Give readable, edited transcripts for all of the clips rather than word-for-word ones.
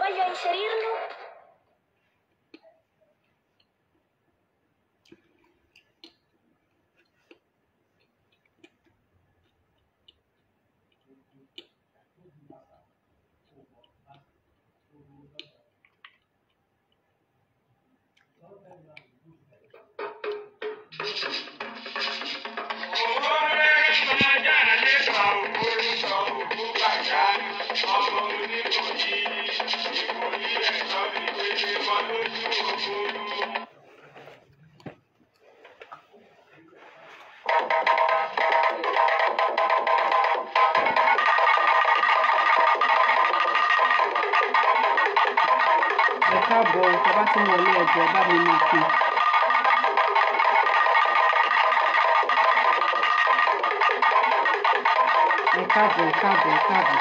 Sbaglio a inserirlo? Ẹ káàbọ̀, tẹ́ bá ti ń wọlé, ẹ jọ̀ọ́, bá mi máa pín. Ẹ káàbọ̀, ẹ káàbọ̀, ẹ káàbọ̀.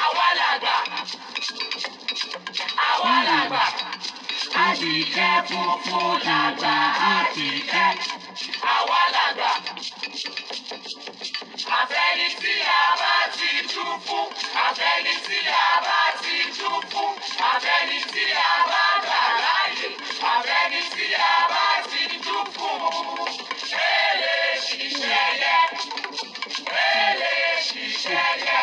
Àwa làgbà, àwa làgbà, adìẹ funfun làgbà adìẹ. Àwa làgbà, àfẹ́ni tí a bá ti jú fún, àfẹ́ni tí a bá ti jú fún, àfẹ́ni tí a bá gbà láàyè, àfẹ́ni tí a bá ti jú fún. Èlé ṣiṣẹ́ yẹ, èlé ṣiṣẹ́ yẹ,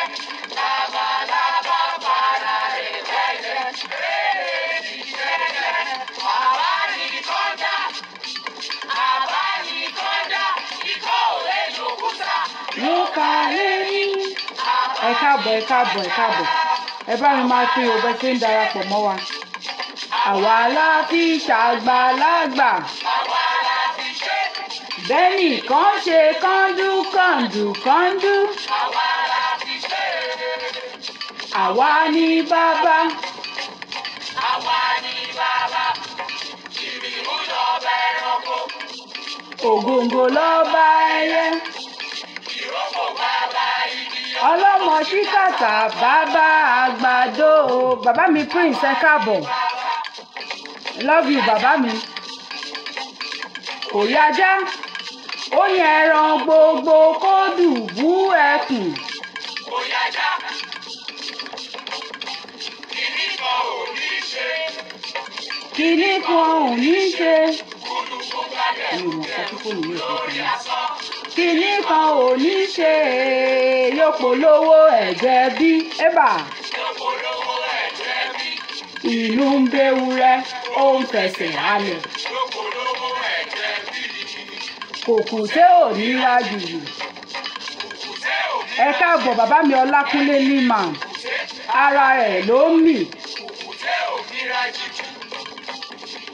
labalábá para rẹ̀ lẹ́yẹ. Èlé ṣiṣẹ́ yẹ, àbá ní kọ́ńdà, àbá ní kọ́ńdà, ikọ́ ò lè lòkúta. Ló ka lẹ́yìn. Ẹ káàbọ̀, ẹ káàbọ̀, ẹ káàbọ̀. Ẹ bá mi máa pín o bẹ́ ṣe ń darapọ̀ mọ́ wa. Àwa la fi ṣàgbàlagbà. Àwa la fi ṣe, Bẹ́ẹ̀ni kan ṣe kọ́ńdú kọ́ńdú kọ́ńdú. Àwa la fi ṣe, Àwa ni bàbá. Àwa ni bàbá, kìnìún lọ́ba ẹranko, Ògòǹgò lọ́ba ẹyẹ. Ìrókò bàbá igi. Ọlọ́mọ ṣíkàtà bàbá àgbàdo. Bàbá mi Prince, ẹ káàbọ̀. Love you, bàbá mi. Kò rí ajá. Ó ní ẹran gbogbo kó dùbú ẹkùn. Kò yájá, kìnìún kan ò ní ṣe, Kinní kan ò ní ṣe. Kúlùkù gbàgẹ̀ Mi ò mọ̀ nǹkan tí fóònù yóò ṣe fún lórí mi. asán. Kinní kan ò ní ṣe, yóò polówó ẹ̀jẹ̀ bí. Ébà. Ló polówó ẹ̀jẹ̀ bí, Ìlú ń bewúrẹ́, ó ń fẹsẹ̀ halẹ̀. Ló polówó ẹ̀jẹ̀ bí. Kòkùté ò ní rájùjù. Kùkùté ò ní Ẹ káàbọ̀, bàbá mi Ọlákúnlé Liman. Ara ẹ̀ ló ń mì. Kùkùté ò ní rájìjì.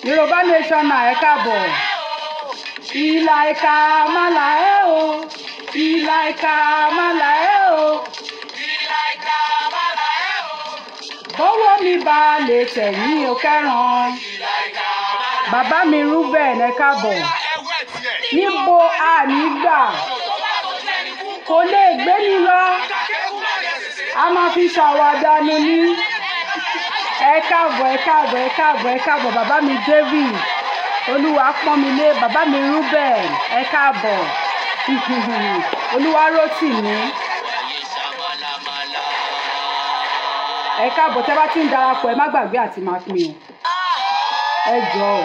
Yorùbá Nation náà, ẹ káàbọ̀. Ìlà ìka màlà ẹ́ o. Ìlà ìka màlà ẹ́ o. Ìlà ìka màlà ẹ́ o. Bọ́wọ́ mi bá lè tẹ̀yìn o kẹ́ràn. Ìlà ìka màlà. Bàbá mi Ruben, ẹ káàbọ̀. Ẹwẹ́ tiẹ̀. Níbo àní gbà Tó bá tó jẹ́ ní kú. kò lè gbé ní lọ. Kàkẹ́kù má lè ṣèṣe. A máa fi ṣàwàdànù ní. Ẹ káàbọ̀, ẹ káàbọ̀, ẹ káàbọ̀, ẹ káàbọ̀, bàbá mi David. Olúwa pọ́n mi lé, bàbá mi Ruben, ẹ káàbọ̀. Olúwa rótìmí. Ayé ṣàmàlàmàlà. Ẹ káàbọ̀, tẹ́ bá ti ń darapọ̀, ẹ má gbàgbé àti máa pín o. Ẹ jọ̀ọ́.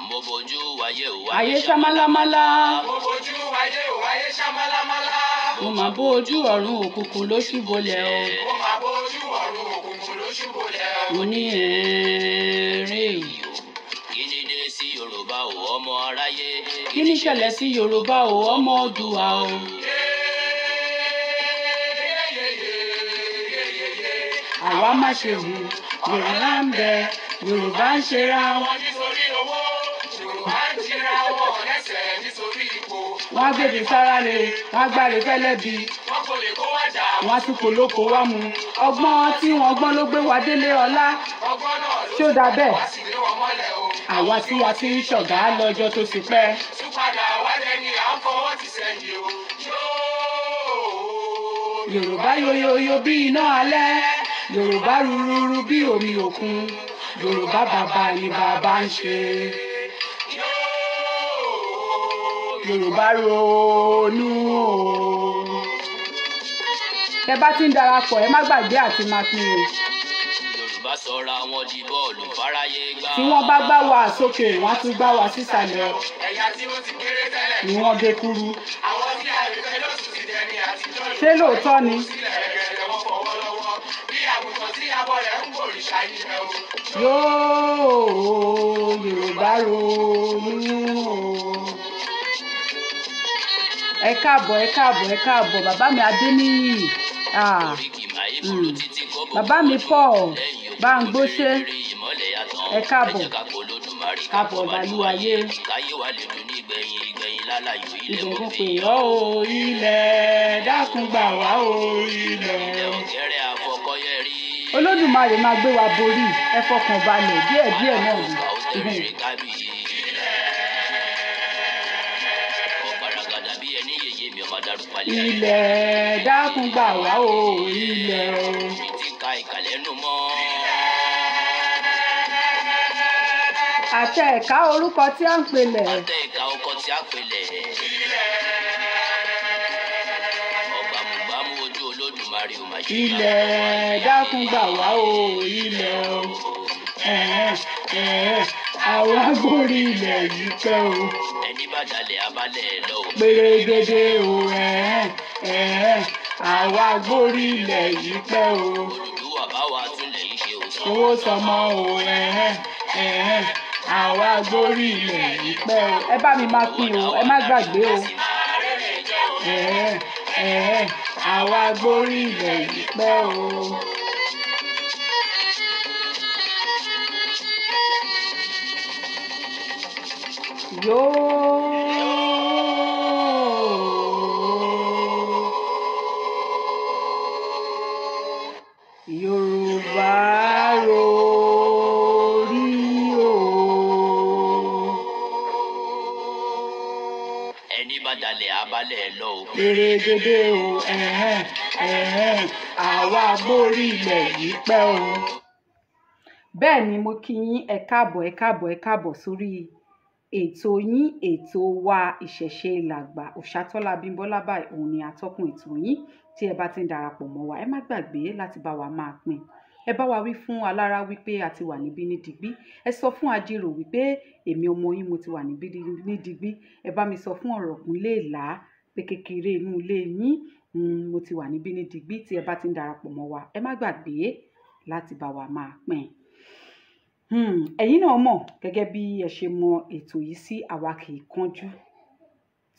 Mo bójú wáyé o. Ayé ṣámálámálá. Mo bojú wáyé ò wáyé ṣámálámálá. Mo máa bó ojú ọ̀run, òkùnkùn ló ṣùbọlẹ̀ o. Mo máa bójú ọ̀run, òkùnkùn ló ṣubúlẹ̀ o. Mo ní eré. Kí ni dé sí Yorùbá o, ọmọ aráyé? Kí ní ṣẹlẹ̀ sí Yorùbá o, ọmọ Oòduà o? Àwa má ṣe wù Yorùbá ń bẹ, Yorùbá ń ṣera wọn. Wọn nítorí owó, Yorùbá ń jira wọn lẹ́sẹ̀ nítorí ipò. Wọ́n á gbèbè sára re, wọ́n á gbáre fẹ́lẹ́bi. Wọn kò lè kó wájà. Wọ́n á tún polóko wá mu. Ọgbọ́n tí wọ́n gbọ́n ló gbé wa délé ọlá. Ọgbọ́n náà ló Ṣé ó dáa bẹ́ẹ̀? wá sí lé wọn mọ́lẹ̀ o. Àwa tí a ti ń ṣọ̀gá lọ́jọ́ tó ti pẹ́. Tún padà wá dẹni à ń fọwọ́ ti sẹ́yìn o. Yóò. Yorùbá yoyoyo bí iná alẹ́, Yorùbá rúrúrú bí omi òkun, Yorùbá bàbá ni bàbá ń ṣe. Yorùbá ronú o. Ẹ bá ti ń darapọ̀, ẹ má gbàgbé àti máa pín o. Yorùbá sọra wọn di bọ́ọ̀lù fáráyé gbá. Tí wọ́n bá gbá wa sókè, wọ́n á tún gbá wa sísàlẹ̀. Ẹ̀yà tí ó ti kéré tẹ́lẹ̀. Ni wọ́n gé kúrú. Àwọn tí àìfẹ́ lóṣù ti dẹni àtijọ́. Ṣé lóòótọ́ ni? Sílẹ̀ rẹ̀gẹ̀dẹ̀ wọ́n fọwọ́ lọ́wọ́. Bí àgùntàn tí abọ́ rẹ̀ ń gbòrìṣà ilẹ̀ o. Yóò Yorùbá ronú o. Ẹ káàbọ̀, ẹ káàbọ̀, ẹ káàbọ̀, bàbá mi Adéníyì. Ah, Oríkì máyé burú títí kó bò Bàbá mi kó Paul lẹ́yìn òkú Báńgbóṣé. rírí ìmọ́lẹ̀ yàtọ̀. Ẹ káàbọ̀. Ẹ jẹ́ ká polódùmarè Ká fọbalúwayé. Káyé wa lè dùn ní ìgbẹ̀yìn ìgbẹ̀yìn lálàyò ilẹ̀ mo Ìbùkún fi pè yọ̀ ọ́ o ilẹ̀, dákun gbà wá o ilẹ̀. Ilẹ̀ ọ̀gẹ́rẹ́ àfọkọ́yẹrí. Olódùmarè máa gbé wa borí, ẹ fọkàn balẹ̀ díẹ̀díẹ̀ náà ni. Alákòóso àwòtẹ́rìrì kábíyì. Ọ̀gbaragada bí ẹni yèyé mi ọmọ darúpalẹ̀ ayé. Ilẹ̀ dákun gbà wá o ilẹ̀ o. Mi ti ka ìkàlẹ́ nù mọ́. Àtẹ ẹ̀ka orúkọ tí à ń pelẹ̀. Àtẹ ìka ọkọ tí a pèlẹ̀. Ọ̀gbàmùgbàmù ojú Olódùmarè ò máa ṣe. Ilẹ̀ dákun gbà wá o ilẹ̀ o. Ẹ̀hẹ́n, ẹ̀hẹ́n, àwa gorí ilẹ̀ yìí pẹ́ o. Ẹni bá dalẹ̀ abalẹ̀ lọ o. Pèrègede o, ẹ̀hẹ́n, ẹ̀hẹ́n, àwa gorí ilẹ̀ yìí pẹ́ o. Olùdúwà bá wa túnlẹ̀ yìí ṣe o. Owó sọmọ o, ẹ̀hẹ́n, ẹ̀hẹ́n, àwa gorí ilẹ̀ yìí pẹ́ o. Ẹ bá mi máa pín o, ẹ má gbàgbé o. Ẹ̀hẹ́n, ẹ̀hẹ́n, àwa gorí ilẹ̀ yìí pẹ́ o. Yóò Yorùbá rorí o. Ẹni bá dalẹ̀ abalẹ̀ lọ o. Pèrègede o, ẹ̀hẹ́n, ẹ̀hẹ́n, àwa borí ilẹ̀ yìí pẹ́ o. Bẹ́ẹ̀ ni mo kí yín, ẹ káàbọ̀, ẹ káàbọ̀, ẹ káàbọ̀ sórí ètò yín, ètò wa Ìṣẹ̀ṣe Làgbà. Òṣàtọ́lá Abímbọ́lá báyìí òun ni atọ́kùn ètò yín. Tí ẹ bá ti ń darapọ̀ mọ́ wa, ẹ má gbàgbé láti bá wa máa pín. Ẹ bá wa wí fún alára wípé a ti wà níbí ní digbí. Ẹ sọ fún ajérò wípé èmi ọmọ yín mo ti wà níbí ní digbí. Ẹ bá mi sọ fún ọ̀rọ̀kùn léèlá pé kékeré inú ilé yín, mo ti wà níbí ní digbí. Tí ẹ bá ti ń darapọ̀ mọ́ wa, ẹ má gbàgbé láti bá wa máa pín. Ẹ̀yin náà mọ̀ gẹ́gẹ́ bí ẹ ṣe mọ ètò yìí sí, àwa kì í kánjú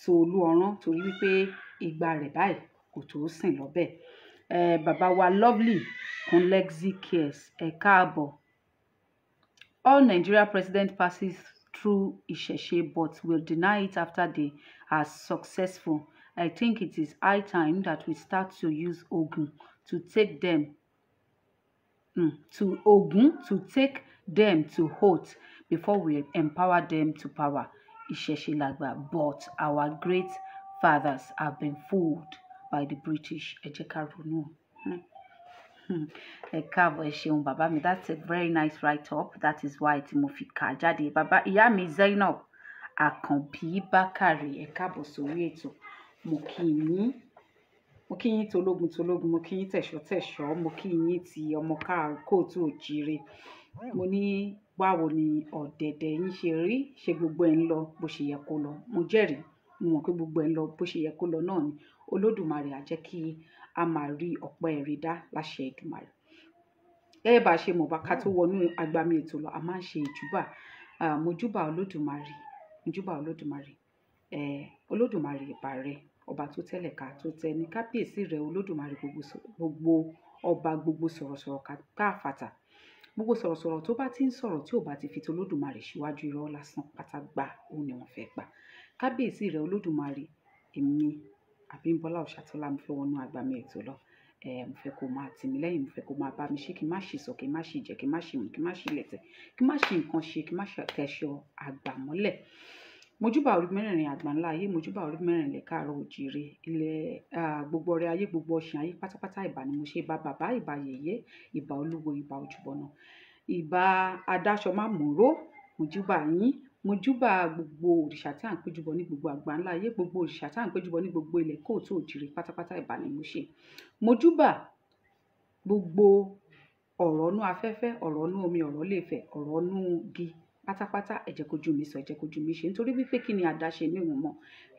tó olú ọ̀rán torí wípé ìgbà rẹ̀ báyìí kò tó sìn lọ́bẹ̀. Bàbá wa Lovely Kunlexi Cares, ẹ káàbọ̀. All Nigeria president passes through Ìṣẹ̀ṣe but will deny it after they are successful. I think it is high time that we start to use Ogun to take them to Ogun to take them to oath before we empower them to power. Ìṣẹ̀ṣe Làgbà, but our great fathers have been fooled by the British. Ẹ jẹ́ ká ronú. Ẹ káàbọ̀, ẹ ṣeun bàbá mi. That's a very nice write-up. That is why tí mo fi kà á jáde. Bàbá ìyá mi Zainab Àkànbí Bákàrè, ẹ káàbọ̀ sórí ètò. Mo kí yín. Mo kí yín tológun tológun, mo kí yín tẹ̀ṣọ́ tẹ̀ṣọ́, mo kí yín ti ọmọ káàkóòtù òjíire. Mo ní báwo ni ọ̀dẹ̀dẹ̀ yín ṣe rí, ṣe gbogbo ẹ̀ ń lọ bó ṣe yẹ kó lọ. Mo jẹ́rìí, mo mọ̀ pé gbogbo ẹ̀ ń lọ bó ṣe yẹ kó lọ náà ni. Olódùmarè á jẹ́ kí a máa rí ọpẹ́ rí dá láṣẹ Èdùmàrè. Gẹ́gẹ́ bá a ṣe mọ̀, bá ká tó wọnú agbami ètò lọ, a máa ń ṣe ìjúbà. Mo júbà Olódùmarè, mo júbà Olódùmarè. Olódùmarè ìbà rẹ, ọba tó tẹ́lẹ̀ ká tó tẹ́ ní kábíyèsí rẹ Olódùmarè, gbogbo ọba, gbogbo sọ̀rọ̀sọ̀rọ̀ káfàtà. Gbogbo sọ̀rọ̀sọ̀rọ̀ tó bá ti ń sọ̀rọ̀ tí ò bá ti fi ti Olódùmarè síwájú, irọ́ lásán pátá gbà, òun ni wọ́n fẹ́ gbà. Kábíyèsí rẹ Olódùmarè, èmi Abímbọ́lá Òṣàtọ́lá mo fẹ́ wọnú agbami ètò lọ. Mo fẹ́ kó máa tì mí lẹ́yìn, mo fẹ́ kó máa bá mi ṣe, kí n má ṣe sọ, kí n má ṣe jẹ, kí n má ṣe mú, kí n má ṣe lẹ̀tẹ̀, kí n má ṣe nǹkan ṣe, kí n má ṣe tẹ̀ṣọ́ àgbà mọ́lẹ̀. Mojúbà orí mẹ́rẹ̀ẹ̀rin àgbáńlá ayé, mojúbà orí mẹ́rẹ̀ẹ̀rin ilẹ̀ káàárọ̀ oòjíire, ilẹ̀ gbogbo ọrẹ ayé, gbogbo ọ̀sìn ayé pátápátá. Ìbà ni mo ṣe, ìbà bàbá, ìbà yèyé, ìbà olúwo, ìbà ojúbọ̀nà, ìbà adáṣọ má mòró. Mojúbà yín, mojúbà gbogbo òrìṣà tí à ń péjúbọ ní gbogbo àgbáńlá ayé, gbogbo òrìṣà tí à ń péjúbọ ní gbogbo ilẹ̀ kóòtù òjìrè pátápátá. Ìbà ni mo ṣe. Mojúbà gbogbo ọ̀rọ̀ inú afẹ́fẹ́, ọ̀rọ̀ inú omi, ọ̀rọ̀ léfẹ̀, ọ̀rọ̀ inú igi pátápátá. Ẹ jẹ́ kójú mi sọ, ẹ jẹ́ kójú mi ṣe, nítorí wípé kí ni àdáṣe ní òun mọ̀,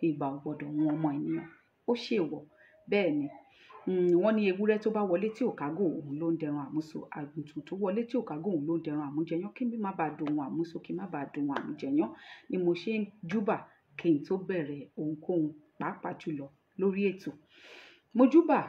ìgbà ò gbọdọ̀ wọn ọmọ ènìyàn, ó ṣèwọ̀. Bẹ́ẹ̀ ni wọ́n ní ewúrẹ́ tó bá wọlé tí ò kágò, òun ló ń dẹran àmúso. Àgùntàn tó wọlé tí ò kágò, òun ló ń dẹran àmújẹyán. Kí mi má bàa dohun àmúso, kí má bàa dohun àmújẹyán ni mo ṣe ń júbà kí n tó bẹ̀rẹ̀ ohunkóhun, pàápàá jùlọ lórí ètò. Mojúbà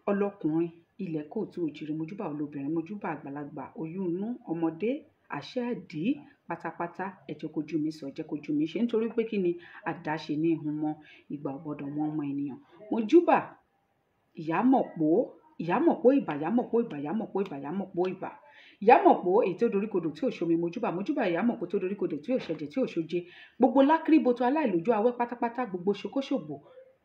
ọlọ́kùnrin ilẹ̀ kóòtù òjìrì, mojúbà olóbìnrin, mojúbà àgbàlagbà, oyún inú, ọmọdé, àṣẹ ẹ̀dí pátápátá. Ẹ jẹ́ kójú mi sọ, ẹ jẹ́ kójú mi ṣe, nítorí pé kí ni àdáṣe ní ihun mọ́, ìgbà ò gbọdọ̀ wọn ọmọ ènìyàn. Mojúbà ìyámọ̀pó, ìyámọ̀pó ìbà, ìyámọ̀pó ìbà, ìyámọ̀pó ìbà, ìyámọ̀pó ìbà, ìyámọ̀pó èyí tó doríkodò tí ò ṣomi. Mojúbà, mojúbà ìyámọ̀pó tó doríkodò tí ò ṣẹ̀jẹ̀ tí ò ṣoje, gbogbo lákìrìbọ̀tò aláìlójú awẹ́ pátápátá, gbogbo ṣokóṣòbò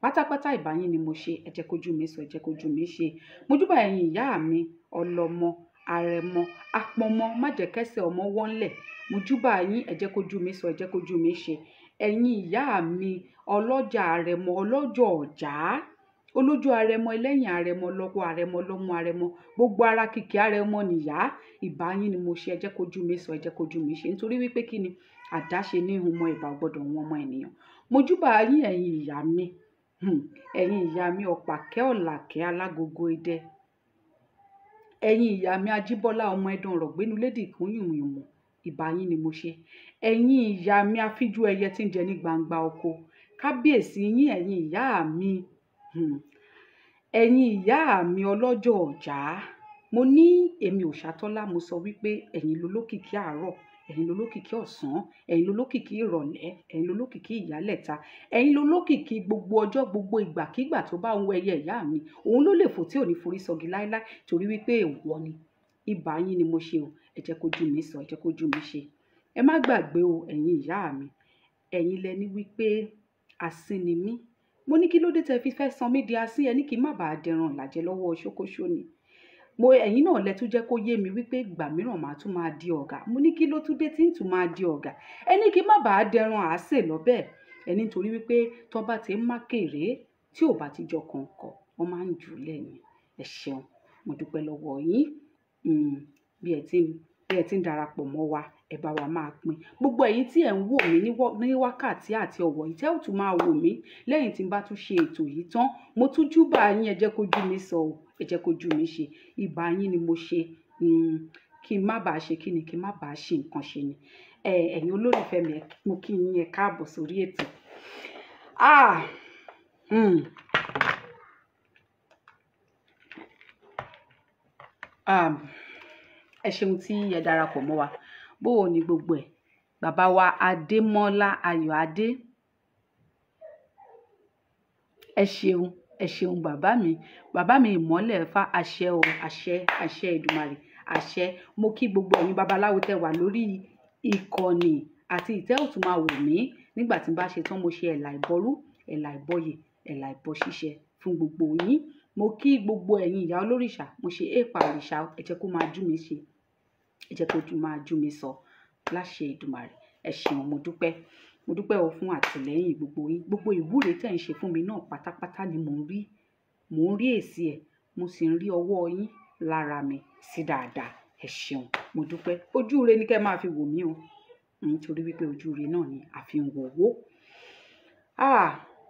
pátápátá. Ìbà yín ni mo ṣe. Ẹ jẹ́ kójú mi sọ, ẹ jẹ́ kójú mi ṣe. Mojúbà ẹ̀yin ìyá mi, ọlọ́mọ, àrẹ̀mọ, apọnmọ, má jẹ́ kẹ́sẹ̀ ọmọ wọ́nlẹ̀. Mojúbà yín, ẹ jẹ́ kójú mi sọ, ẹ jẹ́ kójú mi ṣe. Ẹ̀yin ìyá mi, ọlọ́jà àrẹ̀mọ, ọlọ́jọ̀ ọ̀já, olójú àrẹ̀mọ, ẹlẹ́yìn àrẹ̀mọ, lọ́kọ àrẹ̀mọ, lọ́mọ àrẹ̀mọ, gbogbo ara kìkì àrẹ̀mọ nìyá. Ìbà yín ni mo ṣe. Ẹ jẹ́ kójú mi sọ, ẹ jẹ́ kójú mi ṣe, nítorí wípé kí ni àdáṣe ní ihun mọ́, ìbà gbọ́dọ̀ wọn ọmọ ènìyàn. Mojúbà yín ẹ̀yin ìyá mi, ẹ̀yin ìyá mi ọ̀pàkẹ́ ọ̀làkẹ́ alágogo idẹ, ẹ̀yin ìyá mi ajíbọ́lá ọmọ ẹdun ọ̀rọ̀ gbénu lédè ìkún yùmùyùmù. Ìbà yín ni mo ṣe. Ẹ̀yin ìyá mi afíjú ẹyẹ tí ń jẹ ní gbangba oko, kábíyèsí yín ẹ̀yin ìyá mi, ẹ̀yin ìyá mi ọlọ́jọ́ ọ̀já. Mo ní èmi ò ṣàtọ́lá, mo sọ wípé ẹ̀yin lolókìkí àárọ̀, ẹ̀yin lolókìkí ọ̀sán, ẹ̀yin lolókìkí ìrọ̀lẹ́, ẹ̀yin lolókìkí ìyálẹ̀ta, ẹ̀yin lolókìkí gbogbo ọjọ́, gbogbo ìgbàkígbà tó bá ń wọ ẹyẹ ìyá mi, òun ló lè fò tí ò ní forí sọgi láéláé, torí wípé èèwọ̀ ni. Ìbà yín ni mo ṣe o. Ẹ jẹ́ kójú mi sọ, ẹ jẹ́ kójú mi ṣe. Ẹ má gbàgbé o, ẹ̀yin ìyá mi, ẹ̀yin lẹ ní wípé asín ni mí. Mo ní kí ló dé tẹ́ fi fẹ́ san mí di asín? Ẹ ní kí n má bàa dẹran ìlàjẹ lọ́wọ́ ṣókóṣó ni. Mo ẹ̀yin náà lẹ tún jẹ́ kó yé mi wípé ìgbà mìíràn màá tún máa di ọ̀gá. Mo ní kí ló tún dé tí ń tún máa di ọ̀gá? Ẹ ní kí n má bàa dẹran àásè lọ́bẹ̀. Ẹ ní nítorí wípé tó bá ti ń má kéré tí ò bá ti jọ kọ̀ǹkọ̀, wọ́n máa ń jù ú lẹ́yìn. Ẹ ṣeun, mo dúpẹ́ lọ́wọ́ yín. Bí ẹ ti ń darapọ̀ mọ́ wa, ẹ bá wa máa pín. Gbogbo ẹ̀yin tí ẹ̀ ń wò mí ní wákàtí àti ọ̀wọ̀ yìí, tẹ́ ò tún máa wò mí lẹ́yìn tí n bá tún ṣe ètò yìí tán. Mo tún júbà yín, ẹ jẹ́ kójú mi sọ o, ẹ jẹ́ kójú mi ṣe. Ìbà yín ni mo ṣe. Kí n má bàa ṣe kí ni, kí n má bàa ṣe nǹkan ṣe ni. Ẹ̀yin olólùfẹ́ mi, mo kí yín, ẹ káàbọ̀ sórí ètò. Ẹ ṣeun tí ẹ darapọ̀ mọ́ wa. Bó o ní gbogbo ẹ̀, bàbá wa Adémọ́lá Ayọ̀adé, ẹ ṣeun, ẹ ṣeun bàbá mi, bàbá mi ìmọ́lẹ̀ Ifá, àṣẹ o, àṣẹ, àṣẹ Èdùmàrè, àṣẹ. Mo kí gbogbo ẹ̀yin babaláwo tẹ́ wà lórí ìkànnì àti ìtẹ́ ò tún máa wò mí nígbà tí n bá ṣe tán. Mo ṣe ẹ̀là ìbọrú, ẹ̀là ìbọyè, ẹ̀là ìbọ ṣíṣẹ fún gbogbo yín. Mo kí gbogbo ẹ̀yin ìyá olórìṣà, mo ṣe èèpà òrìṣà, ẹ jẹ́ kó máa jú mi ṣe, ẹ jẹ́ kó máa jú mi sọ láṣẹ Èdùmàrè. Ẹ ṣeun, mo dúpẹ́, mo dúpẹ́ o fún àtìlẹ́yìn gbogbo yín. Gbogbo ìwúre tẹ́ ń ṣe fún mi náà pátápátá ni mò ń rí, mò ń rí èsì ẹ̀, mo sì ń rí ọwọ́ yín lára mi sí dáadáa. Ẹ ṣeun, mo dúpẹ́. Ojú ire ni kẹ́ máa fi wò mí o, nítorí wípé ojú ire náà ni a fi ń wò owó.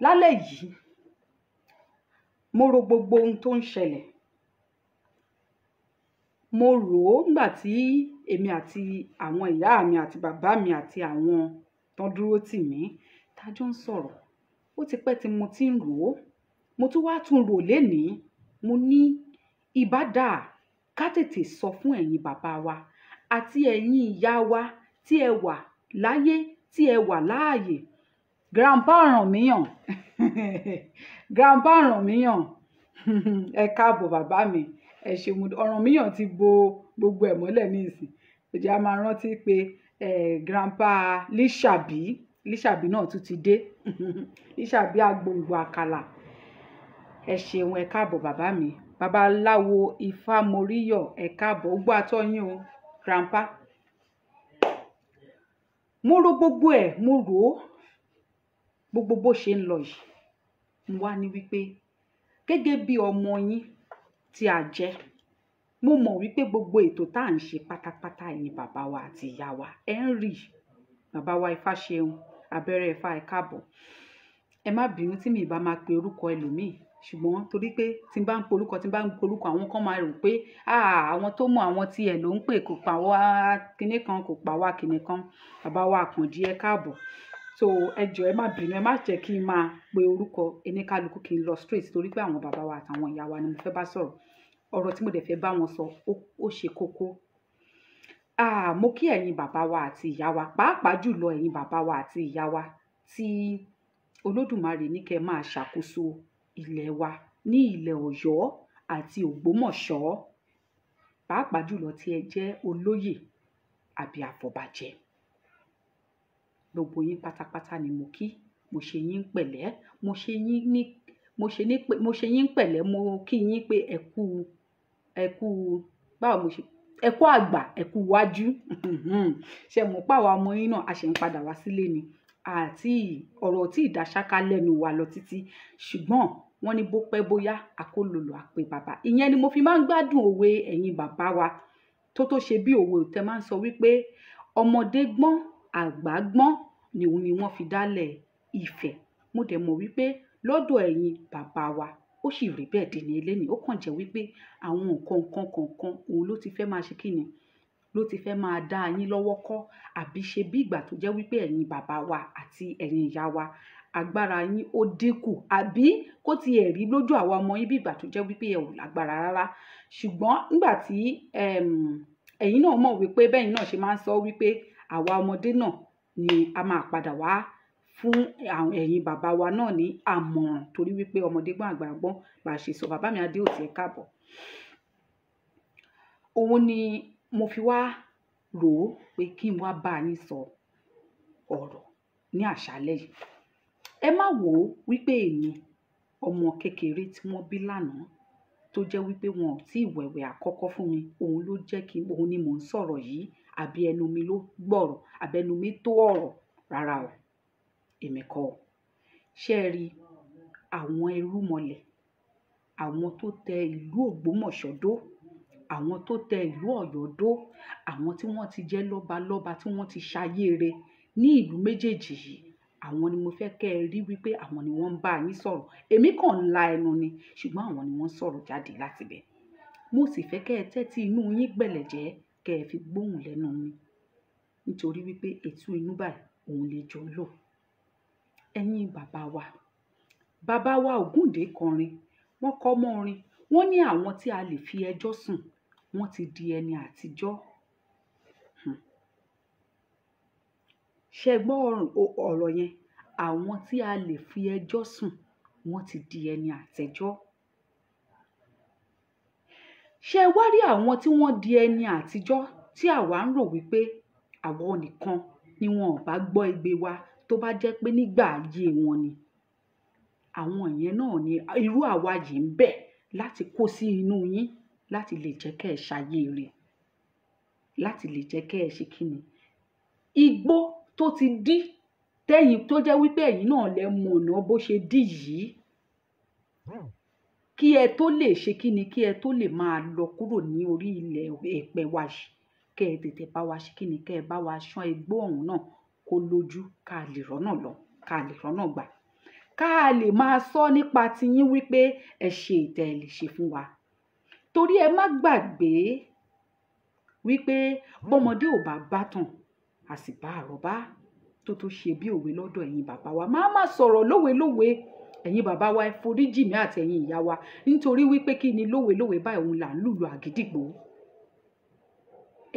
Lálẹ́ yìí, mo rò gbogbo ohun tó ń ṣẹlẹ̀. Mo rò ó nígbà tí èmi àti àwọn ìyá mi àti bàbá mi àti àwọn tó ń dúró tì mí tá jọ ń sọ̀rọ̀. Ó ti pẹ́ tí mo ti ń rò ó. Mo tún wá tún rò lénìí. Mo ní ìbá dà ká tètè sọ fún ẹ̀yin bàbá wa àti ẹ̀yin ìyá wa tí ẹ wà láyé, tí ẹ wà láàyè. Grandpa Ọ̀rànmíyàn, Grandpa Ọ̀rànmíyàn, ẹ káàbọ̀ bàbá mi. Ẹ ṣeun. Ọ̀rànmíyàn ti bo gbogbo ẹ̀ mọ́lẹ̀ ní ìsìn. Ẹ jẹ́ a máa rántí pé Grandpa Lísàbí, Lísàbí náà tún ti dé. Lísàbí agbòǹgbò àkàlà, ẹ ṣeun, ẹ káàbọ̀ bàbá mi. Babaláwo Ifámoríyọ̀, ẹ káàbọ̀, ó gbọ́ atọ́ yín o grandpa. Mo ro gbogbo ẹ̀, mo rò ó gbogbo bó ṣe ń lọ yìí. Mo wá ní wípé gẹ́gẹ́ bí ọmọ yín tí a jẹ́, mo mọ̀ wípé gbogbo ètò tá à ń ṣe pátápátá, ẹ̀yin bàbá wa àti ìyá wa ẹ̀ ń rí. Bàbá wa Ifáṣeun abẹ́rẹ́ Ifá, ẹ káàbọ̀. Ẹ má bínú tí mi ì bá máa pe orúkọ ẹlòmíì, ṣùgbọ́n torí pé tí n bá ń pe orúkọ, tí n bá ń pe orúkọ, àwọn kan máa rò pé àwọn tó mọ àwọn tiẹ̀ ló ń pè, kò pa wá kinní kan, kò pa wá kinní kan. Bàbá wa Àkànjí, ẹ káàbọ̀. So ẹ jọ̀ọ́, ẹ má bínú, ẹ má jẹ́ kí n máa pe orúkọ oníkálukú, kí n lọ straight, torí pé àwọn bàbá wa àtàwọn ìyá wa ni mo fẹ́ bá sọ̀rọ̀. Ọ̀rọ̀ tí mo dẹ̀ fẹ́ bá wọn sọ, ó ṣe kókó. Mo kí ẹ̀yin bàbá wa àti ìyá wa, pàápàá jùlọ ẹ̀yin bàbá wa àti ìyá wa tí Olódùmarè ní kẹ́ máa ṣàkóso ilẹ̀ wa ní ilẹ̀ Ọ̀yọ́ àti Ògbómọ̀ṣọ́, pàápàá jùlọ tí ẹ jẹ́ olóyè àbí àfọ̀bàjẹ́. Gbogbo yín pátápátá ni mo kí. Mo ṣe yín pẹ̀lẹ́, mo ṣe yín ní, mo ṣe ní pé, mo ṣe yín pẹ̀lẹ́, mo kí yín pé ẹ kú, ẹ kú, báwo mo ṣe, ẹ kú àgbà, ẹ kú wájú. Ṣé mo pa àwa ọmọ yín náà, a ṣe ń padà wá sílé ni, àti ọ̀rọ̀ tí ìdáṣáká lẹ́nu wa lọ títí, ṣùgbọ́n wọ́n ní bó pẹ́ bóyá akólòlò àpè bàbá. Ìyẹn ni mo fi máa ń gbádùn òwe ẹ̀yin bàbá wa tó ṣe bí òwe tẹ máa ń sọ wípé ọmọdé gbọ́n, àgbà gbọ́n ni òun ni wọ́n fi dálẹ̀ Ifẹ̀. Mo dẹ̀ mọ̀ wípé lọ́dọ̀ ẹ̀yin bàbá wa ó sì rí bẹ́ẹ̀ dé ní eléni. Ó kàn jẹ́ wípé àwọn nǹkan kan kọ̀ọ̀kan òun ló ti fẹ́ máa ṣe kíni, ló ti fẹ́ máa dá yín lọ́wọ́ kọ́, àbí ṣe bí ìgbà tó jẹ́ wípé ẹ̀yin bàbá wa àti ẹ̀yin ìyá wa agbára yín ó dínkù, àbí kó ti ẹ̀ rí lójú àwa ọmọ yín bí ìgbà tó jẹ́ wípé ẹ ò lágbára rárá. Ṣùgbọ́n nígbà tí ẹ̀yin náà mọ̀ wípé bẹ́yìn náà ṣe máa ń sọ wípé àwa ọmọdé náà ni a máa padà wá fún ẹ̀yin bàbá wa náà ní àmọ̀ràn, torí wípé ọmọdé gbọ́n, àgbà gbọ́n bá a ṣe sọ. Bàbá mi Adéòtí, ẹ káàbọ̀. Òun ni mo fi wá rò ó pé kí n wá bá yín sọ ọ̀rọ̀ ní àṣálẹ́ yìí. Ẹ má wò ó wípé èmi ọmọ kékeré tí wọ́n bí lánàá tó jẹ́ wípé wọn ò tí ì wẹ̀wẹ̀ àkọ́kọ́ fún mi, òun ló jẹ́ kí òun ni mò ń sọ̀rọ̀ yìí, àbí ẹnu mi ló gbọ̀rọ̀, àbí ẹnu mi tó ọ̀rọ̀. Rárá o, èmi kọ́ o. Ṣé ẹ rí àwọn irúnmọlẹ̀, àwọn tó tẹ ìlú Ògbómọ̀ṣọ́ dó, àwọn tó tẹ ìlú Ọ̀yọ́ dó, àwọn tí wọ́n ti jẹ́ lọ́balọ́ba, tí wọ́n ti ṣayére ní ìlú méjèèjì yìí, àwọn ni mo fẹ́ kẹ́ ẹ rí wípé àwọn ni wọ́n ń bá yín sọ̀rọ̀. Èmi kàn ń la ẹnu ni, ṣùgbọ́n àwọn ni wọ́n ń sọ̀rọ̀ jáde láti ibẹ̀. Mo sì fẹ́ kẹ́ ẹ tẹ́tí inú yín gbẹ̀lẹ̀jẹ́, kẹ́ ẹ fi gbóhùn lẹ́nu mi, nítorí wípé ètú inú báyìí òun lè jọ ń lò. Ẹ̀yin bàbá wa, bàbá wa Ògúndé kọrin, wọ́n kọ́ mọ́ orin, wọ́n ní àwọn tí a lè fi ẹjọ́ sùn, wọ́n ti di ẹni àtijọ́. Ṣé ẹ gbọ́ ọ̀rọ̀ yẹn? Àwọn tí a lè fi ẹjọ́ sùn, wọ́n ti di ẹni àtẹjọ́. Ṣé ẹ wá rí àwọn tí wọ́n di ẹni àtijọ́ tí àwa ń rò wípé àwọn nìkan ni wọn ò bá gbọ́ igbe wa tó bá jẹ́ pé nígbà ayé wọn ni. Àwọn yẹn náà ni irú àwa yìí ń bẹ̀ láti kó sí inú yín, láti lè jẹ́ kẹ́ ẹ ṣayé rẹ̀, láti lè jẹ́ kẹ́ ẹ ṣe kíni. Igbó tó ti dí tẹ́yìn tó jẹ́ wípé ẹ̀yin náà lẹ mọ ọ̀nà bó ṣe dí yìí, kí ẹ tó lè ṣe kíni, kí ẹ tó lè máa lọ kúrò ní orí ilẹ̀ èpẹ̀ wa yìí, kẹ́ ẹ tètè bá wa ṣe kíni, kẹ́ ẹ bá wa ṣán igbó ọ̀hún náà kó lójú, ká lè rọ́nà lọ, ká lè rọ́nà gbà, ká lè máa sọ nípa tiyín wípé ẹ ṣe ìtẹ̀ ẹ lè ṣe fún wa. Torí ẹ má gbàgbé wípé bọ́mọdé ò bá bá tàn, a sì bá àrọ́bá. Tó ṣe bí òwe lọ́dọ̀ ẹ̀yin bàbá wa. Máa má sọ̀rọ̀ lówelówe. Ẹ̀yin bàbá wa, ẹ foríjì mí àti ẹ̀yin ìyá wa, nítorí wípé kí ni lówelówe báyìí òun là ń lùlù àgídìgbò.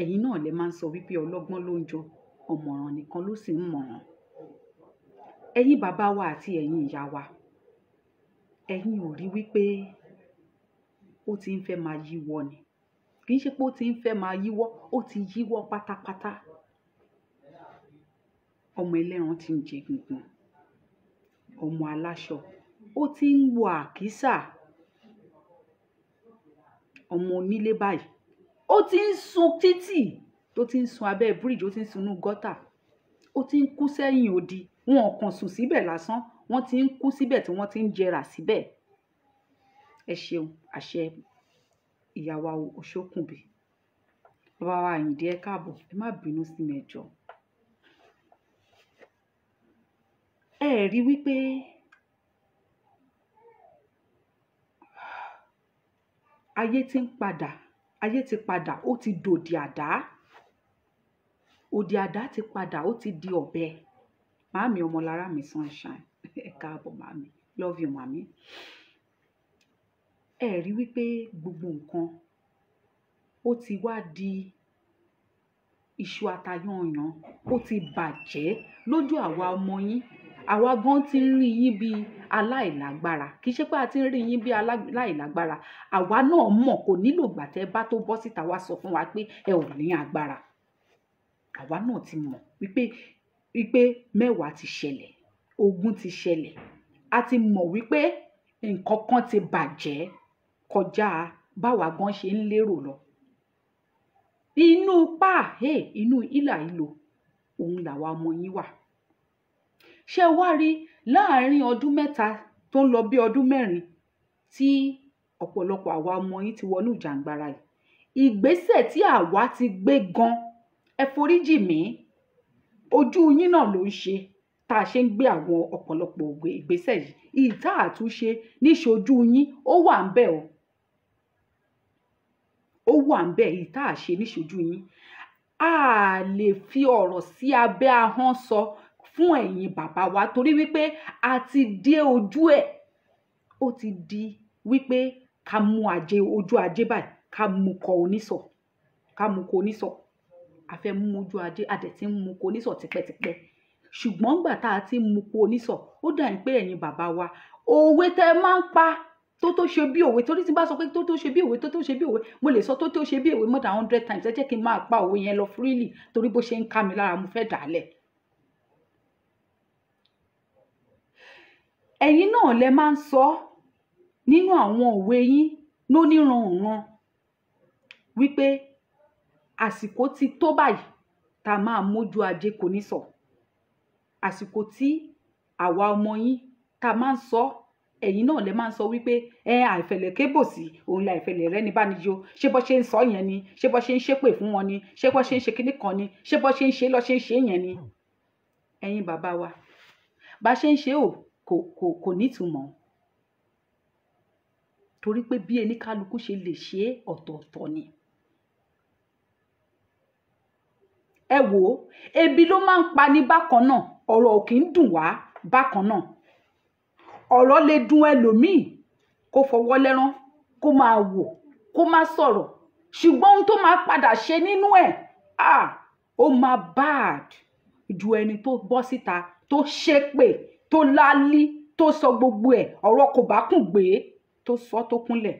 Ẹ̀yin náà lẹ máa ń sọ wípé ọlọ́gbọ́n ló ń jọ, ọ̀mọ̀ràn nìkan ló sì ń mọ̀ràn. Ẹ̀yin bàbá wa àti ẹ̀yin ìyá wa, ẹ̀yin ò rí wípé ó ti ń fẹ́ máa yíwọ́ ni. Kì í ṣe pé ó ti ń fẹ́ máa yíwọ́, ó ti yíwọ́ pátápátá. Ọmọ ẹlẹ́ran ti ń jẹ gungun, ọmọ aláṣọ ó ti ń wọ àkísà, ọmọ onílé báyìí ó ti ń sun títì, tó ti ń sun abẹ́ bíríìjì, ó ti ń sunú gọ́tà, ó ti ń kú sẹ́yìn odi. Wọn ò kàn sùn síbẹ̀ lásán, wọ́n ti ń kú síbẹ̀ tí wọ́n ti ń jẹrà síbẹ̀. Ẹ ṣeun, àṣẹ ìyá wa Oṣókùnbí. Bàbá wa Àyìndé, ẹ káàbọ̀, ẹ má bínú sí mi, ẹ jọ̀ọ́. Ẹ rí wípé ayé ti ń padà, ayé ti padà, ó ti dòdì àdá. Òdì àdá ti padà, ó ti di ọ̀bẹ. Màámi Ọmọlára mi Sunshine, ẹ káàbọ̀ màámi, love you màmí. Ẹ rí wípé gbogbo nǹkan ó ti wá di iṣu atayanyan, ó ti bàjẹ́ lójú àwa ọmọ yín. Àwa gan ti ń rí yín bí aláìlágbára. Kì í ṣe pé a ti ń rí yín bí aláìlágbára. Àwa náà mọ̀, kò nílò ìgbà tẹ́ bá tó bọ́ síta wá sọ fún wa pé ẹ ò ní agbára. Àwa náà ti mọ̀ wípé mẹ́wàá ti ṣẹlẹ̀, ogun ti ṣẹlẹ̀. A ti mọ̀ wípé nǹkan kan ti bàjẹ́ kọjá báwa gan ṣe ń lérò lọ. Inú inú ìlà ìlò òun làwa ọmọ yín wà. Ṣé wá rí láàárín ọdún mẹ́ta tó ń lọ bí ọdún mẹ́rin tí ọ̀pọ̀lọpọ̀ àwa ọmọ yín ti wọnú ìjàngbara yìí? Ìgbésẹ̀ tí àwa ti gbé gan, ẹ foríjì mí, ojú yín náà ló ń ṣe tá a ṣe ń gbé àwọn ọ̀pọ̀lọpọ̀ ìgbésẹ̀ yìí. Ìta àtúnṣe níṣojú yín ó wà ń bẹ̀ o. Ó wà ń bẹ̀, ìta àṣe níṣojú yín. A lè fi ọ̀rọ̀ sí abẹ́ ahọ́n sọ fún ẹ̀yin bàbá wa torí wípé a ti dé ojú ẹ̀. Ó ti di wípé ká mú ajé, ojú ajé báyìí, ká mú kọ onísọ̀, ká mú kọ onísọ̀. A fẹ́ mú ojú ajé, a dẹ̀ ti ń mú kọ onísọ̀ tipẹ́tipẹ́. Ṣùgbọ́n ìgbà tá a ti ń mú kọ onísọ̀, ó dà ní pé ẹ̀yin bàbá wa, òwe tẹ́ máa ń pa tó tó ṣe bí òwe, torí tí n bá sọ pé tó tó ṣe bí òwe, tó tó ṣe bí òwe, mo lè sọ tó tó ṣe bí òwe more than 100 times. Ẹ jẹ́ kí n máa pa òwe yẹn lọ freely torí bó ṣe ń ká mi lára, mo fẹ́ dàálẹ̀. Ẹ̀yin náà lẹ máa ń sọ nínú àwọn òwe yín lóníranran wípé àsìkò ti tó báyìí tá a máa mójú ajé kò ní sọ. Àsìkò tí àwa ọmọ yín tá a máa ń sọ, ẹ̀yin náà lẹ máa ń sọ wípé ẹ àìfẹ̀lẹ̀ kébòsí òun la àìfẹ̀lẹ̀ rẹ ní bánijó. Ṣé bọ́ ṣe ń sọ yẹn ni? Ṣé bọ́ ṣe ń ṣépè fún wọn ni? Ṣé bọ́ ṣe ń ṣe kinní kan ni? Ṣé bọ́ ṣe ń ṣe lọ́ ṣe ń ṣe yẹn ni? Ẹ̀yin bàbá wa, bá ṣe ń ṣe ò kò nítumọ̀, torí pé bí eníkálukú ṣe lè ṣe ọ̀tọ̀ọ̀tọ̀ ni. Ẹ wò ó, ebi ló máa ń pa ní bákan náà, ọ̀rọ̀ ò kì í dùn wá bákan náà. Ọ̀rọ̀ lè dùn ẹlòmíì kó fọwọ́ lẹ́rán, kó máa wò, kó má sọ̀rọ̀, ṣùgbọ́n ohun tó máa padà ṣe nínú ẹ̀, ó máa bad ju ẹni tó bọ́ síta, tó ṣépè, tó lálí, tó sọ gbogbo ẹ̀, ọ̀rọ̀ kò bá kùn gbé, tó sọ tó kúnlẹ̀.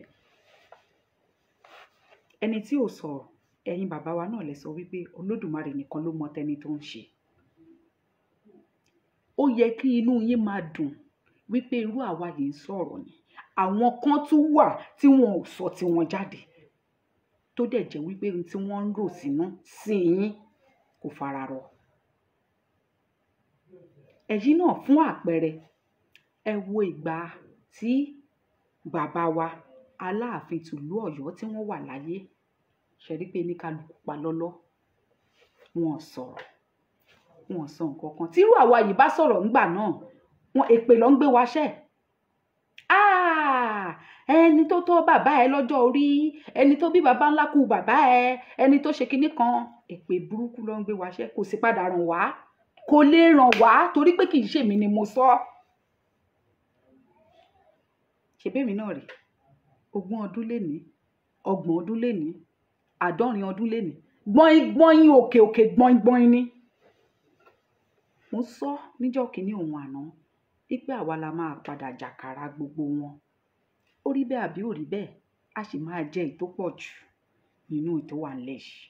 Ẹni tí ò sọ̀rọ̀, ẹ̀yin bàbá wa náà lè sọ wípé Olódùmarè nìkan ló mọ tẹni tó ń ṣe. Ó yẹ kí inú yín máa dùn wípé irú àwa yìí ń sọ̀rọ̀ ni. Àwọn kan tún wà tí wọn ò sọ tí wọn jáde, tó dẹ̀ jẹ́ wípé ohun tí wọ́n ń rò sínú sí yín kò fararọ. Ẹ̀yin náà fún àpẹẹrẹ, ẹ wo ìgbà tí bàbá wa Aláàfin tìlú Ọ̀yọ́ tí wọ́n wà láyé, ṣe rí pé ní kálukú pa lọ́lọ́, wọn ò sọ̀rọ̀, wọn ò sọ nǹkan kan. Tírú àwa yìí bá sọ̀rọ̀ ńgbà náà, wọn èpè ló ń gbé wa ṣẹ́. Ẹni tó tó bàbá ẹ lọ́jọ́ orí, ẹni tó bí bàbá ńlá kú bàbá ẹ, ẹni tó ṣe kinní kan, èpè burúkú ló ń gbé wa ṣẹ́. Kò sì padà ràn wá, kò lè ràn wá torí pé kì í ṣèmi ni mo sọ. Ṣèbémi náà rèé, 20 ọdún lénìí, 30 ọdún lénìí, 70 ọdún lénìí, gbọ̀n gbọ̀n òkè òkè gbọ̀n gbọ̀n ni. Mo sọ níjọ́ kìíní òun àná wípé àwa la máa padà jàkàrà gbogbo wọn. Ó rí bẹ́ẹ̀ àbí ò rí bẹ́ẹ̀, a sì máa jẹ èyí tó pọ̀ jù nínú èyí tó wà nílẹ̀ yìí.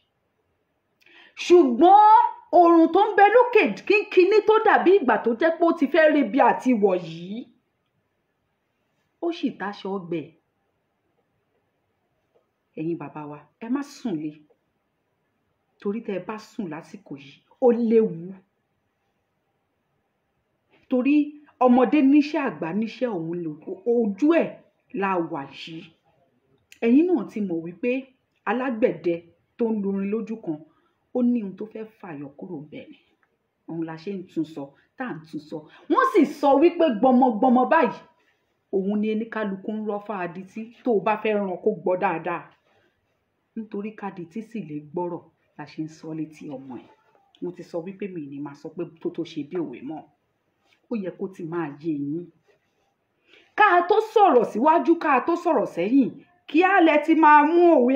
Ṣùgbọ́n Oòrùn tó ń bẹ lókè kínkínní tó dàbí ìgbà tó jẹ́ pé ó ti fẹ́ rebi àti wọ̀ yìí, ó sì táṣọ gbẹ. Ẹ̀yin bàbá wa, ẹ má sùn lé, torí tẹ́ ẹ bá sùn lásìkò yìí ó léwu. Torí ọmọdé níṣẹ́, àgbà níṣẹ́, òun lò ojú ẹ̀ la wà yìí. Ẹ̀yin náà ti mọ̀ wípé alágbẹ̀dẹ tó ń lurin lójú kan, ó ní ohun tó fẹ́ fàyọ kúrò bẹ́ẹ̀ ni. Òun la ṣe ń tún sọ, tá à ń tún sọ. Wọ́n sì sọ wípé gbọmọgbọmọ báyìí òun ni eníkálukú ń rọ́ fáadití tó o bá fẹ́ ràn kó gbọ́ dáadáa. Nítorí kádití sì lè gbọ́rọ̀ la ṣe ń sọ létí ọmọ ẹ̀. Mo ti sọ wípé mi ní máa sọ pé tó tó ṣe bí òwe mọ́. Ó yẹ kó ti máa yé yín. Ká a tó sọ̀rọ̀ síwájú, ká a tó sọ̀rọ̀ sẹ́yìn, kí á lẹ ti máa mú òwe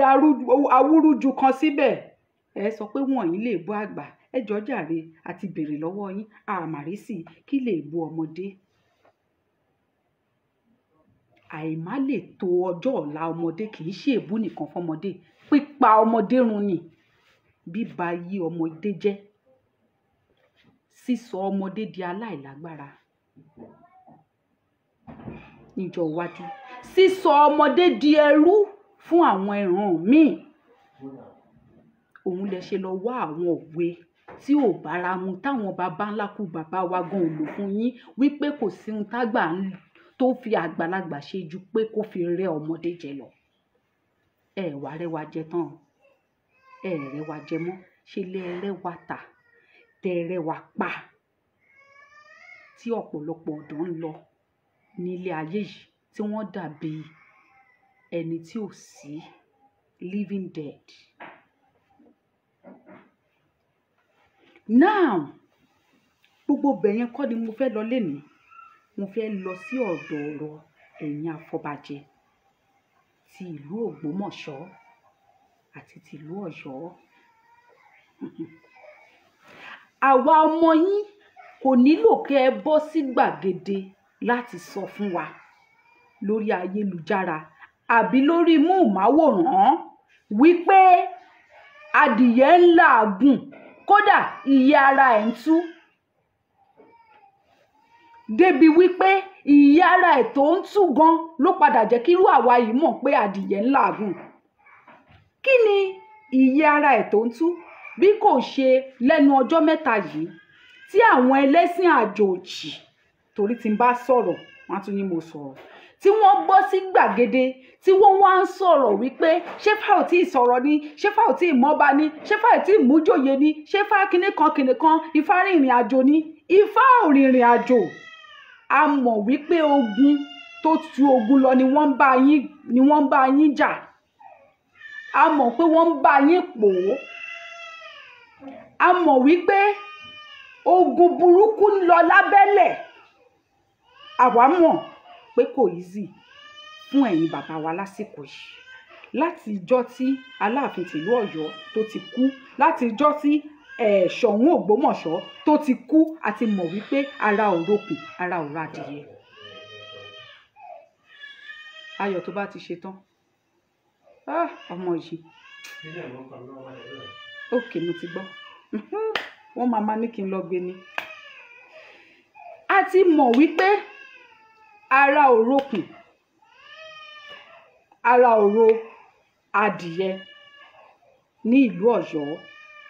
awúrúju kan síbẹ̀. Ẹ sọ pé wọ̀nyí lè bú àgbà, ẹ jọ̀ọ́ jàre àti béèrè lọ́wọ́ yín, àmàrísì kí lè bú ọmọdé. Àìmá lè to ọjọ́ ọ̀la ọmọdé kì í ṣe èébú nìkan fọmọdé, pípa ọmọdé run ni, bíba ayé ọmọdé jẹ́, sísọ ọmọdé di aláìlágbára níjọ́ iwájú, sísọ ọmọdé di ẹrú fún àwọn ìran míì. Òun lẹ ṣe lọ wá àwọn òwe tí ò bára mu táwọn baba ńlá kú bàbá wa gan ò lò fún yín, wípé kò sí ohun tágbà ń tó fi àgbàlagbà ṣe ju pé kó fi rẹ́ ọmọdé jẹ lọ. Ẹ wá rẹ́ wa jẹ tán, ẹ rẹ́ wa jẹ mọ́, ṣe lẹ rẹ́ wa tà, tẹ rẹ́ wa pa. Tí ọ̀pọ̀lọpọ̀ ọ̀dọ́ ń lọ nílé ayé yìí tí wọ́n dàbí ẹni tí ò sí, living dead. Now, gbogbo ibẹ̀ yẹn kọ́ ni mo fẹ́ lọ lénìí. Mo fẹ́ lọ sí ọ̀dọ̀ ọ̀rọ̀ ẹ̀yin afọbajẹ ti ìlú Ògbómọ̀ṣọ́ àti ti ìlú Ọ̀yọ́. Àwa ọmọ yín kò nílò kí ẹ bọ́ sí gbàgede láti sọ fún wa lórí ayélujára àbí lórí móhùnmáwòrán wípé adìyẹ ń làágùn, kódà ìyẹ́ ara ẹ̀ ń tú. Débi wípé ìyẹ́ ara ẹ̀ tó ń tú gan ló padà jẹ́ kí irú àwa yìí mọ̀ pé adìyẹ ń làágùn. Kí ni ìyẹ́ ara ẹ̀ tó ń tú? Bí kò ṣe lẹ́nu ọjọ́ mẹ́ta yìí tí àwọn ẹlẹ́sìn àjòjì, torí tí n bá sọ̀rọ̀ wọ́n á tún ní mo sọ̀rọ̀, tí wọ́n bọ́ sí gbàgede tí wọ́n wá ń sọ̀rọ̀ wípé ṣé Fá ò tí ì sọ̀rọ̀ ni, ṣé Fá ò tí ì mọ́ba ni, ṣé Fá ò tí ì mújòyè ni, ṣé Fá kinní kan kinní kan, Ifá rìnrìn àjò ni. Ifá ò rìnrìn àjò. A mọ̀ wípé ogun tó tu ogun lọ ni wọ́n ń bá yín, ni wọ́n ń bá yín jà. A mọ̀ pé wọ́n ń bá yín pò ó. A mọ̀ wípé ogun burúkú ń lọ lábẹ́lẹ̀. Àwa mọ̀ pé kò easy fún ẹ̀yin bàbá wa lásìkò yìí. Láti ìjọ́ tí Aláàfin tìlú Ọ̀yọ́ tó ti kú, láti ìjọ́ tí Ṣọ̀ún Ògbómọ̀ṣọ́ tó ti kú, a ti mọ̀ wípé ara ò rokùn, ara ò radìyẹ. Ayọ̀ tó bá ti ṣe tán. Ah, ọmọ yìí. Okay, mo ti gbọ́. Wọ́n máa ma ní kí n lọ gbé ni. A ti mọ̀ wípé ara ò rokùn, ara ò ro adìyẹ ní ìlú Ọ̀yọ́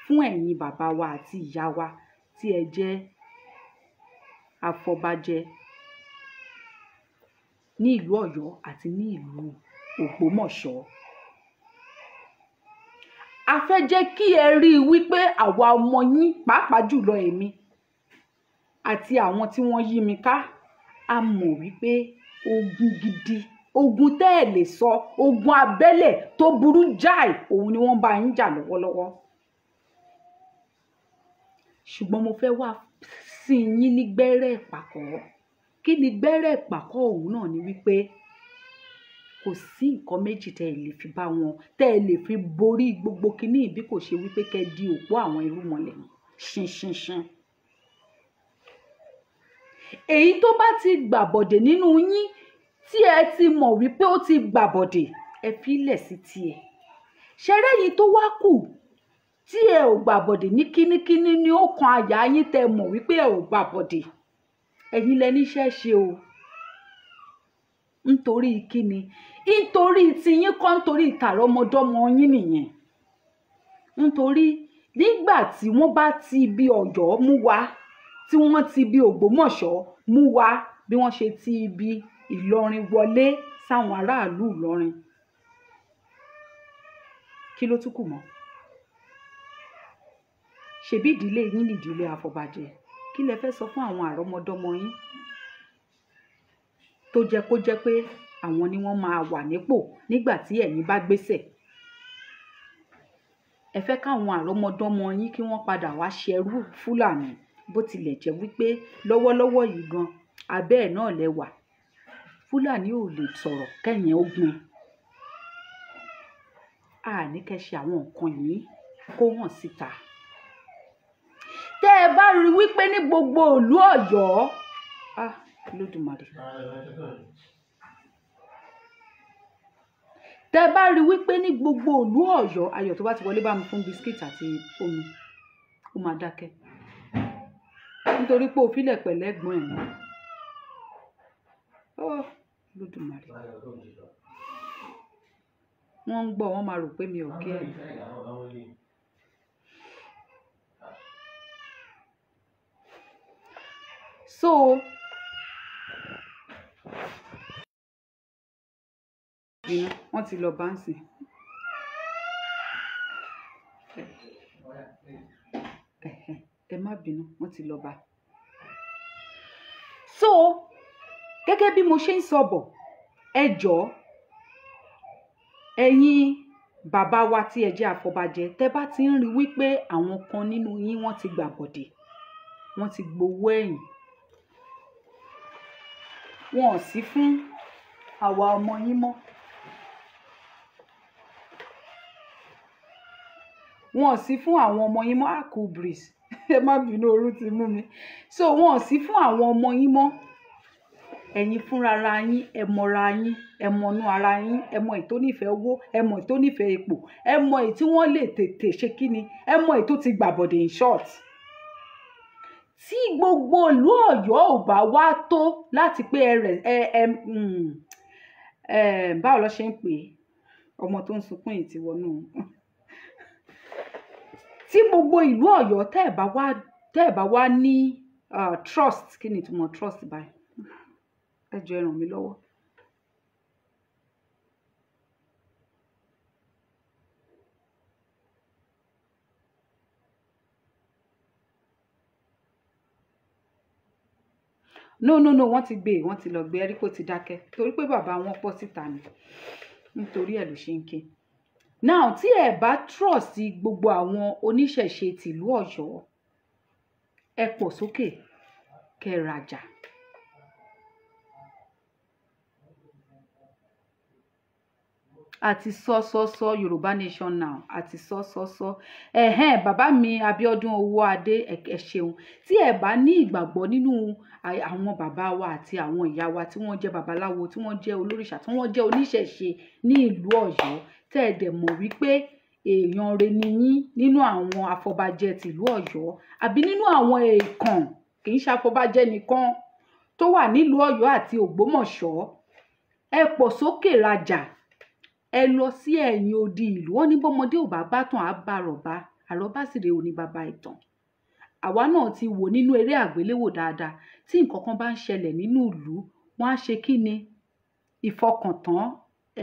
fún ẹ̀yin bàbá wa àti ìyá wa tí ẹ jẹ́ afọbajẹ ní ìlú Ọ̀yọ́ àti ní ìlú Ògbómọ̀ṣọ́. A fẹ́ jẹ́ kí ẹ rí i wípé àwa ọmọ yín, pàápàá jùlọ èmi àti àwọn tí wọ́n yí mi ká, a mọ̀ wípé ogun gidi, ogun tẹ́ ẹ̀ lè sọ, ogun abẹ́lẹ̀ tó burú jáì, òun ni wọ́n bá yín jà lọ́wọ́lọ́wọ́. Ṣùgbọ́n mo fẹ́ wá sí yín ní gbẹ́rẹ́ ìpàkọ́. Kí ni gbẹ́rẹ́ ìpàkọ́ òun náà ni wípé kò sí nǹkan méjì tẹ́ ẹ lè fi bá wọn, tẹ́ ẹ lè fi borí gbogbo kiní bí kò ṣe wípé kẹ́ ẹ di òpó àwọn irúnmọlẹ̀ mú ṣinṣinṣin. Èyí tó bá ti gbàbọ̀dè nínú yín tí ẹ ti mọ̀ wípé ó ti gbàbọ̀dè, ẹ fi lẹ̀ sí tiẹ̀. Ṣẹrẹ́ yìí tó wá kù Tí ẹ ò gbàbọ̀dè ní kínníkínní ní ó kan àyà yín, tẹ́ mọ̀ wípé ẹ ò gbàbọ̀dè, ẹ̀yin lẹ níṣẹ́ ṣe o. Nítorí kíni? Nítorí tiyín kọ́, nítorí ìtàrọ́mọdọ́mọ yín nìyẹn. Nítorí nígbà tí wọ́n bá ti ibi Ọ̀yọ́ mú wa, tí wọ́n ti ibi Ògbómọ̀ṣọ́ mú wa, bí wọ́n ṣe ti ibi Ìlọrin wọlé sáwọn aráàlú Ìlọrin, kí ló tún kù mọ́? Ṣebí ìdílé yín nìdílé àfọ̀bàjẹ́, kí lẹ fẹ́ sọ fún àwọn àrọ́mọdọ́mọ yín tó jẹ́ kó jẹ́ pé àwọn ni wọ́n máa wà nípò nígbà tí ẹ̀yin bá gbéṣẹ̀? Ẹ fẹ́ káwọn àrọ́mọdọ́mọ yín kí wọ́n padà wá ṣẹrú Fúlàní, bó tilẹ̀ jẹ́ wípé lọ́wọ́lọ́wọ́ yìí gan abẹ́ ẹ̀ náà lẹ wà. Fúlàní ò lè sọ̀rọ̀ kẹ́yìn ó gbin. A ní kẹ́ ṣe àwọn nǹkan yìí kó hàn síta. Tẹ́ ẹ bá rí wípé ní gbogbo ìlú Ọ̀yọ́, ah, Olódùmarè, tẹ́ ẹ bá rí wípé ní gbogbo ìlú Ọ̀yọ́, Ayọ̀ tó bá ti wọlé bá mi fún bisikíìtì àti omi, ó máa dákẹ́ nítorí pé òfìlẹ̀ pẹ̀lẹ́ gbọ́n ẹ̀ mọ́. Oh, Olódùmarè, wọ́n ń gbọ́, wọ́n máa rò pé mi ò kí ẹ̀. So wọ́n ti lọ báǹsì. Ẹ má bínú, wọ́n ti lọ bá. So gẹ́gẹ́ bí mo ṣe ń sọ bọ̀, ẹ jọ̀ọ́ ẹ̀yin bàbá wa tí ẹ jẹ́ àfọ̀bàjẹ́, tẹ́ bá ti ń rí wípé àwọn kan nínú yín wọ́n ti gbàbọ̀dè, wọ́n ti gbowó ẹ̀yìn, wọn ò sí fún àwa ọmọ yín mọ́, wọn ò sí fún àwọn ọmọ yín mọ́. Ah, cool breeze, ẹ má bínú, ooru ti mú mi. So wọn ò sí fún àwọn ọmọ yín mọ́. Ẹ̀yin fúnrara yín, ẹ mọra yín, ẹ mọnú ara yín, ẹ mọ èyí tó nífẹ̀ẹ́ owó, ẹ mọ èyí tó nífẹ̀ẹ́ ipò, ẹ mọ èyí tí wọ́n lè tètè ṣe kíni, ẹ mọ èyí tó ti gbàbọ̀dè. In short, tí gbogbo ìlú Ọ̀yọ́ ò bá wá tó láti pé ẹ rẹ ẹ ẹ ẹ báwo lọ ṣe ń pè é, ọmọ tó ń sunkún yìí ti wọnú. Tí gbogbo ìlú Ọ̀yọ́ tẹ́ ẹ̀ bá wá ní trust, kí ni ìtumọ̀ trust báyìí? Ẹ jọ̀ọ́ ẹ ràn mí lọ́wọ́. No no no, wọ́n ti gbé, wọ́n ti lọ gbé, ẹ rí pé ó ti dákẹ́ torí pé bàbá wọn pọ̀ síta ni, nítorí ẹ̀ ló ṣe ń ké. Now tí ẹ bá trust gbogbo àwọn oníṣẹ̀ṣe tìlú Ọ̀yọ́, ẹ pọ̀ sókè kẹ́ rajà. Àti sọ sọ sọ Yorùbá Nation now, àti sọ sọ sọ. Ẹ̀hẹ́n, bàbá mi Abíọ́dún Owóadé, ẹ ṣeun. Tí ẹ bá ní ìgbàgbọ́ nínú àwọn bàbá wa àti àwọn ìyá wa tí wọ́n jẹ́ babaláwo, tí wọ́n jẹ́ olórìṣà, tí wọ́n jẹ́ oníṣẹ̀ṣe ní ìlú Ọ̀yọ́, tẹ́ ẹ dẹ̀ mọ̀ wípé èèyàn re ni yín nínú àwọn afọbajẹ tìlú Ọ̀yọ́ àbí nínú àwọn èèkàn, kì í ṣe afọbajẹ nìkan tó wà nílùú Ọ̀yọ́ àti Ògbómọ̀ṣọ́, ẹ pọ̀ sókè rajà, ẹ lọ sí ẹ̀yìn odi ìlú. Wọ́n ní bọ́mọdé ò bá bá tàn á bá rọ̀bá, àrọ́bá sì rèé òní bàbá ìtàn. Àwa náà ti wò nínú eré àgbéléwò dáadáa, tí nǹkan kan bá ń ṣẹlẹ̀ nínú ìlú, wọ́n á ṣe kí ni? Ìfọkàntán.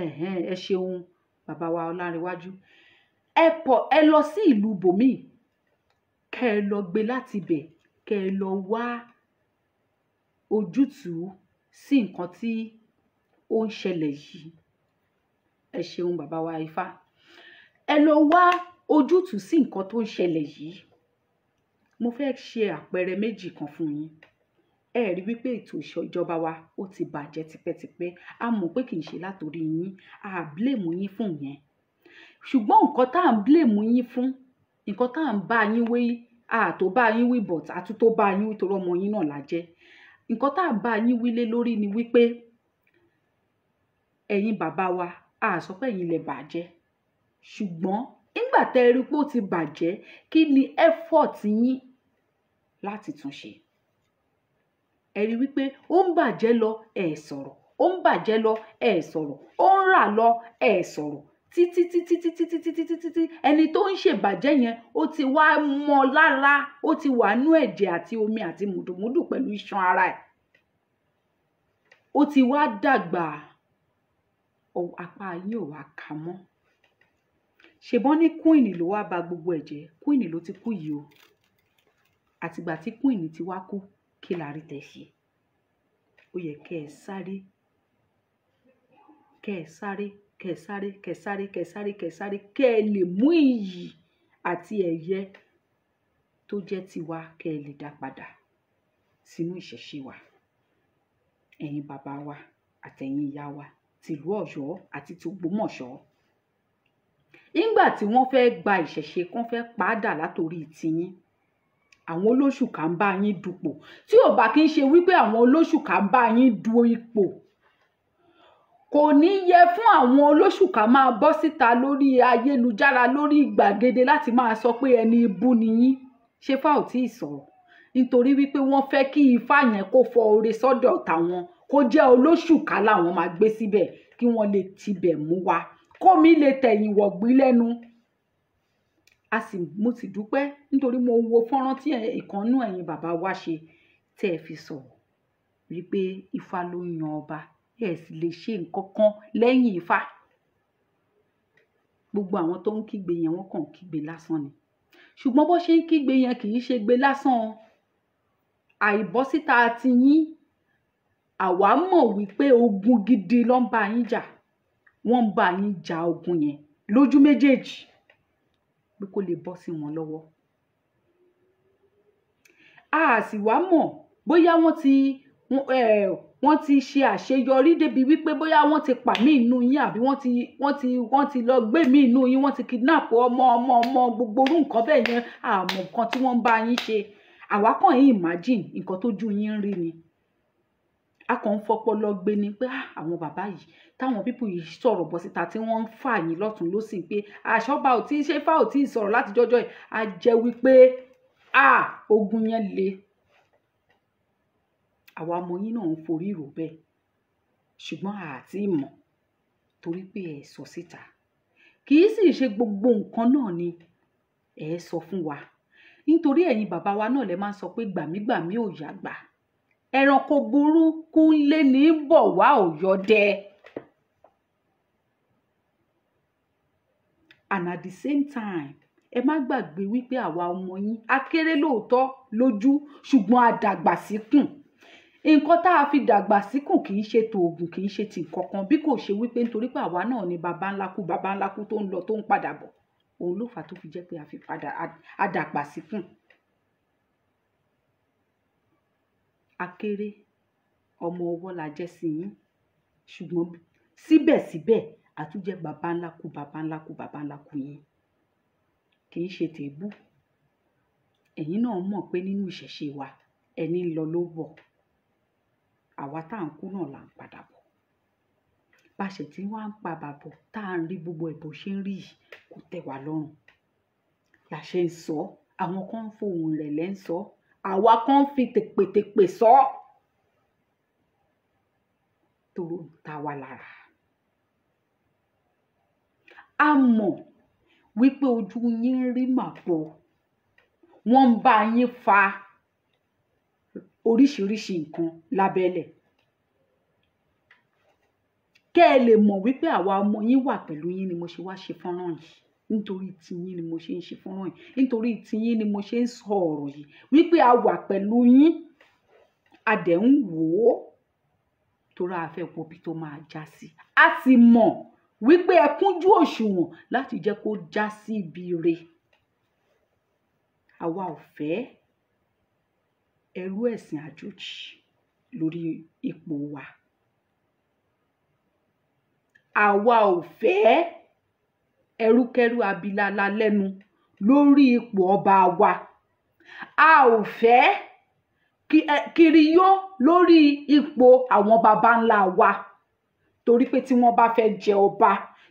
Ẹ̀hẹ́n, ẹ ṣeun bàbá wa Ọlárẹ̀wájú. Ẹ pọ̀, ẹ lọ sí ìlú bòmíì, kẹ́ ẹ lọ gbé láti ibẹ̀, kẹ́ ẹ lọ wá ojútùú sí nǹkan tí ó ń ṣẹlẹ̀ yìí. Ẹ ṣeun bàbá wa Ifá. Ẹ lọ wá ojútùú sí nǹkan tó ń ṣẹlẹ̀ yìí. Mo fẹ́ ṣe àpẹẹrẹ méjì kan fún yín. Ẹ rí wípé ètò ìṣèjọba wa ó ti bàjẹ́ tipẹ́tipẹ́. A mọ̀ pé kì í ṣe látòrí yín, a blame yín fún yẹn. Ṣùgbọ́n nǹkan tá à ń blame yín fún, nǹkan tá à ń bá yín wí, a tó bá yín wí but a tún tó bá yín wí torí ọmọ yín náà la jẹ́. Nǹkan tá à ń bá yín wí lé lórí ni wípé ẹ̀yin bàbá wa, a sọ pé ẹ̀yin lẹ bàjẹ́, ṣùgbọ́n Nígbà tẹ́ ẹ rí pé ó ti bàjẹ́, kí ni effort yín láti tún ṣe? Ẹ rí wípé ó ń bàjẹ́ lọ, ẹ sọ̀rọ̀, ó ń bàjẹ́ lọ, ẹ sọ̀rọ̀, ó ń rà lọ, ẹ sọ̀rọ̀, títí títí títí títí títí títí ẹni tó ń ṣèbàjẹ́ yẹn ó ti wá mọ́ lára, ó ti wà nú ẹ̀jẹ̀ àti omi àti mùdùmúdù pẹ̀lú iṣan ara ẹ̀, ó ti wá dàgbà, apá yín ò wá kà mọ́. Ṣèbọn ní Queen ló wá ba gbogbo ẹ̀ jẹ́. Queen ló ti kú yìí o. Àtìgbà tí Queen ti wá kú, kí la rí tẹ̀ ṣe? Ó yẹ kẹ́ ẹ sáré, kẹ́ ẹ sáré, kẹ́ ẹ sáré, kẹ́ ẹ sáré, kẹ́ ẹ sáré, kẹ́ ẹ sáré, kẹ́ ẹ lè mú iyì àti ẹ̀yẹ tó jẹ́ tiwa, kẹ́ ẹ lè dá padà sínú ìṣẹ̀ṣe wa. Ẹ̀yin bàbá wa àtẹ̀yin ìyá wa tìlú Ọ̀yọ́ àti tògbómọ̀ṣọ́, nígbà tí wọ́n fẹ́ gba ìṣẹ̀ṣe kán fẹ́ padà látòrí tiyín, àwọn olóṣùkà ń bá yín dupò. Tí ò bá kí ń ṣe wípé àwọn olóṣùkà ń bá yín du ipò, kò ní yẹ fún àwọn olóṣùkà máa bọ́ síta lórí ayélujára, lórí gbàgede láti máa sọ pé ẹni ibú ni yín. Ṣé Ifá ò tí ì sọ̀rọ̀? Nítorí wípé wọ́n fẹ́ kí Ifá yẹn kó fọ oore sọ́dọ̀ tàwọn, kó jẹ́ olóṣùkà làwọn máa gbé síbẹ̀ kí wọ́n lè tibẹ̀ mú wa, kómi lè tẹ̀yìn wọ̀gbìn lẹ́nu. A sì mo sì dúpẹ́ nítorí mo wo fọ́nrán tí ìkànnú ẹ̀yin bàbá wa ṣe tẹ́ ẹ fi sọ̀rọ̀ wípé Ifá ló ń yan ọba, ẹ sì lè ṣe nǹkan kan lẹ́yìn Ifá. Gbogbo àwọn tó ń kígbe yẹn, wọ́n kàn ń kígbe lásán ni. Ṣùgbọ́n bó ṣe ń kígbe yẹn kì í ṣe gbe lásán o. Àìbọ́síta ti yín, àwa mọ̀ wípé ogun gidi ló ń bá yín jà. Wọ́n ń bá yín jà ogun yẹn lójú méjèèjì pé kó lè bọ́ sí wọn lọ́wọ́. A sì wá mọ̀ bóyá wọ́n ti ṣe àṣeyọrí débi wípé bóyá wọ́n ti pa mí inú yín, àbí wọ́n ti lọ gbé mí inú yín, wọ́n ti kidnap ọmọ ọmọ ọmọ, gbogbo orú nǹkan bẹ́ẹ̀ yẹn. Àmọ́ nǹkan tí wọ́n ń bá yín ṣe, àwa kàn yín imagine nǹkan tójú yín ń rí ni. A kàn ń fọpọlọ gbé ni pé àwọn bàbá yìí, táwọn pípù yìí sọ̀rọ̀ bọ́ síta tí wọ́n ń fà yín lọ́tún lọ́sìn pé àṣọba ò tí ì ṣe, Ifá ò tí ì sọ̀rọ̀ láti jọjọ́ yìí, a jẹ́ wípé ogun yẹn le. Àwa ọmọ yín náà ń forí rò bẹ́ẹ̀, ṣùgbọ́n a ti mọ̀ torí pé ẹ sọ síta. Kì í sì ṣe gbogbo nǹkan náà ni ẹ sọ fún wa, nítorí ẹ̀yin bàbá wa náà lẹ máa ń sọ pé gbàmígbàmí ò yá gbà, ẹranko burúkú lé ní bọ̀ wá ò yọdẹ. And at the same time, ẹ má gbàgbé wípé àwa ọmọ yín a kéré lóòótọ́ lójú, ṣùgbọ́n a dàgbà síkùn. Nǹkan tá a fi dàgbà síkùn kì í ṣe tòògùn, kì í ṣe ti nǹkan kan, bí kò ṣe wípé nítorí pé àwa náà ni baba ńlá kú, baba ńlá kú tó ń lọ tó ń padà bọ̀. Òun ló fà á tó fi jẹ́ pé a fi padà a dàgbà síkùn. A kéré, ọmọ ọwọ́ la jẹ́ sí yín, ṣùgbọ́n síbẹ̀síbẹ̀ a tún jẹ́ baba ńlá kú, baba ńlá kú, baba ńlá kú yín. Kì í ṣe tèébú. Ẹ̀yin náà mọ̀ pé nínú ìṣẹ̀ṣe wa, ẹni ń lọ ló bọ̀. Àwa tá à ń kú náà là ń padà bọ̀. Bá ṣe tí wọ́n ń pa bàbọ̀ tá à ń rí gbogbo ẹ̀ bó ṣe ń rí yìí kò tẹ́ wa lọ́rùn. La ṣe ń sọ, àwọn kan ń fohùn ìrẹ̀lẹ̀ ń sọ, àwa kan ń fi tèpètèpè sọ. Toró ń ta wa lára. A mọ̀ wípé ojú yín ń rí màbo, wọ́n ń bá yín fa oríṣiríṣi nǹkan lábẹ́lẹ̀. Kẹ́ ẹ lè mọ̀ wípé àwa ọmọ yín wà pẹ̀lú yín ni mo ṣe wá ṣe fọ́nrán yìí. Nítorí tiyín ni mo ṣe ń ṣe fọ́nrán yìí. Nítorí tiyín ni mo ṣe ń sọ ọ̀rọ̀ yìí wípé a wà pẹ̀lú yín, a dẹ̀ ń wò ó torí a fẹ́ wo ibi tó máa já sí. A sì mọ̀ wípé ẹ kúnjú òṣùwọ̀n láti jẹ́ kó já sí ibi ire. Àwa ò fẹ́ ẹrú ẹ̀sìn àjòjì lórí ipò wa. Àwa ò fẹ́ ẹrúkẹ́rú abilala lẹ́nu lórí ipò ọba wa. A ò fẹ́ kiriyó lórí ipò àwọn baba ńlá wa. Torí pé tí wọ́n bá fẹ́ jẹ ọba,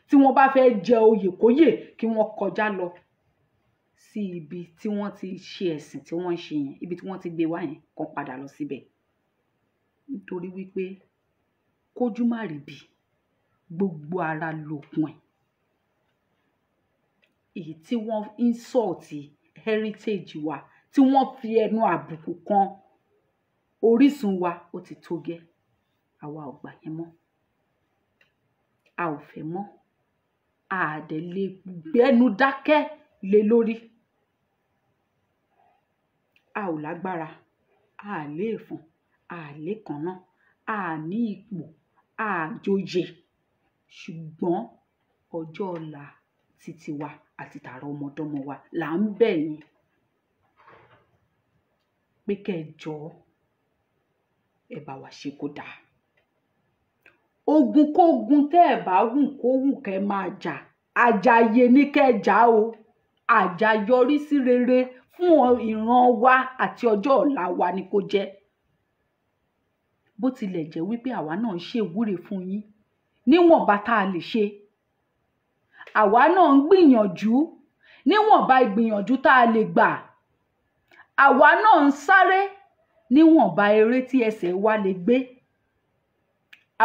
Tí wọ́n bá fẹ́ jẹ oyè kóyè, kí wọ́n kọjá lọ sí ibi tí wọ́n ti ṣe ẹ̀sìn tí wọ́n ń ṣe yẹn, ibi tí wọ́n ti gbé wá yẹn, kàn padà lọ síbẹ̀. Nítorí wípé kójú má rí bí, gbogbo ara lògùn ẹ̀. Èyí tí wọ́n insult heritage wa, tí wọ́n fi ẹnu àbùkù kan orísun wa, ó ti tó gẹ́. Àwa ò gbà yẹn mọ́, a ò fẹ́ mọ́, a dẹ̀ lè gbẹ́nu dákẹ́ lé lórí. A ò lágbára, a lè fún, a lè kànnà, a ní ipò, a joyè, ṣùgbọ́n ọjọ́ ọ̀la títí wa àti tààrà ọmọdọ́mọ wa là ń bẹ̀ yín pé kẹ́ ẹ jọ̀ọ́, ẹ bá wa ṣe kó dáa. Ogun kógun tẹ́ ẹ bá wù kó wù kẹ́ ẹ máa jà, àjàyè ní kẹ́ ẹ jà o. Àjàyọrí sí rere fún ìran wa àti ọjọ́ ọ̀la wa ni kó jẹ́. Bó tilẹ̀ jẹ́ wípé àwa náà ń ṣèwúre fún yín níwọ̀nba tá a lè ṣe, àwa náà ń gbìyànjú níwọ̀nba ìgbìyànjú tá a lè gbà, àwa náà ń sáré níwọ̀nba eré tí ẹsẹ̀ wa lè gbé,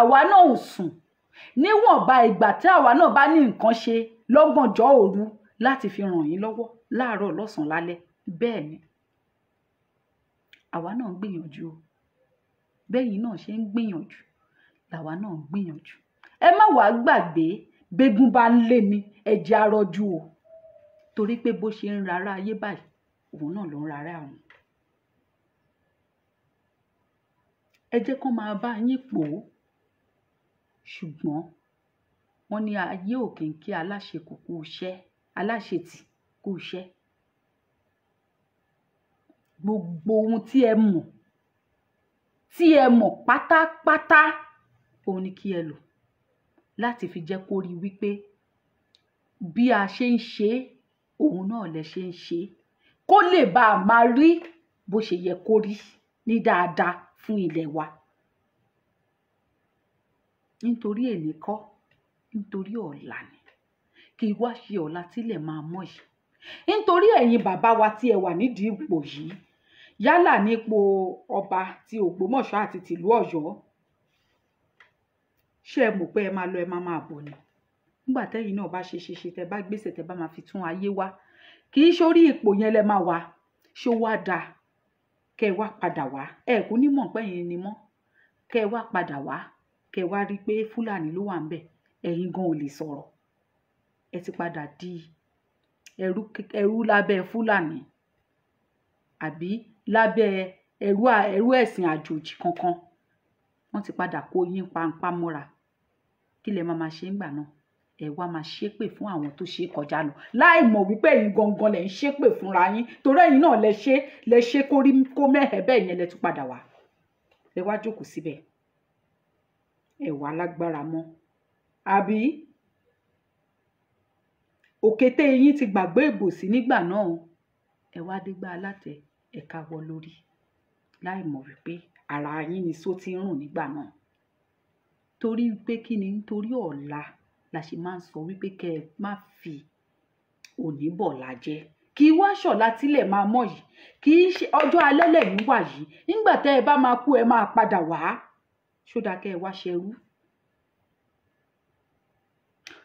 àwa náà ò sùn níwọ̀nba ìgbà tí àwa náà bá ní nǹkan ṣe lọ́gànjọ́ òru láti fi ràn yín lọ́wọ́ láàárọ̀, lọ́sàn-án, lálẹ́. Bẹ́ẹ̀ ni àwa náà ń gbìyànjú o. Bẹ́yìn náà ṣe ń gbìyànjú làwa náà ń gbìyànjú. Ẹ má wàá gbàgbé, bẹ́gùn bá ń lé ni ẹ̀jẹ̀ arọ́jú o, torí pé bó ṣe ń rárá ayé báyìí, òun náà ló ń rárá àwọn. Ẹ jẹ́ kó máa bá yín pò ó, ṣùgbọ́n wọ́n ní ayé ò kì í kí aláṣekù kú iṣẹ́, aláṣetì kú iṣẹ́. Gbogbo ohun tí ẹ mọ̀, tí ẹ mọ̀ pátápátá, òun ni kí ẹ lò láti fi jẹ́ kó rí wípé bí a ṣe ń ṣe é, òun náà lẹ ṣe ń ṣe é, kó lè bá a máa rí bó ṣe yẹ kó rí ní dáadáa fún ilẹ̀ wa. Nítorí èní kọ́, nítorí ọ̀la ni. Kì í wá ṣe ọ̀la tílẹ̀ máa mọ́ yìí. Nítorí ẹ̀yin bàbá wa tí ẹ wà nídìí ipò yìí, yálà nípò ọba ti Ògbómọ̀ṣọ́ àti tìlú Ọ̀yọ́, ṣé ẹ mọ̀ pé ẹ máa lọ, ẹ máa máa bọ̀ ni? Nígbà tẹ́yin náà bá ṣe ṣe ṣe, tẹ́ bá gbèsè, tẹ́ bá máa fi tún ayé wá, kì í ṣorí ipò yẹn lẹ máa wà. Ṣó wá dáa kẹ́ ẹ wá padà wá? Ẹ kú ní mọ̀ pé ẹ̀yin ni mọ́. Kẹ́ ẹ wá padà wá, kẹ́ ẹ wá rí i pé Fúlàní ló wà ńbẹ̀, ẹ̀yin gan ò lè sọ̀rọ̀. Ẹ ti padà di ẹrú, ẹrú lábẹ́ Fúlàní àbí lábẹ́ ẹrú ẹ̀sìn àjòjì kankan. Wọ́n ti padà kó yín pańpá mọ́ra. Kí lẹ máa máa ṣe ńgbà náà? Ẹ wá máa ṣépè fún àwọn tó ṣe kọjá lọ, láì mọ̀ wípé ẹ̀yin gangan lẹ̀ ń ṣépè fúnra yín, torí ẹ̀yin náà lẹ ṣe kó rí kó mẹ́hẹ̀ẹ́ bẹ́ẹ̀ yẹn. Lẹ tún padà wá, lẹ wá jókòó síbẹ̀, ẹ wà lágbára mọ́, àbí òkété yín ti gbàgbé ìbòsí nígbà náà. Ẹ wá dégbà alátẹ, ẹ káwọ́ lórí, láì mọ̀ wípé ara yín ni só ti ń rùn nígbà náà. Torí pé kí ni? Nítorí ọ̀la la ṣe máa ń sọ wípé kẹ́ ẹ má fi òní bọ̀la jẹ́. Kì í wá ṣọ̀la tílẹ̀ máa mọ́ yìí, kì í ṣe ọjọ́ alẹ́ lẹ́yìn wà yìí. Nígbà tẹ́ ẹ bá máa kú, ẹ máa padà wá. Ṣó dáa kẹ́ ẹ wá ṣẹrú?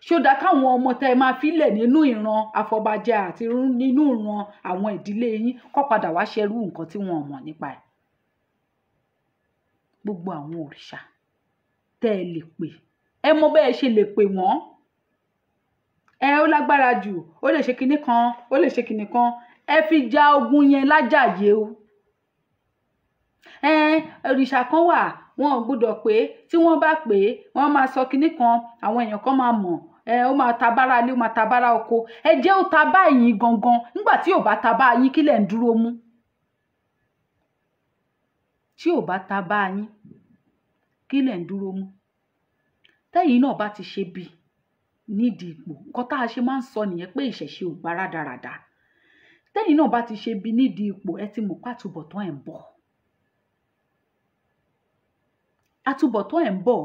Ṣó dáa káwọn ọmọ tẹ́ ẹ máa filẹ̀ nínú ìran afọbajẹ àti nínú ìran àwọn ìdílé yín kó padà wá ṣẹrú nǹkan tí wọn ò mọ̀ nípa ẹ̀? Gbogbo àwọn òrìṣà tẹ́ ẹ lè pè, ẹ mọ bẹ́ẹ̀ ṣe lè pè wọ́n. Ẹ ó lágbára jù, ó lè ṣe kinní kan, ó lè ṣe kinní kan. Ẹ fi ja ogun yẹn lájàyè o. Ẹ òrìṣà kan wà, wọn ò gbọ́dọ̀ pé tí wọ́n bá pè é, wọ́n máa sọ kinní kan, àwọn èèyàn kan máa mọ̀. Ẹ ó máa ta bára ilé, ó máa ta bára oko. Ẹ jẹ́ ó ta bá ẹ̀yin gangan. Nígbà tí ò bá ta bá yín, kí lẹ̀ ń dúró mú? Tí ò bá ta bá yín, kí lẹ̀ ń dúró mú? Tẹ́yìn náà bá ti ṣe bí nídìí ipò, nǹkan tá a ṣe máa ń sọ nìyẹn pé ìṣẹ̀ṣe ò gbá rádaràda. Tẹ́yìn náà bá ti ṣe bí nídìí ipò, ẹ ti mọ̀ pé àtúbọ̀tán ẹ̀ ń bọ̀, àtúbọ̀tán ẹ̀ ń bọ̀.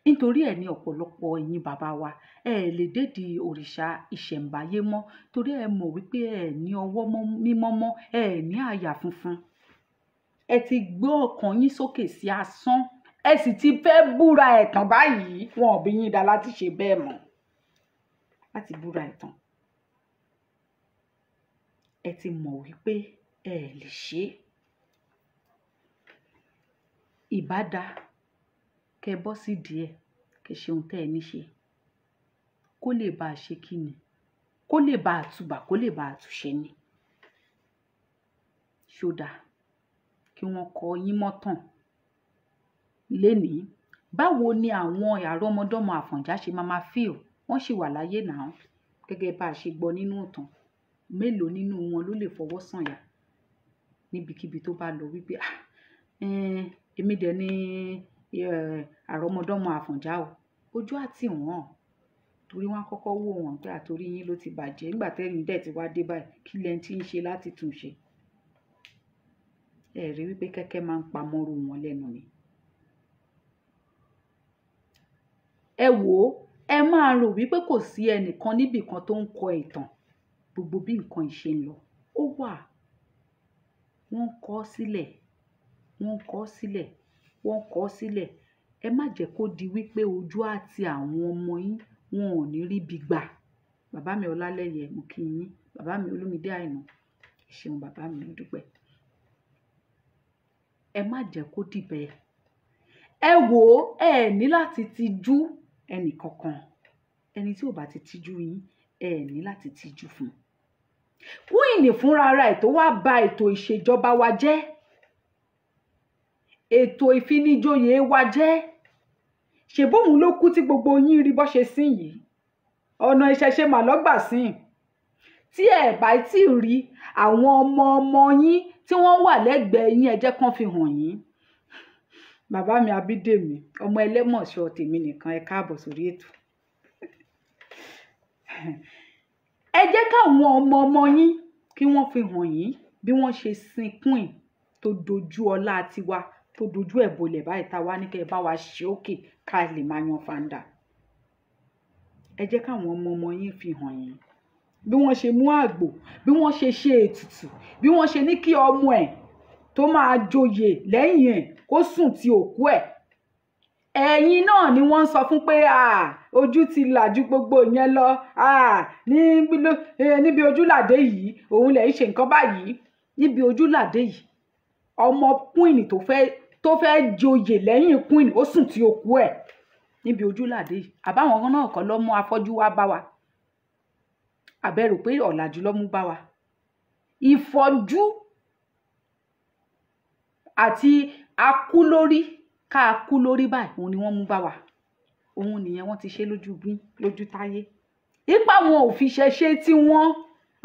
Nítorí ẹ̀ ní ọ̀pọ̀lọpọ̀ ẹ̀yin bàbá wa ẹ lè dédi òrìṣà ìṣẹ̀ǹbáyé mọ́, torí ẹ mọ̀ wípé ẹ ní ọwọ́ mímọ́ mọ́, ẹ ní àyà funfun. Ẹ ti gbé ọkàn yín sókè sí asán, ẹ sì ti fẹ́ búra ẹ̀tàn báyìí. Wọn ò bí yín dá láti ṣe bẹ́ẹ̀ mọ́, láti búra ẹ̀tàn. Ẹ ti mọ̀ wípé ẹ lè ṣe é. Ìbá dá kẹ bọ́ sí díẹ̀, kẹ ṣe ohun tẹ́ ẹ ní ṣe, kó lè bá a ṣe kí ni, kó lè bá a tùbà, kó lè bá a túṣe ni. Ṣó dáa kí wọ́n kọ yín mọ́tàn lénìí? Báwo ni àwọn àrọ́mọdọ́mọ Àfọ̀njá ṣe máa máa feel? Wọ́n sì wà láyé náà, gẹ́gẹ́ bá a ṣe gbọ́ nínú ìtàn. Mélòó nínú wọn ló lè fọwọ́ sànyà níbikíbi tó bá lọ wípé ah, èmi dẹ̀ ni àrọ́mọdọ́mọ Àfọ̀njá o? Ojú á tì wọ́n, torí wọ́n á kọ́kọ́ wò wọ́n pé àtorí yín ló ti bàjẹ́. Nígbà tẹ́yin dẹ̀ ti wá dé báyìí, kí lẹ tí ń ṣe láti tún ṣe? Ẹ rí wípé kẹ́kẹ́ máa ń pamọ́rú wọn lẹ́nu ni. Ẹ wò ó, ẹ máa rò wípé kò sí ẹnìkan níbì kan tó ń kọ ìtàn gbogbo bí nǹkan ìṣe ń lọ. Ó wà, wọ́n ń kọ ọ́ sílẹ̀, wọ́n ń kọ ọ́ sílẹ̀, wọ́n ń kọ ọ́ sílẹ̀. Ẹ má jẹ́ kó di wípé ojú àti àwọn ọmọ yín wọn ò ní ríbi gbà. Bàbá mi Ọlálẹ́yẹ, mo kí yín. Bàbá mi Olúmídé Àìná, ẹ ṣeun bàbá mi, mo dúpẹ́. Ẹ má jẹ́ kó di bẹ́ẹ̀. Ẹ wò ó, ẹ ní láti tijú ẹnì kankan. Ẹni tí ò bá ti tijú yín, ẹ ní láti tijú fún un. Queen fúnra ara ẹ̀ tó wá ba ètò ìṣèjọba wa jẹ́, ètò ìfinijoyè wa jẹ́. Ṣèbóhun ló kú tí gbogbo yín rí bó ṣe sìn yìí? Ọ̀nà ìṣẹ̀ṣe mà lọ́gbà sìn. Tí ẹ bá tí ì rí àwọn ọmọ ọmọ yín tí wọ́n wà lẹ́gbẹ̀ẹ́ yín, ẹ jẹ́ kán fi hàn yín. Bàbá mi Abídèmí, ọmọ ẹlẹ́mọ̀ṣọ́ tèmi nìkan, ẹ káàbọ̀ sórí ètò. Ẹ jẹ́ káwọn ọmọ ọmọ yín kí wọ́n fi hàn yín bí wọ́n ṣe sin Queen tó dojú ọlá tiwa, tó dojú ẹ̀ bolẹ̀ báyìí, tá a wá ní kẹ́ ẹ bá wa ṣe òkè ká lè máa yan fanda. Ẹ jẹ́ káwọn ọmọ ọmọ yín fi hàn yín bí wọ́n ṣe mú àgbò, bí wọ́n ṣe ṣe ètùtù, bí wọ́n ṣe ní kí ọmọ ẹ̀ tó máa joyè lẹ́yìn ẹ̀ kó sùn ti òkú ẹ̀. Ẹ̀yin náà ni wọ́n ń sọ fún pé ojú ti là ju gbogbo yẹn lọ, níbi ojúlàdé yìí òun lẹ̀ ń ṣe nǹkan báyìí. Níbi ojúlàdé yìí, ọmọ Queen tó fẹ́ joyè lẹ́yìn Queen ó sùn ti òkú ẹ̀ níbi ojúlàdé yìí. Àbáwọn náà kọ́ ló mú afọ́jú wá bá wa, àbẹ̀rù pé ọ̀làjú ló mú bá wa. Ìfọ́jú àti akú lórí, ká kú lórí báyìí, òun ni wọ́n mú bá wa. Òun nìyẹn wọ́n ti ṣe lójú gbín, lójú táyé. Ipa wọn ò fi ṣẹṣẹ tí wọ́n,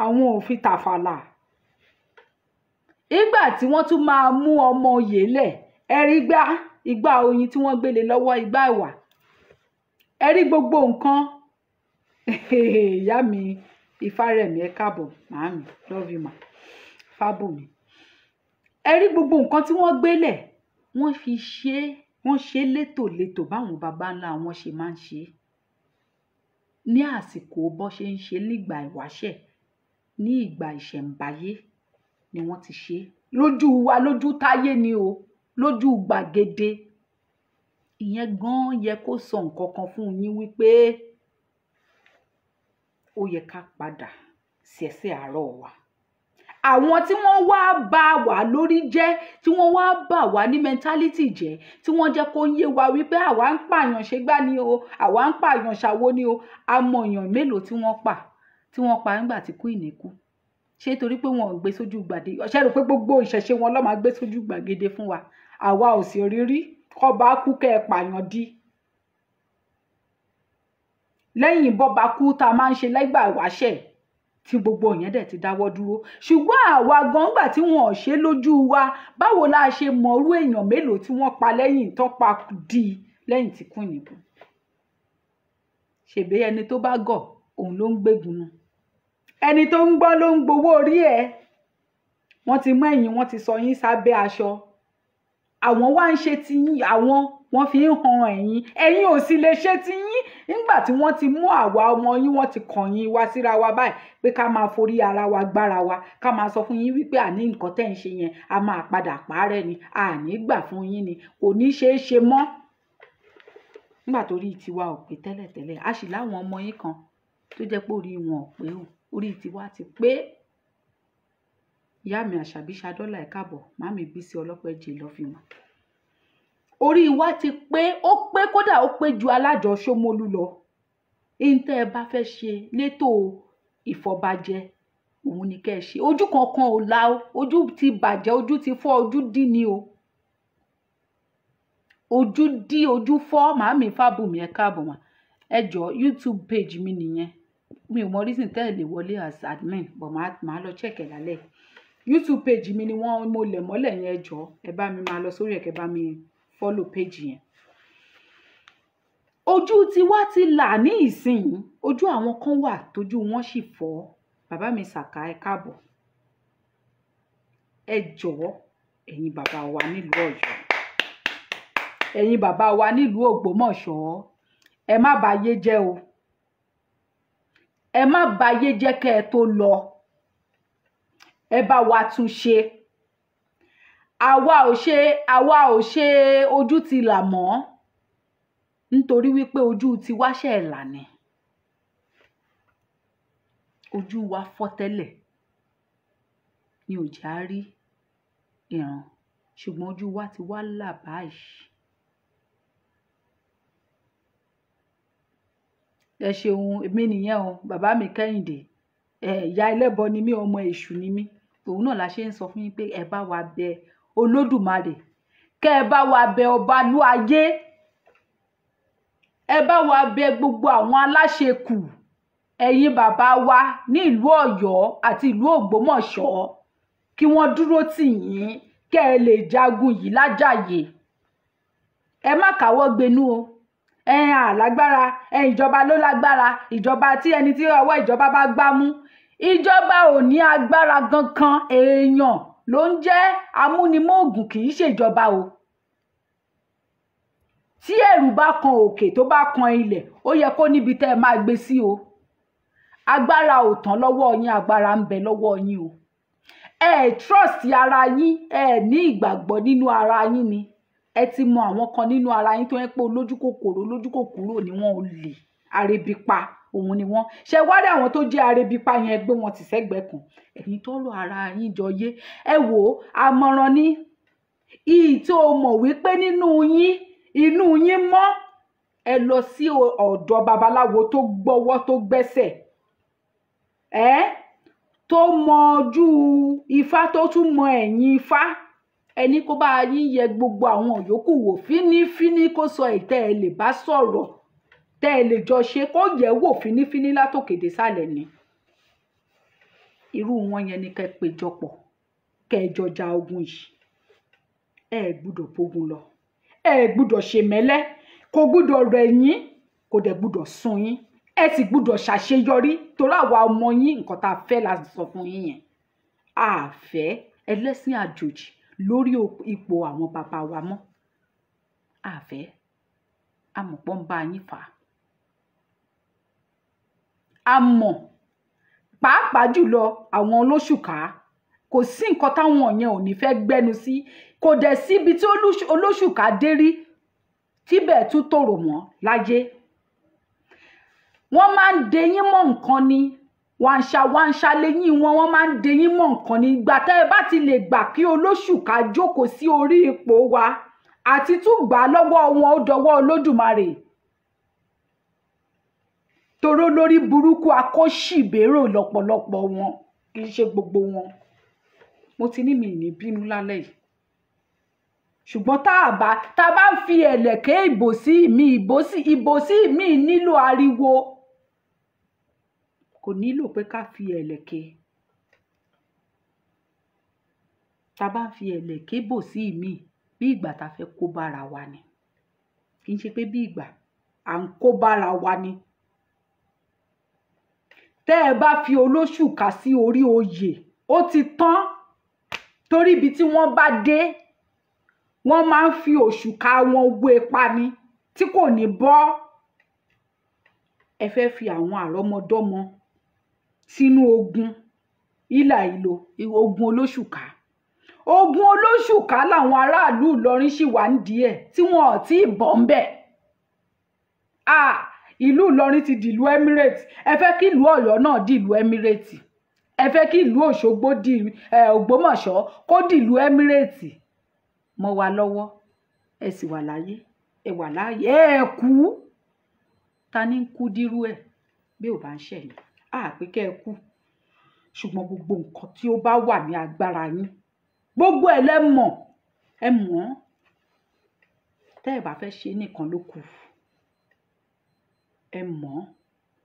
àwọn ò fi tàfàlà. Ìgbà tí wọ́n tún máa mú ọmọ oyè lẹ̀, ẹ rí gbá igbá oyin tí wọ́n gbélé lọ́wọ́, igbá ẹ̀wà. Ẹ rí gbogbo nǹkan. Ìyá mi Ifárẹ̀mí, ẹ káàbọ̀ màámi, love you ma, Fábùnmi. Ẹ rí gbogbo nǹkan tí wọ́n gbélẹ̀, wọ́n fi ṣe é, wọ́n ṣe létòlétò báwọn baba ńlá wọn ṣe máa ń ṣe ní àsìkò bó ṣe ń ṣe nígbà ìwáṣẹ̀, ní ìgbà ìṣẹ̀ǹbáyé ni wọ́n ti ṣe lójú wa, lójú táyé ni o, lójú gbàgede. Ìyẹn gan yẹ kó sọ nǹkan kan fún yín wípé ó yẹ ká padà sí ẹsẹ̀ àárọ̀ wa. Àwọn tí wọ́n wá bá wa lórí jẹ́, tí wọ́n wá bà wá ní mentality jẹ́, tí wọ́n jẹ́ kó yé wa wípé àwa ń pààyàn ṣègbà ni o, àwa ń pààyàn ṣàwo ni o. Amọ̀yàn mélòó tí wọ́n pa, tí wọ́n pa nígbà tí Queen kú? Ṣé torí pé wọn ò gbé sójú gbàgede? Ṣé rò pé gbogbo ìṣẹ̀ṣe wọn ló máa gbé sójú gbàgede fún wa? Àwa ò sì rí rí kọ́ba kú kẹ́ ẹ pààyàn di. Lẹ́yìn bọ́ba kú tá a máa ń ṣe lẹ́gbà ìwáṣẹ̀ tí gbogbo yẹn dẹ̀ ti dáwọ́ dúró. Ṣùgbọ́n àwa gan-an tí wọn ò ṣe lójú wa, báwo la ṣe mọ̀rú èèyàn mélòó tí wọ́n pa lẹ́yìn tán pa di lẹ́yìn tí Queen kú? Ṣèbí ẹni tó bá gọ̀ òun ló ń gbégun nu, ẹni tó ń gbọ́ ló ń gbowó orí ẹ̀. Wọ́n ti mú ẹ̀yìn, wọ́n ti sọ yín sábẹ́ aṣọ. Àwọn wá ń ṣe ti yín, àwọn Wọ́n fi ń han ẹ̀yin, ẹ̀yin ò sì lè ṣe ti yín. Nígbà tí wọ́n ti mú àwa ọmọ yín, wọ́n ti kàn yín wá síra wa báyìí pé ká máa forí ara wa gbára wa, ká máa sọ fún yín wípé àní nǹkan tẹ́ ń ṣe yẹn a máa padà parẹ́ ni, àní gbà fún yín ni, kò ní ṣeé ṣe mọ́. Nígbà tó rí tiwa ò pé tẹ́lẹ̀tẹ́lẹ̀, a sì láwọn ọmọ yín kan tó jẹ́ pé orí wọn ò pé o, orí tiwa ti pé. Ìyá mi Àṣàbí Ṣadọ́là, ẹ̀ káàbọ̀. Màmí Bísí Ọlọ́pẹ́ jẹ lọ́fìmọ̀. Orí wa ti pé, ó pé kódà ó pé ju alájọ Ṣómólú lọ. Ihun tẹ́ ẹ bá fẹ́ ṣe létò ìfọbajẹ, òun ni kẹ́ ẹ ṣe. Ojú kankan ò la o, ojú ti bàjẹ́, ojú ti fọ́, ojú dí ni o. Ojú dí, ojú fọ́. Màmí Fábùnmi, ẹ káàbọ̀ mà. Ẹ jọ, YouTube page mi nìyẹn. Mi ò mọ reason tẹ́ ẹ lè wọlé as admin, but màá lọ check ẹ̀ lálẹ́. YouTube page mi ni wọ́n mo lẹ̀ mọ́lẹ̀ yẹn, ẹ jọ, ẹ bá mi máa lọ sórí ẹ̀ kẹ́ bá mi follow page yẹn. Ojú tiwa ti là ní ìsìn, ojú àwọn kan wà tójú wọn sì fọ́. Bàbá mi Sàká, ẹ káàbọ̀. Ẹ jọ̀ọ́, ẹ̀yin bàbá wa nílùú Ọ̀yọ́, ẹ̀yin bàbá wa nílùú Ògbómọ̀ṣọ́, ẹ má bàyé jẹ́ o. Ẹ má bàyé jẹ́ kẹ́ ẹ tó lọ. Ẹ bá wa tún ṣe. Àwa ò ṣe, àwa ò ṣe ojú ti là mọ́, nítorí wípé ojú tiwa ṣẹ̀ là ni. Ojú wa fọ́ tẹ́lẹ̀ ni ò jẹ́ á rí ìran, ṣùgbọ́n ojú wa ti wá là báyìí. Ẹ ṣeun, èmi nìyẹn o, bàbá mi Kẹ́hìndé. Ẹ ìyá ẹlẹ́bọ ni mí, ọmọ èṣù ni mí. Òun náà la ṣe ń sọ fún yín pé ẹ bá wa bẹ Olódùmarè, kẹ́ ẹ bá wa bẹ Ọbalúayé, ẹ bá wa bẹ gbogbo àwọn aláṣekù, ẹ̀yin bàbá wa ní ìlú Ọ̀yọ́ àti ìlú Ògbómọ̀ṣọ́, kí wọ́n dúró tì yín kẹ́ ẹ lè jagun yìí lájàyè. Ẹ má káwọ́ gbenú o. Ẹ àlágbára, ẹ ìjọba ló lágbára, ìjọba tí ẹni tí ọwọ́ ìjọba bá gbá mú. Ìjọba ò ní agbára kankan, èèyàn ló ń jẹ́ amúnimóògùn, kì í ṣèjọba o. Tí ẹ̀rù bá kan òkè tó bá kan ilẹ̀, ó yẹ kó níbi tẹ́ ẹ máa gbé sí o. Agbára ò tán lọ́wọ́ yín, agbára ń bẹ lọ́wọ́ yín o. Ẹ trust ara yín, ẹ ní ìgbàgbọ́ nínú ara yín ni. Ẹ ti mọ àwọn kan nínú ara yín tó ń pé olójú kòkòrò, olójú kòkòrò ni wọ́n, ò lè arebipa òun ni wọ́n. Ṣe wá rí àwọn tó jẹ́ arebipa yẹn, gbé wọn tì sẹ́gbẹ̀ẹ́ kan. Ẹ̀yin tọ́rọ̀ ara yín jọ yé. Ẹ wò ó, àmọ̀ràn ni. Ìyí tó mọ̀ wípé nínú yín, inú yín mọ́, ẹ lọ sí ọ̀dọ̀ babaláwo tó gbọ́wọ́ tó gbẹ́sẹ̀, ẹ tó mọ ojú ifá, tó tún mọ ẹ̀yìn ifá. Ẹni kó bá yín yẹ gbogbo àwọn yòókù wò fínífíní, kó sọ ìtẹ́ ẹ lè bá sọ̀rọ̀, tẹ́ ẹ lè jọ ṣe, kó yẹ̀ wò fínífíní látòkè dé sàlẹ̀ ni. Irú wọn yẹn ni kẹ́ péjọpọ̀, kẹ́ jọ ja ogun yìí. Ẹ gbúdọ̀ bógun lọ, ẹ gbúdọ̀ ṣe mẹ́lẹ́, kò gbúdọ̀ rẹ̀ yín, kò dẹ̀ gbúdọ̀ sun yín, ẹ sì gbúdọ̀ ṣàṣeyọrí. Torí àwa ọmọ yín, nǹkan tá a fẹ́ la sọ fún yín yẹn. A fẹ́ ẹlẹ́sìn àjòjì lórí ipò àwọn bàbá wa mọ́. A fẹ́, amọ̀pọ̀ ń bá yín fà á. A mọ̀ pàápàá jùlọ àwọn olóṣùká, kò sí nǹkan táwọn yẹn ò ní fẹ́ gbẹ́nu sí. Kò dẹ̀ síbi tí olóṣùká dé rí tíbẹ̀ tún tòrò mọ́ láyé. Wọ́n máa ń deyín mọ́ nǹkan ni, wàǹṣà wàǹṣà lẹ́yìn wọn, wọ́n máa ń deyín mọ́ nǹkan ni. Ìgbà tẹ́ ẹ bá ti lè gbà kí olóṣùká jókòó sí orí ipò wa àti tún gbà lọ́wọ́ wọn, ó dọwọ́ Olódùmarè. Toró lórí burúkú akóṣìbérò lọ́pọ̀lọpọ̀ wọn, kì í ṣe gbogbo wọn. Mo ti ní mi ní bínú lálẹ́ yìí, ṣùgbọ́n tá a bá ń fi ẹ̀lẹ̀kẹ́ ìbòsí mi, ìbòsí mi nílò ariwo, kò nílò pé ká fi ẹ̀lẹ̀kẹ́. Tá a bá ń fi ẹ̀lẹ̀kẹ́ bòsí mi, bí ìgbà tá a fẹ́ kó bára wa ni. Kì í ṣe pé bí ìgbà à ń kó bára wa ni. Tẹ́ ẹ bá fi olóṣùká sí orí oyè, ó ti tán. Torí ibi tí wọ́n bá dé, Wọ́n máa ń fi òṣùká wọn wé pa ni tí kò ní bọ́. Ẹ fẹ́ fi àwọn àrọ́mọdọ́mọ sínú ogun ìlà ìlò, ogun olóṣùká. Ogun olóṣùká làwọn aráàlú Ìlọrin sì wà nídìí ẹ̀ tí wọn ò tí ì bọ́ ń bẹ̀. Ìlú Ìlọrin ti dìlú Emirates. Ẹ fẹ́ kí ìlú Ọ̀yọ́ náà dìlú Emirates. Ẹ fẹ́ kí ìlú Òṣogbo di Ògbómọ̀ṣọ́ kó dìlú Emirates mọ́ wa lọ́wọ́. Ẹ sì wà láyé, ẹ wà láàyè, ẹ kú. Ta ni ń kú dírú ẹ̀ bí ò bá ń ṣẹlẹ̀? Á pé kẹ́ ẹ kú, ṣùgbọ́n gbogbo nǹkan tí ó bá wà ní agbára yín, gbogbo ẹ̀ lẹ mọ̀, ẹ mọ̀ ọ́n. Tẹ́ ẹ bá fẹ́ ṣe nìkan ló kù, ẹ mọ̀ ọ́n.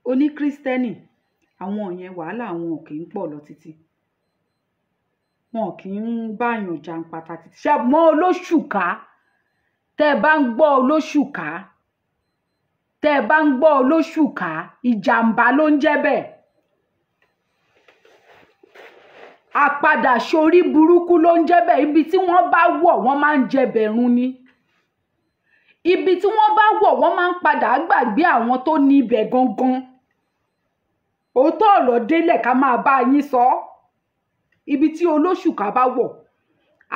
Oní Kírísítẹ́nì, àwọn yẹn wàhálà wọn ò kì í pọ̀ lọ títí, wọn kì í báyàn jàǹpátá títí. Ṣùgbọ́n olóṣùká, tẹ́ ẹ bá ń gbọ́ olóṣùká, tẹ́ ẹ bá ń gbọ́ olóṣùká, ìjàmbá ló ń jẹ́ bẹ́ẹ̀. Àpadà sórí burúkú ló ń jẹ́ bẹ́ẹ̀. Ibi tí wọ́n bá wọ̀ wọ́n máa ń jẹbẹ̀ run ni. Ibi tí wọ́n bá wọ̀ wọ́n máa ń padà gbàgbé àwọn tó ní ibẹ̀ gangan. Òótọ́ ọ̀rọ̀ délẹ̀ ká máa bá yín sọ. Ibi tí olóṣùká bá wọ̀,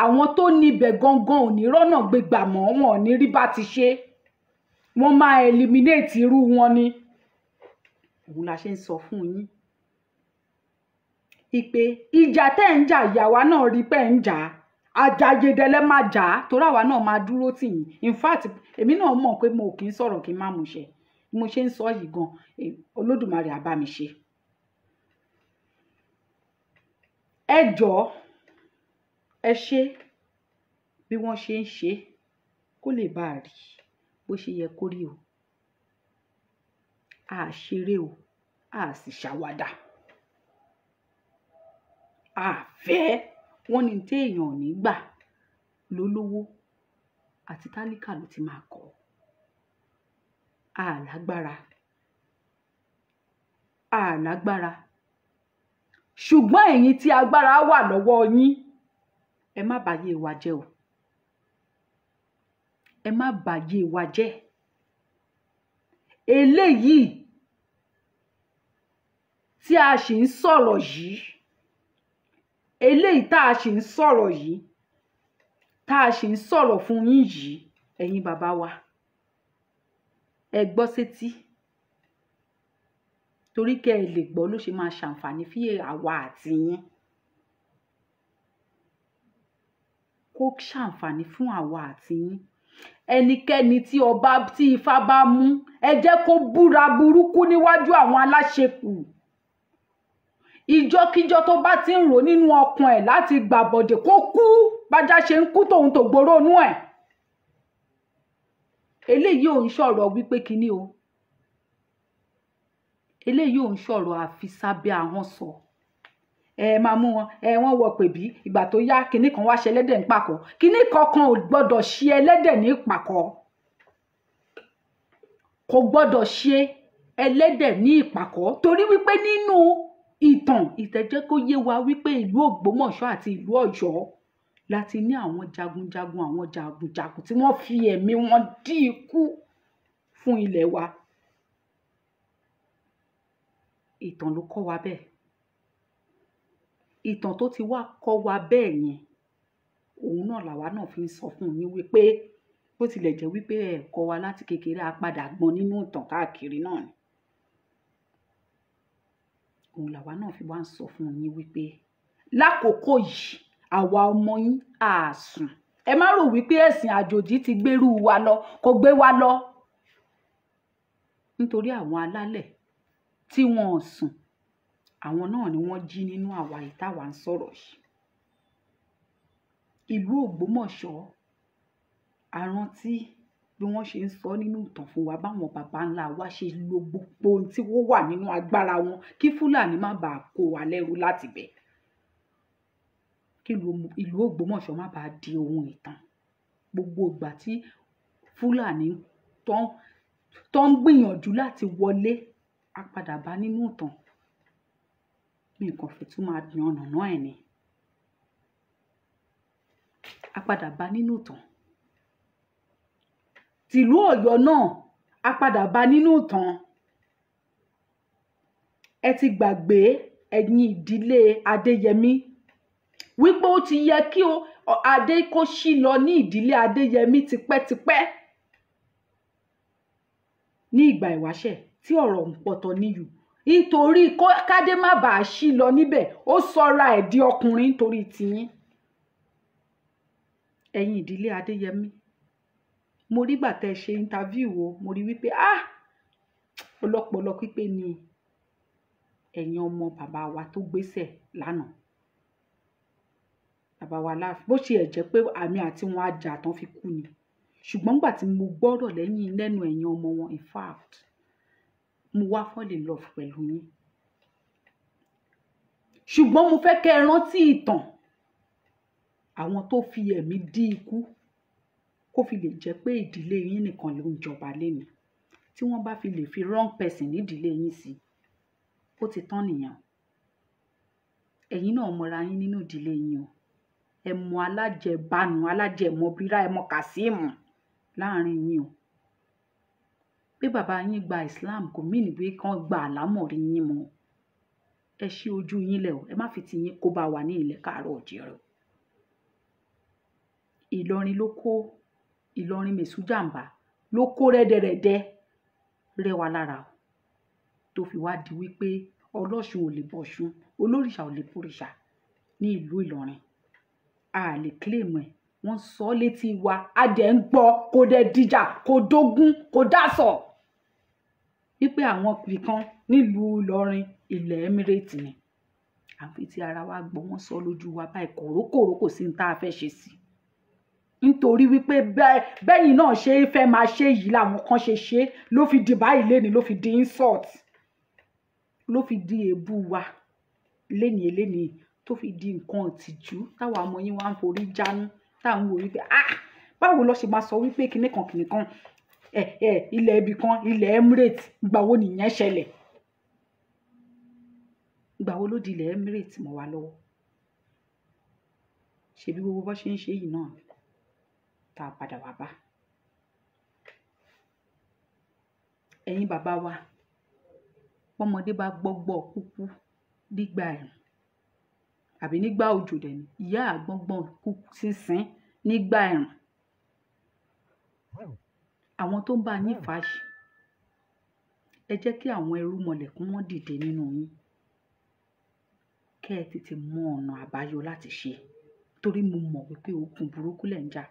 àwọn tó ní ibẹ̀ gangan ò ní rọ́nà gbégbà mọ́, wọn ò ní rí bá ti ṣe. Wọ́n máa eliminate irú wọn ni. Òun la ṣe ń sọ fún yín ìpè ìjà tẹ́ ń jà, ìyàwó náà rí pé ń jà, àjàyèdẹlẹ máa jà á, torí àwa náà máa dúró tì yín. In fact, èmi náà mọ̀ pé mo kì í sọ̀rọ̀ kí n má múṣẹ. Bí mo ṣe ń sọ yìí gan, Olódùmarè á bá mi ṣe. Ẹ jọ̀ọ́, ẹ ṣe bí wọ́n ṣe ń ṣe kó lè bá a rí bó ṣe yẹ kó rí o. A ṣeré o, a sì ṣàwàdà. A fẹ́ wọ́n ní tí èèyàn ò ní gbà lólówó àti tálíkà ló ti máa kọ́. A lágbára, a lágbára. Ṣùgbọ́n ẹ̀yin tí agbára wà lọ́wọ́ yín, ẹ má bàyé wa jẹ́ o. Ẹ má bàyé wa jẹ́. Eléyìí tí a sì ń sọ̀rọ̀ yìí, eléyìí tá a sì ń sọ̀rọ̀ yìí, tá a sì ń sọ̀rọ̀ fún yín yìí, ẹ̀yin bàbá wa, ẹ gbọ́ sétí. Torí kẹ́ ẹ lè gbọ́ ló ṣe máa ṣàǹfààní fún àwa àti yín. Kó ṣàǹfààní fún àwa àti yín. Ẹnikẹ́ni tí ọba tí ifá bá mú, ẹ jẹ́ kó búra burúkú níwájú àwọn aláṣekù. Ìjọkíjọ tó bá ti ń rò nínú ọkàn ẹ̀ láti gbàbọ̀dè kó kú, bájá ṣe ń kú tòun tó gbòòrò inú ẹ̀. Eléyìí ò ń sọ̀rọ̀ wípé kinní o. Eléyìí ò ń sọ̀rọ̀ àfisábẹ́ ahọ́n sọ. Ẹ máa mú wọn, ẹ wọ́n wọ pèbí, ìgbà tó yá kinní kan wá ṣe ẹlẹ́dẹ̀ ń pàkọ́. Kinní kankan ò gbọ́dọ̀ ṣe ẹlẹ́dẹ̀ ní ìpàkọ́. Kò gbọ́dọ̀ ṣe ẹlẹ́dẹ̀ ní ìpàkọ́. Torí wípé nínú ìtàn, ìtàn jẹ́ kó yé wa wípé ìlú Ògbómọ̀ṣọ́ àti ìlú Ọ̀yọ́ láti ní àwọn jagunjagun, àwọn jagunjagun tí wọ́n fi ẹ̀mí wọn dí ikú fún ilẹ̀ wa. Ìtàn ló kọ́ wa bẹ́ẹ̀. Ìtàn tó ti wá kọ́ wa bẹ́ẹ̀ yẹn, òun náà làwa náà fi ń sọ fún yín wípé bó tilẹ̀ jẹ́ wípé ẹ kọ́ wa láti kékeré, a padà gbọ́n nínú ìtàn káàkiri náà ni. Òun làwa náà fi wá ń sọ fún yín wípé lákòókò yìí, àwa ọmọ yín á sùn. Ẹ má rò wípé ẹ̀sìn àjòjì ti gbérú wa lọ, kò gbé wa lọ. Nítorí àwọn alálẹ̀ tí wọn ò sùn, àwọn náà ni wọ́n jí nínú àwa yìí táwa ń sọ̀rọ̀ yìí. Ìlú Ògbómọ̀ṣọ́, a rántí bí wọ́n ṣe ń sọ nínú ìtàn fún wa báwọn baba ńlá wa ṣe lo gbogbo ohun tí ó wà nínú agbára wọn kí Fúlàní má bàa kó wa lẹ́rú láti bẹ̀. Kí ìlú Ògbómọ̀ṣọ́ má bàa di ohun ìtàn. Gbogbo ìgbà tí Fúlàní tó ń gbìyànjú láti wọlé, a padà bá nínú ìtàn. Mi kàn fẹ́ tún máa yan ọ̀nà ẹ̀ ni. A padà bá nínú ìtàn. Tìlú Ọ̀yọ́ náà a padà bá nínú ìtàn. Ẹ ti gbàgbé ẹ̀yin ìdílé Adéyẹmí wípé ó ti yẹ kí adé kó ṣí lọ ní ìdílé Adéyẹmí tipẹ́tipẹ́ ní ìgbà ìwáṣẹ̀ tí ọ̀rọ̀ ń pọ̀tọ̀ níyù, nítorí kádé má bàa ṣí lọ níbẹ̀, ó sọra ẹ̀ di ọkùnrin nítorí tiyín. Ẹ̀yin ìdílé Adéyẹmí, mo rí gbà tẹ́ ṣe interview o, mo rí wípé ah, ọlọ́pọlọ pípé ni ẹ̀yin ọmọ bàbá wa tó gbéṣẹ̀ lánàá, bàbá wa láàfin. Bó ṣe ẹ̀ jẹ́ pé àmì àti wọn ajá tán fi kú ni, ṣùgbọ́n gbà tí mo gbọ́rọ̀ lẹ́yìn lẹ́nu ẹ̀yin ọmọ wọn, in fact mo wá fall in love pẹ̀lú yín. Ṣùgbọ́n mo fẹ́ kẹ́ ẹ rántí ìtàn àwọn tó fi ẹ̀mí dí ikú kó fi lè jẹ́ pé ìdílé yín nìkan ló ń jọba léni. Tí wọ́n bá fi lè fi wrong person nídìílé yín sí, ó ti tán nìyẹn. Ẹ̀yin náà mọra yín nínú ìdílé yín o. Ẹ mọ alájẹbánu, alájẹmọbírá, ẹ mọ Kàsíìmù láàrin yín o. Pé bàbá yín gba Islam kò mean pé kán gba àlámọ̀rí yín mọ́. Ẹ ṣí ojú yín lẹ̀ o, ẹ má fi ti yín kó bá wa ní ilẹ̀ káàárọ̀ òjìrè o. Ìlọrin ló kó, Ìlọrin mẹ̀sújàmbá ló kó rẹ́dẹ̀rẹ́dẹ́ rẹwà lára o, tó fi wá di wípé ọlọ́ṣun ò lè bọ̀ṣun, olórìṣà ò lè bòrìṣà ní ìlú Ìlọrin. A lè claim ẹ̀, wọ́n sọ létí wa, a dẹ̀ ń gbọ́, kò dẹ̀ dìjà, kò dógún, kò dásọ̀ wípé àwọn ibìkan nílùú Ìlọrin ilẹ̀ Emirate ni. Àfi tí ara wa gbọ́, wọ́n sọ lójú wa báyìí, kòrókòró kò sí ní tá a fẹ́ ṣe sí i. Nítorí wípé bẹ́yìn náà ṣe é fẹ́ máa ṣe yìí làwọn kan ṣe ṣe, ló fi di báyìí léni, ló fi di insult, ló fi di èébú wa léni léni, tó fi di nǹkan ìtìjú táwa ọmọ yín wá ń forí jánu, táwọn wò wípé ah, báwo lọ ṣe máa sọ wípé kinní kan kinní kan, ẹ ẹ ilẹ̀ ibì kan ilẹ̀ Emirate, ìgbà wo nìyẹn ṣẹlẹ̀? Ìgbà wo ló di ilẹ̀ Emirate mọ́ wa lọ́wọ́? Ṣebí gbogbo bó ṣe ń ṣe yìí náà tá a padà wá bá. Ẹ̀yin bàbá wa, bọ́mọdé bá gbọ́gbọ́ kúkú nígbà ẹ̀rùn àbí nígbà òjò dẹ̀ ni, ìyá àgbọ́ngbọ́n kúkú sínsín nígbà ẹ̀rùn. Àwọn tó ń bá yín fà yìí, ẹ jẹ́ kí àwọn ẹrú mọlẹ̀ kí wọ́n dìde nínú yín, kẹ́ ẹ tètè mọ ọ̀nà àbáyọ láti ṣe. Torí mo mọ̀ wípé ogun burúkú lẹ̀ ń jà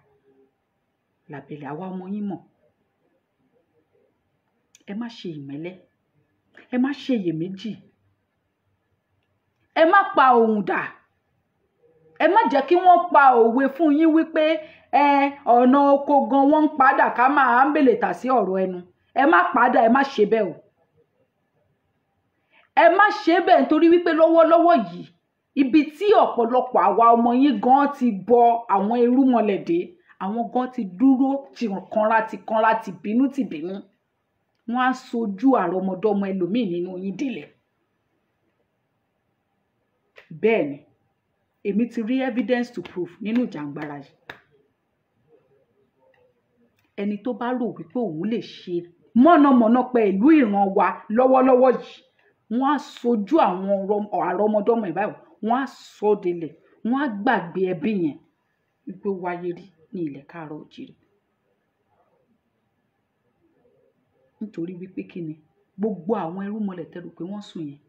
lábẹ́lẹ̀, àwa ọmọ yín mọ̀. Ẹ má ṣe ìmẹ́lẹ́, ẹ má ṣe iyèméjì, ẹ má pa ohùn dà, ẹ má jẹ́ kí wọ́n pa òwe fún yín wípé ẹ ọ̀nà oko gan wọ́n ń padà ká máa ń bèlè tà sí ọ̀rọ̀ ẹnu. Ẹ má padà, ẹ má ṣe bẹ́ẹ̀ o. Ẹ má ṣe bẹ́ẹ̀ nítorí wípé lọ́wọ́lọ́wọ́ yìí, ibi tí ọ̀pọ̀lọpọ̀ àwa ọmọ yín gan ti bọ àwọn irúnmọlẹ̀ dé, àwọn gan ti dúró ti kanra ti kanra ti bínú ti bínú. Wọ́n á sojú àrọmọdọ́mọ ẹlòmíì nínú yín délẹ̀. Bẹ́ẹ̀ ni, èmi ti rí evidence to prove nínú ìjàngbara yìí. Ẹni tó bá rò wípé òun lè ṣe mọ̀nàmọ́ná pẹ̀lú ìran wa lọ́wọ́lọ́wọ́ yìí, wọ́n á sojú àwọn àrọmọdọ́mọ ẹ̀ báyìí, wọ́n á sọ délẹ̀, wọ́n á gbàgbé ẹbí yẹn wípé ó wáyé rí ní ilẹ̀ káàárọ̀ òjìrè. Nítorí wípé kí ni gbogbo àwọn ẹrúmọlẹ̀ tẹ́ rò pé wọ́n sùn yẹn,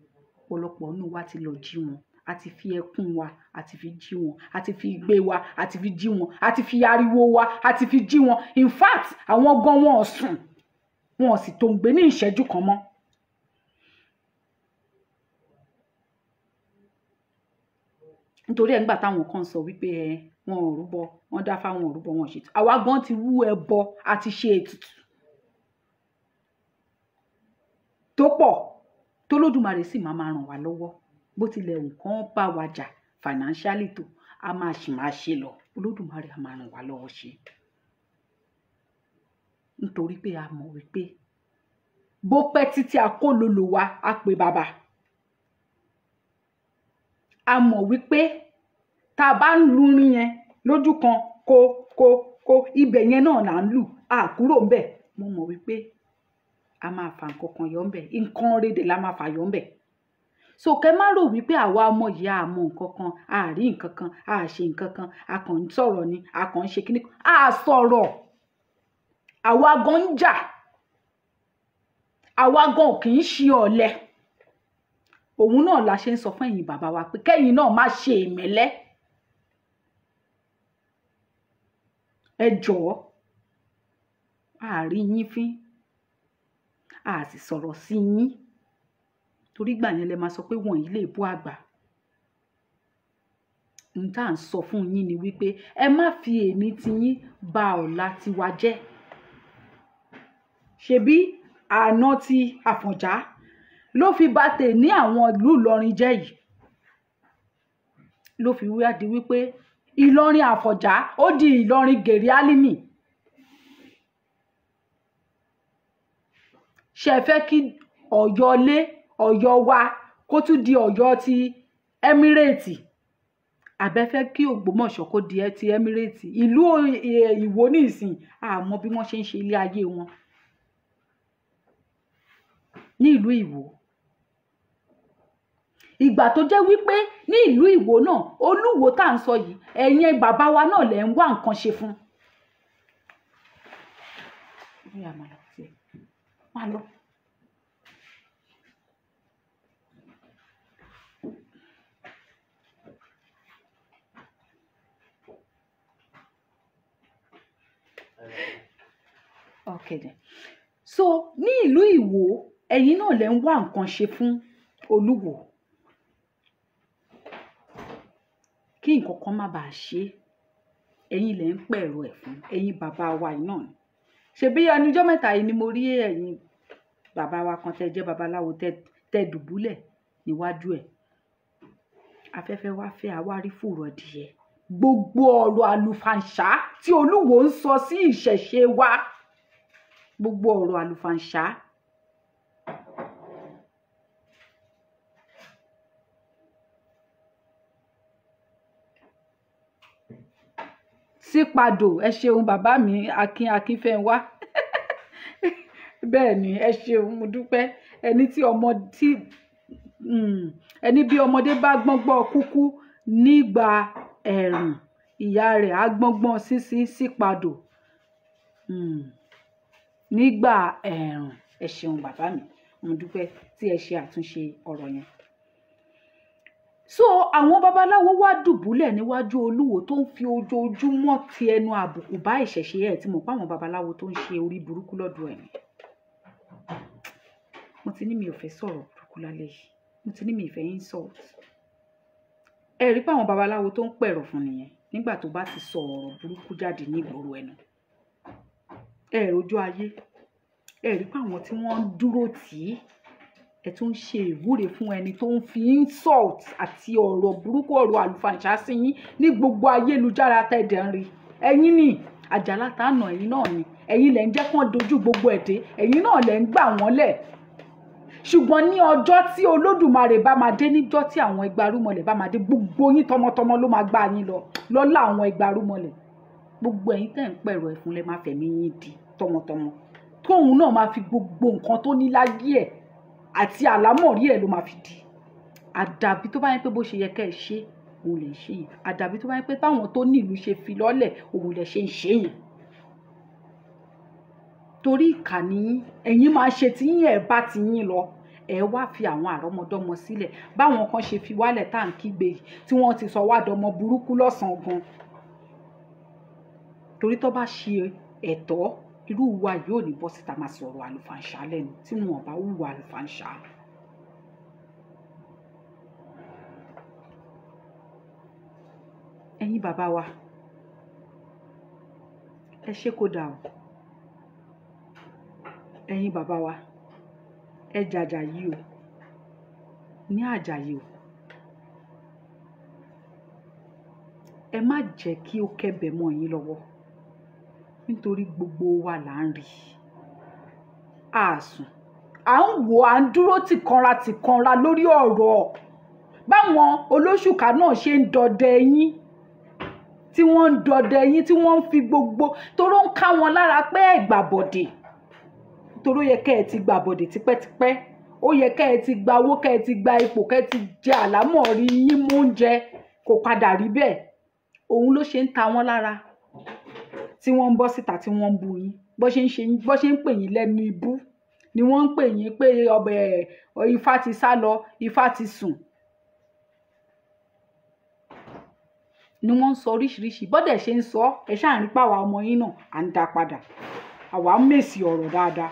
ọ̀pọ̀lọpọ̀ nínú wa ti lọ jí wọn, a ti fi ẹkún wa, a ti fi jí wọn, a ti fi igbe wa, a ti fi jí wọn, a ti fi ariwo wa, a ti fi jí wọn. In fact, àwọn gan wọn ò sùn, wọn ò sì tó ń gbé ní ìṣẹ́jú kan mọ́. Nítorí ẹ̀ ńgbà táwọn kan sọ wípé ẹ wọn ò rúbọ, wọn dá fáwọn ò rúbọ, wọn ò ṣètò. Àwa gan ti rú ẹbọ, a ti ṣe ètùtù tó pọ̀, tólódùmarè sì máa máa ràn wá lọ́wọ́. Bó tilẹ̀ nǹkan bá wa jà financially tó, a máa sì máa ṣe lọ. Olódùmarè a máa ràn wá lọ́wọ́ ṣe. Nítorí pé a mọ̀ wípé bó pẹ́ títí a kó lolo wa, a pè bàbá. A mọ̀ wípé tá a bá ń lu irin yẹn lójú kan, kó kó kó, ibẹ̀ yẹn náà là ń lù. A kúrò ńbẹ̀. Mo mọ̀ wípé a máa fa nǹkan kan yọ ńbẹ̀, nǹkan rédè la máa fà yọ ńbẹ̀. So kẹ́ má rò wípé àwa ọmọ yìí a mọ nǹkan kan, a rí nǹkan kan, a ṣe nǹkan kan, a kàn ń sọ̀rọ̀ ni, a kàn ń ṣe kíní kan, a sọ̀rọ̀. Àwa gan ń jà, àwa gan kì í ṣe ọ̀lẹ. Òun náà la ṣe ń sọ fún ẹ̀yin bàbá wa pé kẹ́yìn náà má ṣe ìmẹ́lẹ́. Ẹ jọ̀ọ́, a rí yín fín, a sì sọ̀rọ̀ sí yín, torí gbà yẹn lẹ máa sọ pé wọ̀nyí lè bú àgbà. N tá à ń sọ fún yín ni wípé ẹ má fi èmi tiyín ba ọ̀la tiwa jẹ́. Ṣebí àná ti Àfọ̀njá ló fi ba tèní àwọn ìlú Ìlọrin jẹ́ yìí, ló fi wá di wípé Ìlọrin Àfọ̀njá ó di Ìlọrin gèrè álímì. Ṣé ẹ fẹ́ kí Ọ̀yọ́ lé Ọ̀yọ́ wa kó tún di Ọ̀yọ́ ti Emirate? Àbẹ fẹ́ kí Ògbómọ̀ṣọ́ kó di ti Emirate? Ìlú Ìwó nísìn, àmọ́ bí wọ́n ṣe ń ṣe ilé ayé wọn ní ìlú Ìwó. Ìgbà tó jẹ́ wípé ní ìlú Ìwó náà, Olúwo tá à ń sọ yìí, ẹ̀yin bàbá wa náà lẹ̀ ń wá nǹkan ṣe fún. Máa lọ. Okay then. So ní ìlú Ìwó, ẹ̀yin náà lẹ ń wá nǹkan ṣe fún Olúwo kí nǹkan kan má bàa ṣe. Ẹ̀yin lẹ ń pẹ̀rọ ẹ̀ fún, ẹ̀yin bàbá wa yìí náà ni. Ṣebí ẹnujọ́ mẹ́ta yìí ni mo rí ẹ̀yin bàbá wa kan tẹ́ jẹ́ babaláwo tẹ́ dùbúlẹ̀ níwájú ẹ̀. Afẹ́fẹ́ wá fẹ́ àwárí fùrọ̀ díẹ̀. Gbogbo ọ̀rọ̀ àlùfàǹṣá tí Olúwo ń sọ sí ìṣẹ̀ṣe wa, gbogbo ọ̀rọ̀ àlùfàǹṣá. Sípadò, ẹ ṣeun bàbá mi, Akin Akínfẹ́ńwá. Bẹ́ẹ̀ ni, ẹ ṣeun, mo dúpẹ́. Ẹni tí ọmọ tí ẹni bí ọmọdé bá gbọ́ngbọ́n kúkú nígbà ẹ̀rùn, ìyá rẹ̀ á gbọ́ngbọ́n sínsín sípadò nígbà ẹ̀rùn. Ẹ ṣeun bàbá mi, mo dúpẹ́ tí ẹ ṣe àtúnṣe ọ̀rọ̀ yẹn. So àwọn babaláwo wá dùbúlẹ̀ níwájú Olúwo tó ń fi ojoojúmọ́ ti ẹnu àbùkù bá ìṣẹ̀ṣe ẹ̀ tí mo pa àwọn babaláwo tó ń ṣe orí burúkú lọ́dọ̀ ẹ̀ ni. Mo ti ní mi ò fẹ́ sọ̀rọ̀ burúkú lálẹ́ yìí, mo ti ní mi ì fẹ́ insult. Ẹ rí pé àwọn babaláwo tó ń pẹ̀rọ̀ fún nìyẹn nígbà tó bá ti sọ ọ̀rọ̀ burúkú jáde ní ìgboro ẹnu. Ẹ rojú ayé, ẹ rí pé àwọn tí wọ́n ń dúró tì í, ẹ tún ń ṣe ìwúre fún ẹni tó ń fi insult àti ọ̀rọ̀ burúkú, ọ̀rọ̀ àlùfàǹṣá sí yín ní gbogbo ayélujára tẹ̀dẹ̀ ń rí. Ẹ̀yin ni àjàlá tá nà, ẹ̀yin náà ni, ẹ̀yin lẹ̀ ń jẹ́ kán dojú gbogbo ẹ̀ dé, ẹ̀yin náà lẹ̀ ń gbà wọ́n lẹ̀. Ṣùgbọ́n ní ọjọ́ tí Olódùmarè bá máa dé, níjọ́ tí àwọn ẹgbàrúmọlẹ̀ bá máa dé, gbogbo yín tọmọtọmọ ló máa gbá yín lọ lọ́lá àwọn ẹgbàrúmọlẹ̀. Gbogbo ẹ̀yin tẹ́ ń pẹ̀rọ ẹ̀fún lẹ máa fẹ̀mí yín di tọmọtọmọ. Tóun náà máa fi gbogbo nǹkan tó ní láyé ẹ̀ àti àlámọ̀rí ẹ̀ ló máa fi di. Àdàbí tó bá yẹn pé bó ṣe yẹ kẹ́ ẹ ṣe, òun lè ṣe yẹn. Àdàbí tó bá yẹn pé táwọn tó ní ìlú ṣe fi lọ́lẹ̀, òun lè ṣe ń ṣe yẹn. Torí ìkà ni yín, ẹ̀yin máa ṣe tí yín ẹ̀ bá ti yín lọ. Ẹ wá fi àwọn àrọ́mọdọ́mọ sílẹ̀ báwọn kan ṣe fi wálẹ̀ tá à ń kígbe yìí tí wọ́n ti sọ wá dọmọ burúkú lọ́sàn-án gan. Torí tó bá ṣe ẹ̀tọ́, irú wa yóò ní bọ́ síta máa sọ̀rọ̀ àlùfàǹṣá lẹ́nu tí wọn ò bá hùwà àlùfàǹṣá. Ẹ̀yin bàbá wa, ẹ ṣé kó dà o. Ẹ̀yin bàbá wa, ẹ jàjà yìí o, ní àjàyè o. Ẹ má jẹ́ kí ó kẹ́bẹ̀ mọ́ yín lọ́wọ́, nítorí gbogbo wa là ń rí. A sùn, à ń wò, à ń dúró tìkanra tìkanra lórí ọ̀rọ̀ báwọn olóṣùkà náà ṣe ń dọdẹ yín, tí wọ́n ń dọdẹ yín, tí wọ́n ń fi gbogbo toró ń ká wọn lára pé ẹ gbàbọ̀dè, toró yẹ kẹ́ ẹ ti gbàbọ̀dè tipẹ́tipẹ́, ó yẹ kẹ́ ẹ ti gba owó, kẹ́ ẹ ti gba ipò, kẹ́ ẹ ti jẹ àlámọ̀rí yín mú oúnjẹ, kò padà rí bẹ́ẹ̀. Òun ló ṣe ń ta wọ́n lára tí wọ́n ń bọ́ síta tí wọ́n ń bu yín, bó ṣe ń ṣe, bó ṣe ń pè yín lẹ́nu ibú ni wọ́n ń pè yín pé ọbẹ̀ Ifá ti sá lọ, Ifá ti sùn, ni wọ́n ń sọ oríṣiríṣi. Bọ́dẹ̀ ṣe ń sọ, ẹ ṣáà ń rí pàwọ́ ọmọ yín náà à ń dá padà, àwa ń mèsì ọ̀rọ̀ dáadáa,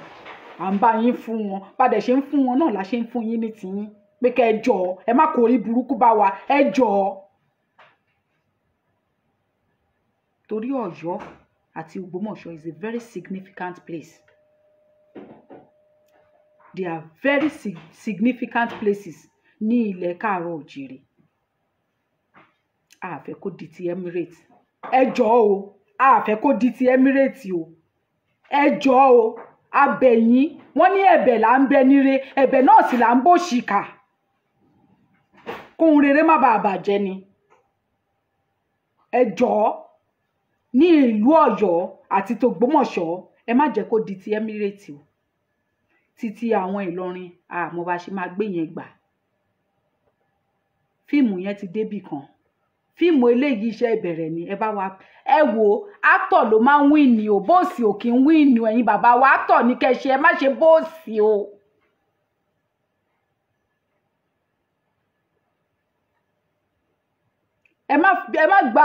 à ń bá yín fún wọn, bàdẹ̀ ṣe ń fún wọn náà la ṣe ń fún yín ní tiyín pé kẹ́ ẹ jọ̀ọ́, ẹ má kó orí burúkú bá wa, ẹ jọ̀ọ́. Torí Ọ̀yọ́ àti Ògbómọ̀ṣọ́ is a very significant place. They are very significant places ní ilẹ̀ káàárọ̀ òjìrì. A fẹ́ kó di ti Emirates, ẹ jọ̀ọ́ o, a fẹ́ kó di ti Emirates o, ẹ jọ̀ọ́ o, a bẹ̀ yín. Wọ́n ní ẹ̀bẹ̀ là ń bẹ níre, ẹ̀bẹ̀ náà sì là ń bò ṣìkà, kóhun rere má bàa bàjẹ́ ni. Ẹ jọ̀ọ́, ní ìlú Ọ̀yọ́ àti tògbómọ̀ṣọ́, ẹ má jẹ́ kó di ti Emirates o. Títí àwọn Ìlọrin, àmọ́ bá ṣe máa gbé yẹn gbà. Fíìmù yẹn ti débì kan, fíìmù eléyìí iṣẹ́ ìbẹ̀rẹ̀ ni. Ẹ bá wa ẹ wò, actor ló máa ń win ni o, bóòsì ò kí ń win ni o. Ẹ̀yin bàbá wa, actor ní kẹ́ ṣe, ẹ má ṣe bóòsì o. Ẹ má gba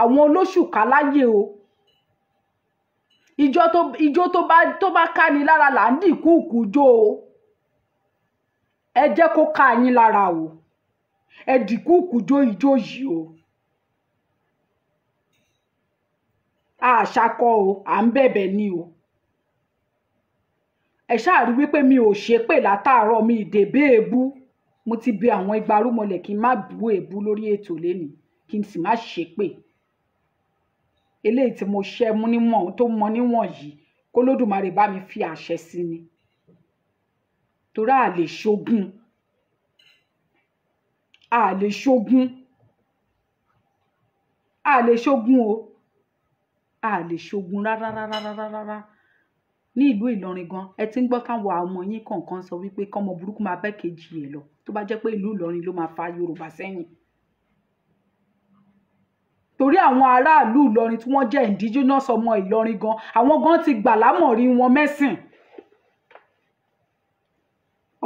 àwọn olóṣùká láyè o. Ijó tó bá ká ni lára là ń dìkúùkù jó o. Ẹ jẹ́ kó ká yín lára o, ẹ dìkúùkù jó ijó yìí o. Àṣàkọ o, à ń bẹ̀bẹ̀ ni o. Ẹ ṣáà rí wípé mi ò ṣépè látàárọ̀, mi ìdèbé èébú. Mo ti bẹ àwọn igbarúmọlẹ̀ kí n má bú èébú lórí ètò lénìí, kí n sì má ṣépè. Eléyìí tí mo ṣẹ́ mú níwọ̀n tó mọ níwọ̀n yìí, k'Olódùmarè bá mi fi àṣẹ sí ni. Torí a lè ṣogun, a lè ṣogun, a lè ṣogun o, a lè ṣogun rárá rárá rárá rárá. Ní ìlú Ìlọrin gan, ẹ ti ń gbọ́ káwọn ọmọ yín kọ̀ọ̀kan sọ wípé kọ́mọ burúkú máa bẹ́ kejì ẹ̀ lọ, tó bá jẹ́ pé ìlú Ìlọrin ló máa fa Yorùbá sẹ́yìn. Torí àwọn aráàlú Ìlọrin tí wọ́n jẹ́ indigenous ọmọ Ìlọrin gan, àwọn gan ti gbà lámọ̀rí wọn mẹ́sìn.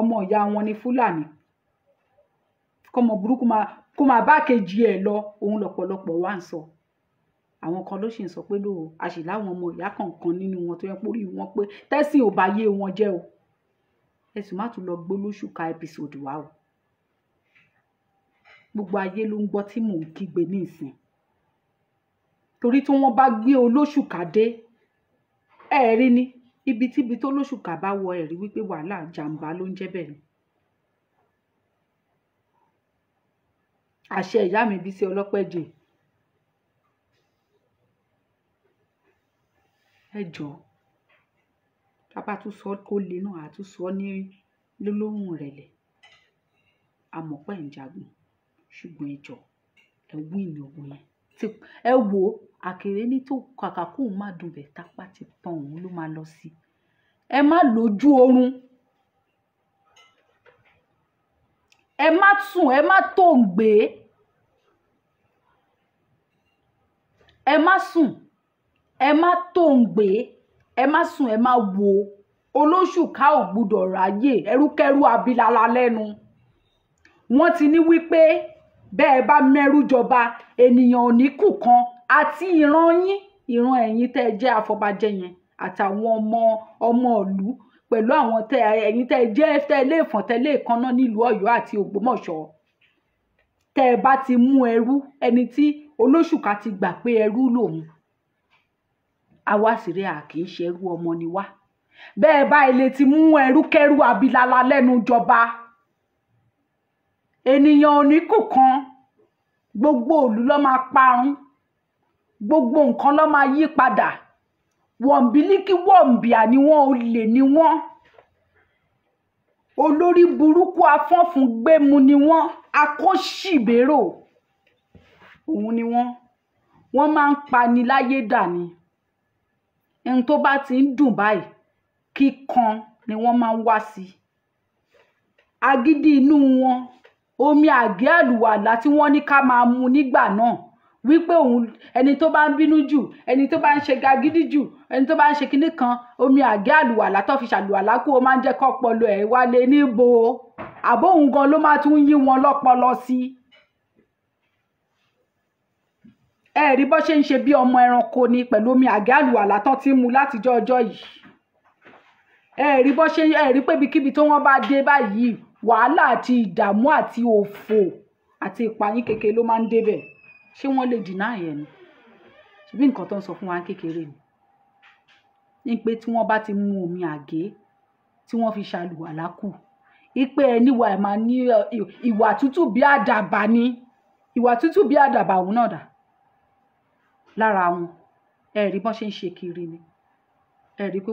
Ọmọ ìyá wọn ni Fúlàní. Kọ́mọ burúkú kó máa bá kejì ẹ̀ lọ, òun lọ́pọ̀lọpọ̀ wá ń sọ. Àwọn kan ló sì ń sọ pé lóò, a sì láwọn ọmọ ìyá kọ̀ọ̀kan nínú wọn tó yẹ kó rí wọn pé tẹ́sìn ò bá yé wọn jẹ́ o. Ẹ sì má tún lọ gbó lóṣùká episode wa o. Gbogbo ayé ló ń gbọ́ tí mò ń kígbe ní ìsìn. Torí tí wọ́n bá gbé olóṣùká dé, ẹ rí ni, ibikíbi tó lóṣùká bá wọ, ẹ rí wípé wàhálà jàǹbá ló ń jẹ́ bẹ́ẹ̀ ni. Àṣẹ ìyá mi Bísí Ọlọ́pẹ́jẹ. Ẹ jọ̀ọ́, tá bá tún sọ kó le náà, a tún sọ ní lólóhùn ìrẹ̀lẹ̀. A mọ̀ pé ẹ̀ ń jagun, ṣùgbọ́n ẹ jọ̀ọ́, ẹ win ogun yẹn. Ẹ wò, àkèré ní tó kàkà kóun má dùn bẹ̀, tápá ti tán òun ló máa lọ sí. Ẹ má lójú oorun, ẹ má sùn, ẹ má tòǹgbé, ẹ má sùn, ẹ má tòǹgbé, ẹ má sùn, ẹ má wo. Olóṣùká ò gbúdọ̀ ráyè ẹrúkẹ́rú abilala lẹ́nu. Wọ́n ti ní wípé bẹ́ẹ̀ bá mẹ́rú jọba, ènìyàn ò ní kù kan, àti ìran yín, ìran ẹ̀yin tẹ́ ẹ jẹ́ afọbajẹ yẹn, àtàwọn ọmọ ọmọ ìlú pẹ̀lú àwọn tẹ́ ẹ̀yin tẹ́ ẹ jẹ́ tẹ́ ẹ lè fọ̀n tẹ́ lè kanná nílùú Ọ̀yọ́ àti Ògbómọ̀ṣọ́. Tẹ́ ẹ bá ti mú ẹrú, ẹni tí olóṣùká ti gbà pé ẹrú lòun, àwa sì rí, a kì í ṣe ẹrú, ọmọ ni wá. Bẹ́ẹ̀ bá ilé ti mú ẹrúkẹ́rú abilala lẹ́nu jọba, ènìyàn ò ní kù kan, gbogbo ìlú ló máa parun, gbogbo nǹkan ló máa yí padà. Wọ̀nbílíkì wọ̀nbíà ni wọ́n, olè ni wọ́n, olórí burúkú afọ́nfún gbému ni wọ́n, akóṣìbérò òun ni wọ́n. Wọ́n máa ń pani láyé dà ni. Ohun tó bá ti ń dùn báyìí, kíkan ni wọ́n máa ń wá sí. Agídí inú wọn, omi àgé àlùwàlá tí wọ́n ní ká máa mu nígbà náà, wípé òun ẹni tó bá ń bínú jù, ẹni tó bá ń ṣe gagídí jù, ẹni tó bá ń ṣe kinní kan, omi àgé àlùwàlá tó fi ṣàlùwàlá kú, ó máa ń jẹ́ kọ́pọlọ ẹ̀ wálé níbo. Àbó òun gan ló máa tún yí wọn lọ́pọlọ sí. Ẹ rí bó ṣe ń ṣe bí ọmọ ẹranko ni pẹ̀lú omi àgé àlùwàlá tán ti ń mu látijọ́ ọjọ́ yìí. Ẹ rí bó ṣe, ẹ rí pé ibikíbi tó wọ́n bá dé báyìí, wàhálà àti ìdààmú àti òfò àti ìpayín kékeré ló máa ń débẹ̀. Ṣé wọ́n lè deny ẹ̀ ni? Ṣebí nǹkan tó ń sọ fún wa kékeré ni. Ní pé tí wọ́n bá ti mu omi àgé tí wọ́n fi ṣàlùwàlá kù, ipe ẹni wà ẹ̀ máa ní ìwà tútù bí àdàbà ni. Ìwà tútù bí àdàbà òun náà dà lára wọn. Ẹ rí bó ṣe ń ṣe kiri ni. Ẹ rí pé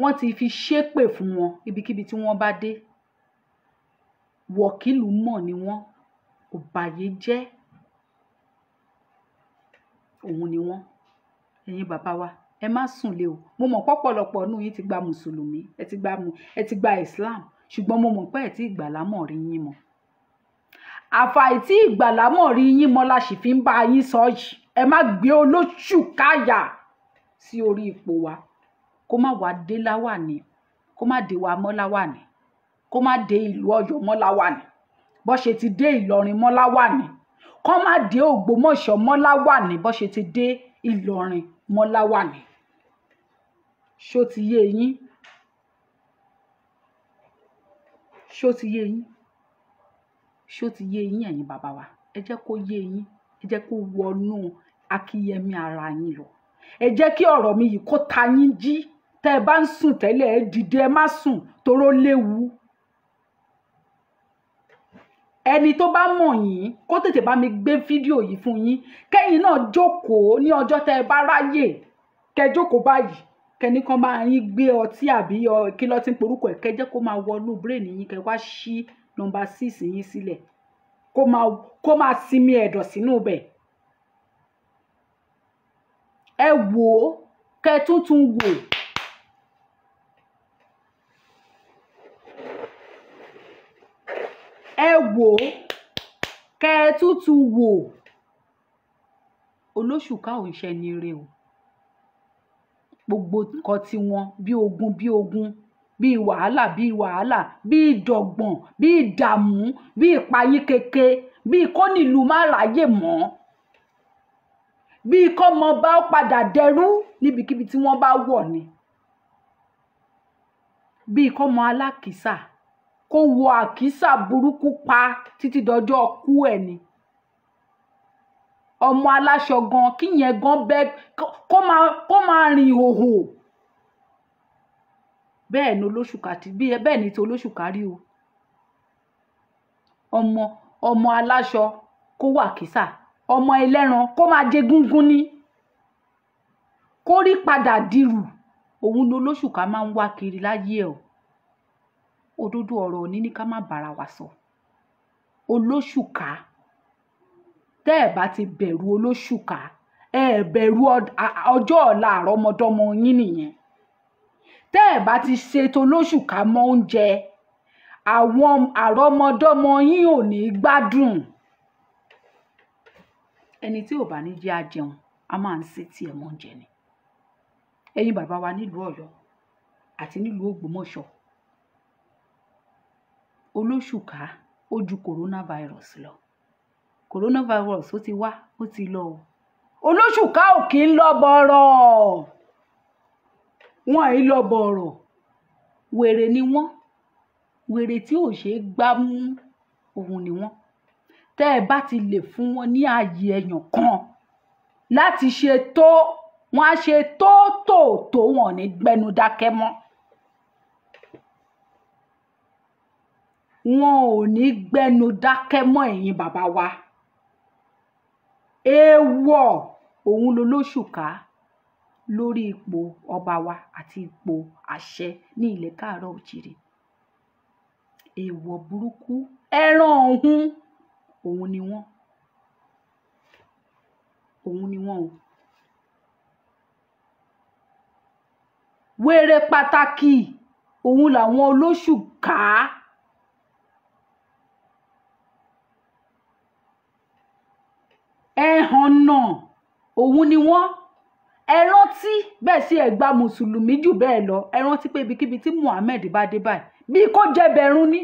wọ́n ti fi ṣépè fún wọn ibikíbi tí wọ́n bá dé. Wọ̀kìlù mọ̀ ni wọ́n, ọ̀bàyéjẹ́ òun ni wọ́n. Ẹ̀yin bàbá wa, ẹ má sùn lé o. Mo mọ̀ pọ̀pọ̀lọpọ̀ nínú yín ti gba Mùsùlùmí, ẹ ti gba Islam, ṣùgbọ́n mo mọ̀ pé ẹ ti ìgbàlámọ̀ rí yín mọ́. Àfàì tí ìgbàlámọ̀ rí yín mọ́ la sì fi ń bá yín sọ yìí. Ẹ má gbé olóṣù káyà sí orí ipò wa. Kó má wá dé láwàní, kó má dé wa mọ́ láwàní, kó má dé ìlú Ọ̀yọ́ mọ́ láwàní, bó ṣe ti dé Ìlọrin mọ́ láwàní, kó má dé Ògbómọ̀ṣọ́ mọ́ láwàní, bó ṣe ti dé Ìlọrin mọ́ láwàní. Ṣó ti yé yín? Ṣó ti yé yín? Ṣó ti yé yín ẹ̀yin bàbá wa? Ẹ jẹ́ kó yé yín, ẹ jẹ́ kó wọnú akíyẹmí ara yín lọ. Ẹ jẹ́ kí ọ̀rọ̀ mi yìí kó ta yín jí. Tẹ́ ẹ bá ń sùn tẹ́lẹ̀, ẹ dìde, ẹ má sùn toró léwu. Ẹni tó bá mọ̀ yín kó tètè bá mi gbé fídíò yìí fún yín, kẹ́yìn náà jókòó ní ọjọ́ tẹ́ ẹ bá ráyè, kẹ́ jókòó báyìí, kẹ́ni kan máa yín gbé ọtí àbí kí ló ti ń porúkọ ẹ̀, kẹ́ jẹ́ kó máa wọnú brain yín, kẹ́ wá ṣí nọ́mbà 6 yín sílẹ̀, kó máa sinmi ẹ̀dọ̀ sínú bẹ̀. Ẹ wò ó, kẹ́ tuntun wò. Ẹ wò ó, kẹ́ tuntun wò. Olóṣùká ò ń ṣe ni re o. Gbogbo nǹkan tí wọ́n bí ogun bí ogun, bí wàhálà bí wàhálà, bí ìdọ̀gbọ̀n, bí ìdààmú, bí ìpayín keke, bí kó nílùú má ráyè mọ́, bí kọ́mọ bá padà dẹrú níbikíbi tí wọ́n bá wọ̀ ni, bí kọ́mọ alákìísà kó wọ àkísà burúkú pa títí dọjọ́ kú ẹ̀ ni. Ọmọ aláṣọ gan kíyẹn gan bẹ́ kó máa rìn ìhòhò. Bẹ́ẹ̀ ni olóṣùká ti bí, bẹ́ẹ̀ ni ti olóṣùká rí o. Ọmọ aláṣọ kó wà kísà, ọmọ ẹlẹ́ran kó máa jẹ gúngún ní, kó rí padà dirù. Òun ni olóṣùká máa ń wá kiri láyé ẹ̀ o. Òdodo ọ̀rọ̀ òní ní ká má bára wa sọ. Olóṣùká, tẹ́ ẹ̀ bá ti bẹ̀rù olóṣùká, ẹ bẹ̀rù ọjọ́ ọ̀la àrọ́mọdọ́mọ yín nìyẹn. Tẹ́ ẹ̀ bá ti ṣètò olóṣùká mọ́ oúnjẹ, àwọn àrọ́mọdọ́mọ yín ò ní gbádùn. Ẹni tí ò bá ní jẹ́ ajẹun, a máa ń ṣe tiẹ̀ mọ́ oúnjẹ ni. Ẹ̀yin bàbá wa nílùú Ọ̀yọ́ àti nílùú Ògbómọ̀ṣọ́, olóṣùká ó ju coronavirus lọ. Coronavirus ó ti wá, ó ti lọ o. Olóṣùká ò kí ń lọ bọ̀rọ̀. Wọ́n ì lọ bọ̀rọ̀. Wèrè ni wọ́n. Wèrè tí ò ṣe é gbá mú òun ni wọ́n. Tẹ́ ẹ bá ti lè fún wọn ní ààyè ẹyàn kan láti ṣe tó, wọ́n á ṣe tó tó tó, wọn ní gbẹnu dákẹ́ mọ́. Wọn ò ní gbẹnu dákẹ́ mọ́ ẹ̀yin bàbá wa. Èèwọ̀ òun lolóṣùká lórí ipò ọba wa àti ipò àṣẹ ní ilẹ̀ káàárọ̀ òjìrì. Èèwọ̀ burúkú ẹran ọ̀hún òun ni wọ́n. Òun ni wọ́n o. Wèrè pàtàkì òun làwọn olóṣùká. Ẹ̀hànnà òun ni wọ́n. Ẹ rántí bẹ́ẹ̀ sí ẹ gba mùsùlùmí jù bẹ́ẹ̀ lọ. Ẹ rántí pé ibikíbi tí Muhammed bá dé báyìí, bí kò jẹ́ bẹ̀rún ní,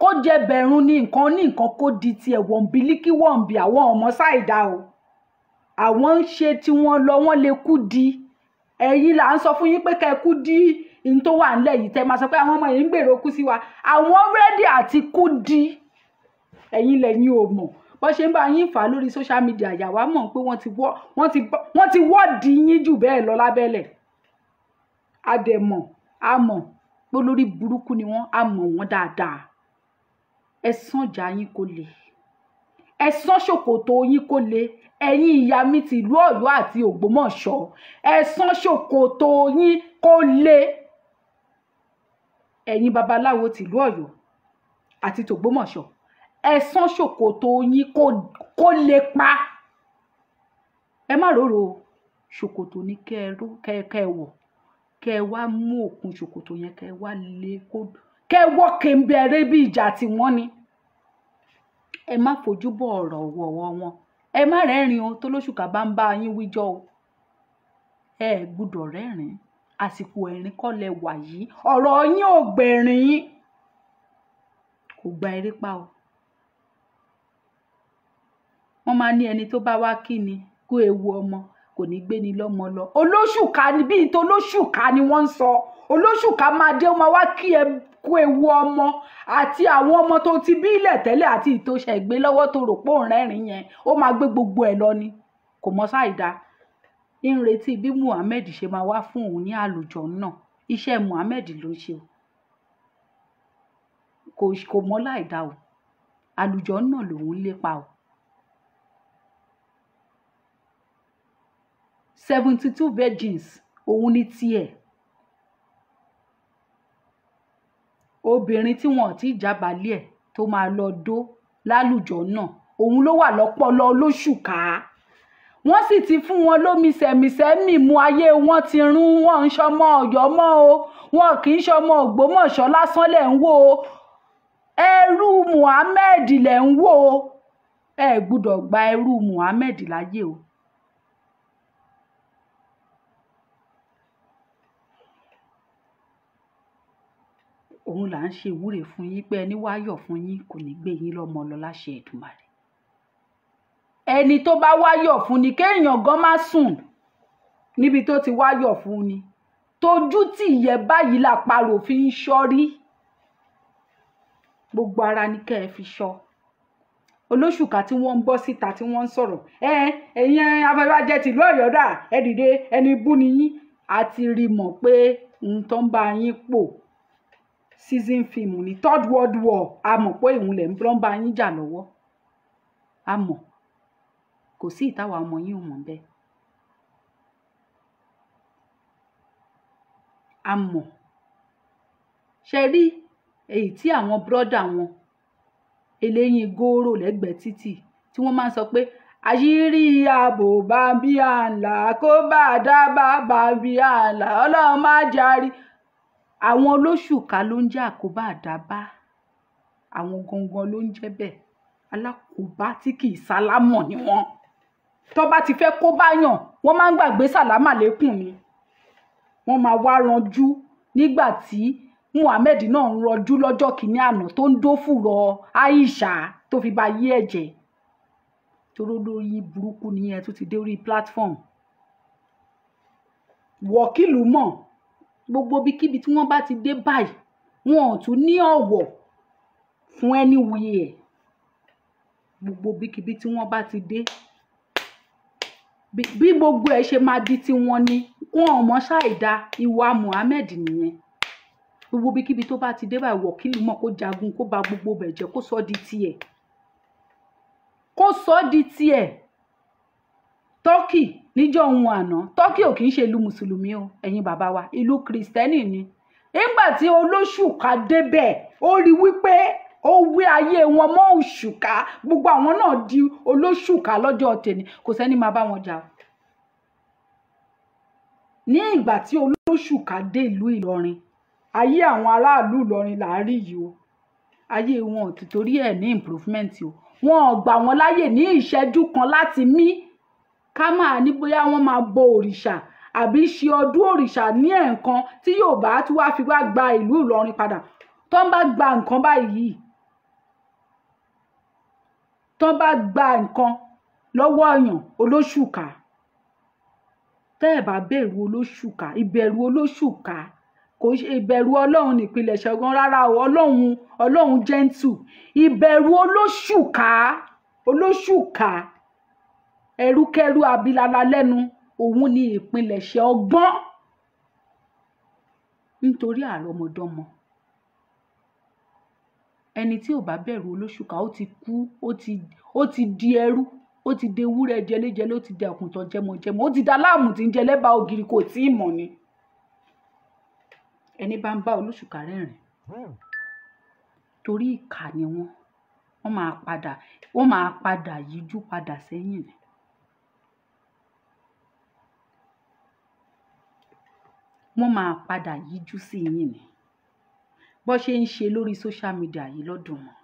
kó jẹ́ bẹ̀rún ní, nǹkan ní nǹkan kó di tiẹ̀ wọ̀nbílíkì wọ̀nbí. Àwọn ọmọ ṣáìdá o, àwọn ń ṣe tiwọn lọ, wọ́n lè kú di. Ẹ̀yin là ń sọ fún yín pé kẹ́ ẹ kú di n tó wà nílẹ̀ yìí, tẹ́ máa sọ pé àwọn ọmọ yìí ń gbèrò kú sí wa. Àwọn rẹ́dì àti kú di. Ẹ̀yin lẹ́yìn ò mọ̀ bó ṣe ń bá yín fà á lórí social media. Yàwá mọ̀ pé wọ́n ti wọ́ọ̀dì yín jù bẹ́ẹ̀ lọ lábẹ́lẹ̀. A dẹ̀ mọ̀, a mọ̀ pé olórí burúkú ni wọ́n, a mọ̀ wọ́n dáadáa. Ẹ sànjà yín kó le, ẹ sán ṣòkòtò yín kó le. Ẹ̀yin ìyá mi ti ìlú Ọ̀yọ́ àti Ògbómọ̀ṣọ́, ẹ sán ṣòkòtò yín kó le. Ẹ̀yin babaláwo ti ìlú Ọ̀yọ́ àti tògbómọ̀ṣọ́, ẹ sán ṣòkòtò yín kó le pa. Ẹ má rorò o, ṣòkòtò ní kẹ́ ẹ ró, kẹ́ ẹ wọ̀, kẹ́ ẹ wá mú òkun ṣòkòtò yẹn, kẹ́ ẹ wá lé kó kẹ́ ẹ wọ́ kẹ́ńbẹ̀rẹ̀ bí ìjà tí wọ́n ní. Ẹ má fojú bọ̀ ọ̀rọ̀ wọ̀wọ̀ wọn. Ẹ má rẹ́rìn o, tó lóṣùkà bá ń bá yín wíjọ́ o. Ẹ gbúdọ̀ rẹ́rìn, àsìkò ẹ̀rín kọ́ lẹ wà yìí. Ọ̀rọ̀ yín ò gbẹ̀rín, kò gba eré pa o. Wọ́n máa ní ẹni tó bá wá kí ni kó ewu ọmọ kò ní gbé ni lọ́mọ lọ. Olóṣùkà ni, bíi tó olóṣùkà ni wọ́n ń sọ. Olóṣùkà máa dé, ó máa wá kí ẹ kó ewu ọmọ àti àwọn ọmọ tó ti bí ilẹ̀ tẹ́lẹ̀ àti ìtòṣẹ̀ gbé lọ́wọ́ tó rò pé òun rẹ́rìn yẹn, ó máa gbé gbogbo ẹ̀ lọ ni. Kò mọ sáìdá. Ń retí bí Muhammed ṣe máa wá fún òun ní àlùjọ náà. Iṣẹ́ Muhammed ló ń ṣe o. Kò mọ láìdá o. Àlùjọ náà lòun lépa o. 72 virgins òun ni tiẹ̀. Obìnrin tí wọn ò tí jábàálẹ̀ ẹ̀ tó máa lọ dó lálùjọ náà, òun ló wà lọ́pọlọ olóṣùká. Wọ́n sì ti fún wọn lómi sẹ̀mìsẹ́mì mu, ayé wọn ti rún. Wọn ń ṣọmọ Ọ̀yọ́ mọ́ o, wọn kì í ṣọmọ Ògbómọ̀ṣọ́ lásán lẹ̀ ń wò ó. Ẹrú Muhammed lẹ̀ ń wò ó. Ẹ gbúdọ̀ gba ẹrú Muhammed láyé o. Òun là ń ṣe ìwúre fún yín pé ẹni wá yọ̀ fún yín kò ní gbé yín lọ́mọ lọ láṣẹ Èdùmàrè. Ẹni tó bá wá yọ̀ fún ni kéèyàn gan má sùn níbi tó ti wá yọ̀ fún ni. Tójú tì yẹ báyìí làparò fi ń ṣọ́rí. Gbogbo ara ni kẹ́ ẹ fi ṣọ́. Olóṣùkà tí wọ́n ń bọ́ síta tí wọ́n ń sọ̀rọ̀, ẹ̀yin afẹ́fẹ́ tìlú Ọ̀yọ́ dà, ẹ dìde, ẹni bú ni yín. A ti rí mọ̀ pé ohun tó ń bá yín pò season film ni Third World War. A mọ̀ pé ìhun lẹ̀ ń bá yín jà lọ́wọ́. A mọ̀, kò sí ìtawà ọmọ yín ò mọ̀ bẹ́ẹ̀. A mọ̀. Ṣe rí èyí tí àwọn bírọ́dà wọn eléyìn góòrò lẹ́gbẹ̀ẹ́ títì tí wọ́n máa ń sọ pé àṣírí ààbò bá bí àǹlà kó bá dábàá bá bí àǹlà Ọlọ́run má jarí. Àwọn olóṣùkà ló ń jẹ́ àkóbá àdábá. Àwọn gangan ló ń jẹ́ bẹ́ẹ̀. Alákòóbá tí kì í sálámọ̀ ni wọ́n. Tó bá ti fẹ́ kó bá yàn, wọ́n máa ń gbàgbé sàlámà lékùn ni. Wọ́n máa wá ranjú nígbà tí Muhammed náà ń rọjú lọ́jọ́ kìíní àná tó ń dófùrọ̀ Aisha tó fi ba yí ẹ̀jẹ̀. Toró lórí burúkú nìyẹn tó ti dé orí platform. Wọ́kìlù mọ̀ gbogbo ibikíbi tí wọ́n bá ti dé báyìí, wọn ò tún ní ọ̀wọ̀ fún anywhere. Gbogbo ibikíbi tí wọ́n bá ti dé, bí gbogbo ẹ̀ ṣe máa di tiwọn ni. Wọn ò mọ̀ ṣáìdá ìwà Muhammed nìyẹn. Gbogbo ibikíbi tó bá ti dé báyìí, wọ́kìlù mọ̀ kó jagun, kó ba gbogbo bẹ̀ jẹ́, kó sọ di tiẹ̀. Kó sọ di tiẹ̀. Turkey níjọ́ ohun àná, Turkey ò kì í ṣe ìlú mùsùlùmí o, ẹ̀yin bàbá wa, ìlú kìrìsìtẹ́nì ni. Nígbà tí olóṣùkà débẹ̀, ó rí wípé Ó wé ayé wọn mọ́ òṣùká. Gbogbo àwọn náà di olóṣùká lọ́jọ́ tèmi, kò sẹ́ni máa bá wọn jà. Ní ìgbà tí olóṣùká dé ìlú Ìlọrin, ayé àwọn aráàlú Ìlọrin là á rí yìí o. Ayé wọn ò ti torí ẹ̀ ní improvement o. Wọn ò gbà wọ́n láyè ní ìṣẹ́jú kan láti mí. Ká máa ní bóyá wọ́n máa bọ òrìṣà àbí ṣe ọdún òrìṣà ní ẹ̀ẹ̀kan tí Yorùbá tí wàá fi wá gba ìlú Ìlọrin padà. Tó ń bá gba nǹkan báyìí, tó ń bá gba nǹkan lọ́wọ́ èèyàn olóṣùká, tẹ́ ẹ̀ bá bẹ̀rù olóṣùká, ìbẹ̀rù olóṣùká kò ṣe ìbẹ̀rù Ọlọ́run nípìnlẹ̀ ṣẹ́gun rárá o. Ọlọ́run gentle. Ìbẹ̀rù olóṣùká, olóṣùká ẹrúkẹ́rú abilala lẹ́nu, òun ni ìpilẹ̀ṣẹ̀ ọgbọ́n. Nítorí àrọ́mọdọ́mọ, ẹni tí ò bá bẹ̀rù olóṣùká, ó ti kú, ó ti di ẹrú, ó ti di ewúrẹ́ jẹlẹ́jẹlẹ́, ó ti di àkùntàn jẹmọjẹmọ, ó ti da láàmú tí ń jẹ lẹ́bàá ògiri, kò tí ì mọ̀ ni. Ẹni bá ń bá olóṣùká rẹ́rìn, torí ìkà ni wọ́n, wọ́n máa padà yíjú padà sẹ́yìn ni. Wọ́n máa padà yíjú sí yín ni. Bó ṣe ń ṣe lórí social media yìí lọ́dún wọn,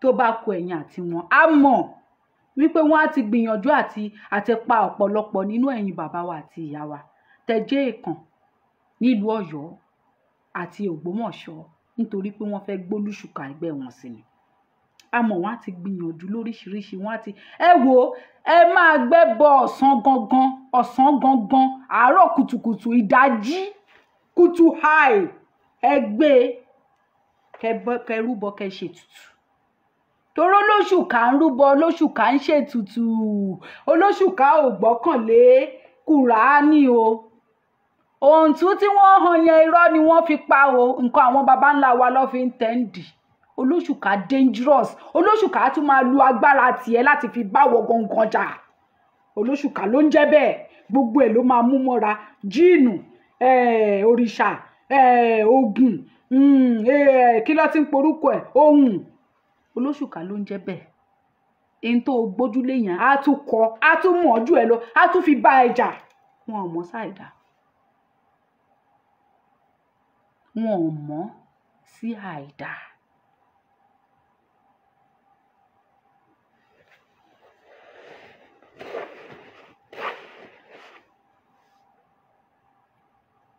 tó bá kó ẹ̀yin àti wọn, á mọ̀ wípé wọ́n á ti gbìyànjú àti pa ọ̀pọ̀lọpọ̀ nínú ẹ̀yin bàbá wa àti ìyá wa tẹ̀jẹ́ èèkàn nílùú Ọ̀yọ́ àti Ògbómọ̀ṣọ́, nítorí pé wọ́n fẹ́ gbólúṣùká ẹgbẹ́ wọn sí ni. Àmọ́ wọ́n á ti gbìyànjú lóríṣiríṣi, wọ́n á ti ẹ wo, ẹ máa gbẹ́bọ ọ̀sán gangan, ọ̀sán gangan, àárọ̀ kùtùkùtù, ìdájí kùtù háì, ẹ gbé kẹ rúbọ, kẹ ṣètùtù. Torí olóṣùká ń rúbọ, olóṣùká ń ṣètùtù, olóṣùká ò gbọ́kànlé Kùránì o. Òǹtú tí wọ́n hàn yẹn, irọ́ ni wọ́n fi pa o. Nǹkan àwọn baba ńlá wa ló fi ń tẹ́ǹdì. Olóṣùká dangerous. Olóṣùká tún máa lu agbára tiẹ̀ láti fi báwọ̀ gangan jà. Olóṣùká ló ń jẹ́ bẹ́ẹ̀. Gbogbo ẹ̀ ló máa mú mọ́ra. Jíìnù, òrìṣà, ogun, kí ló ti ń porúkọ ẹ̀, ohun. Olóṣùká ló ń jẹ́ bẹ́ẹ̀. Èyí tó gbójúlé yẹn, á tún kọ, á tún mọ̀ jù ẹ lọ, á tún fi bá ẹ jà. Wọn ò mọ̀ sáìdá. Wọn ò mọ̀ sí àìdá.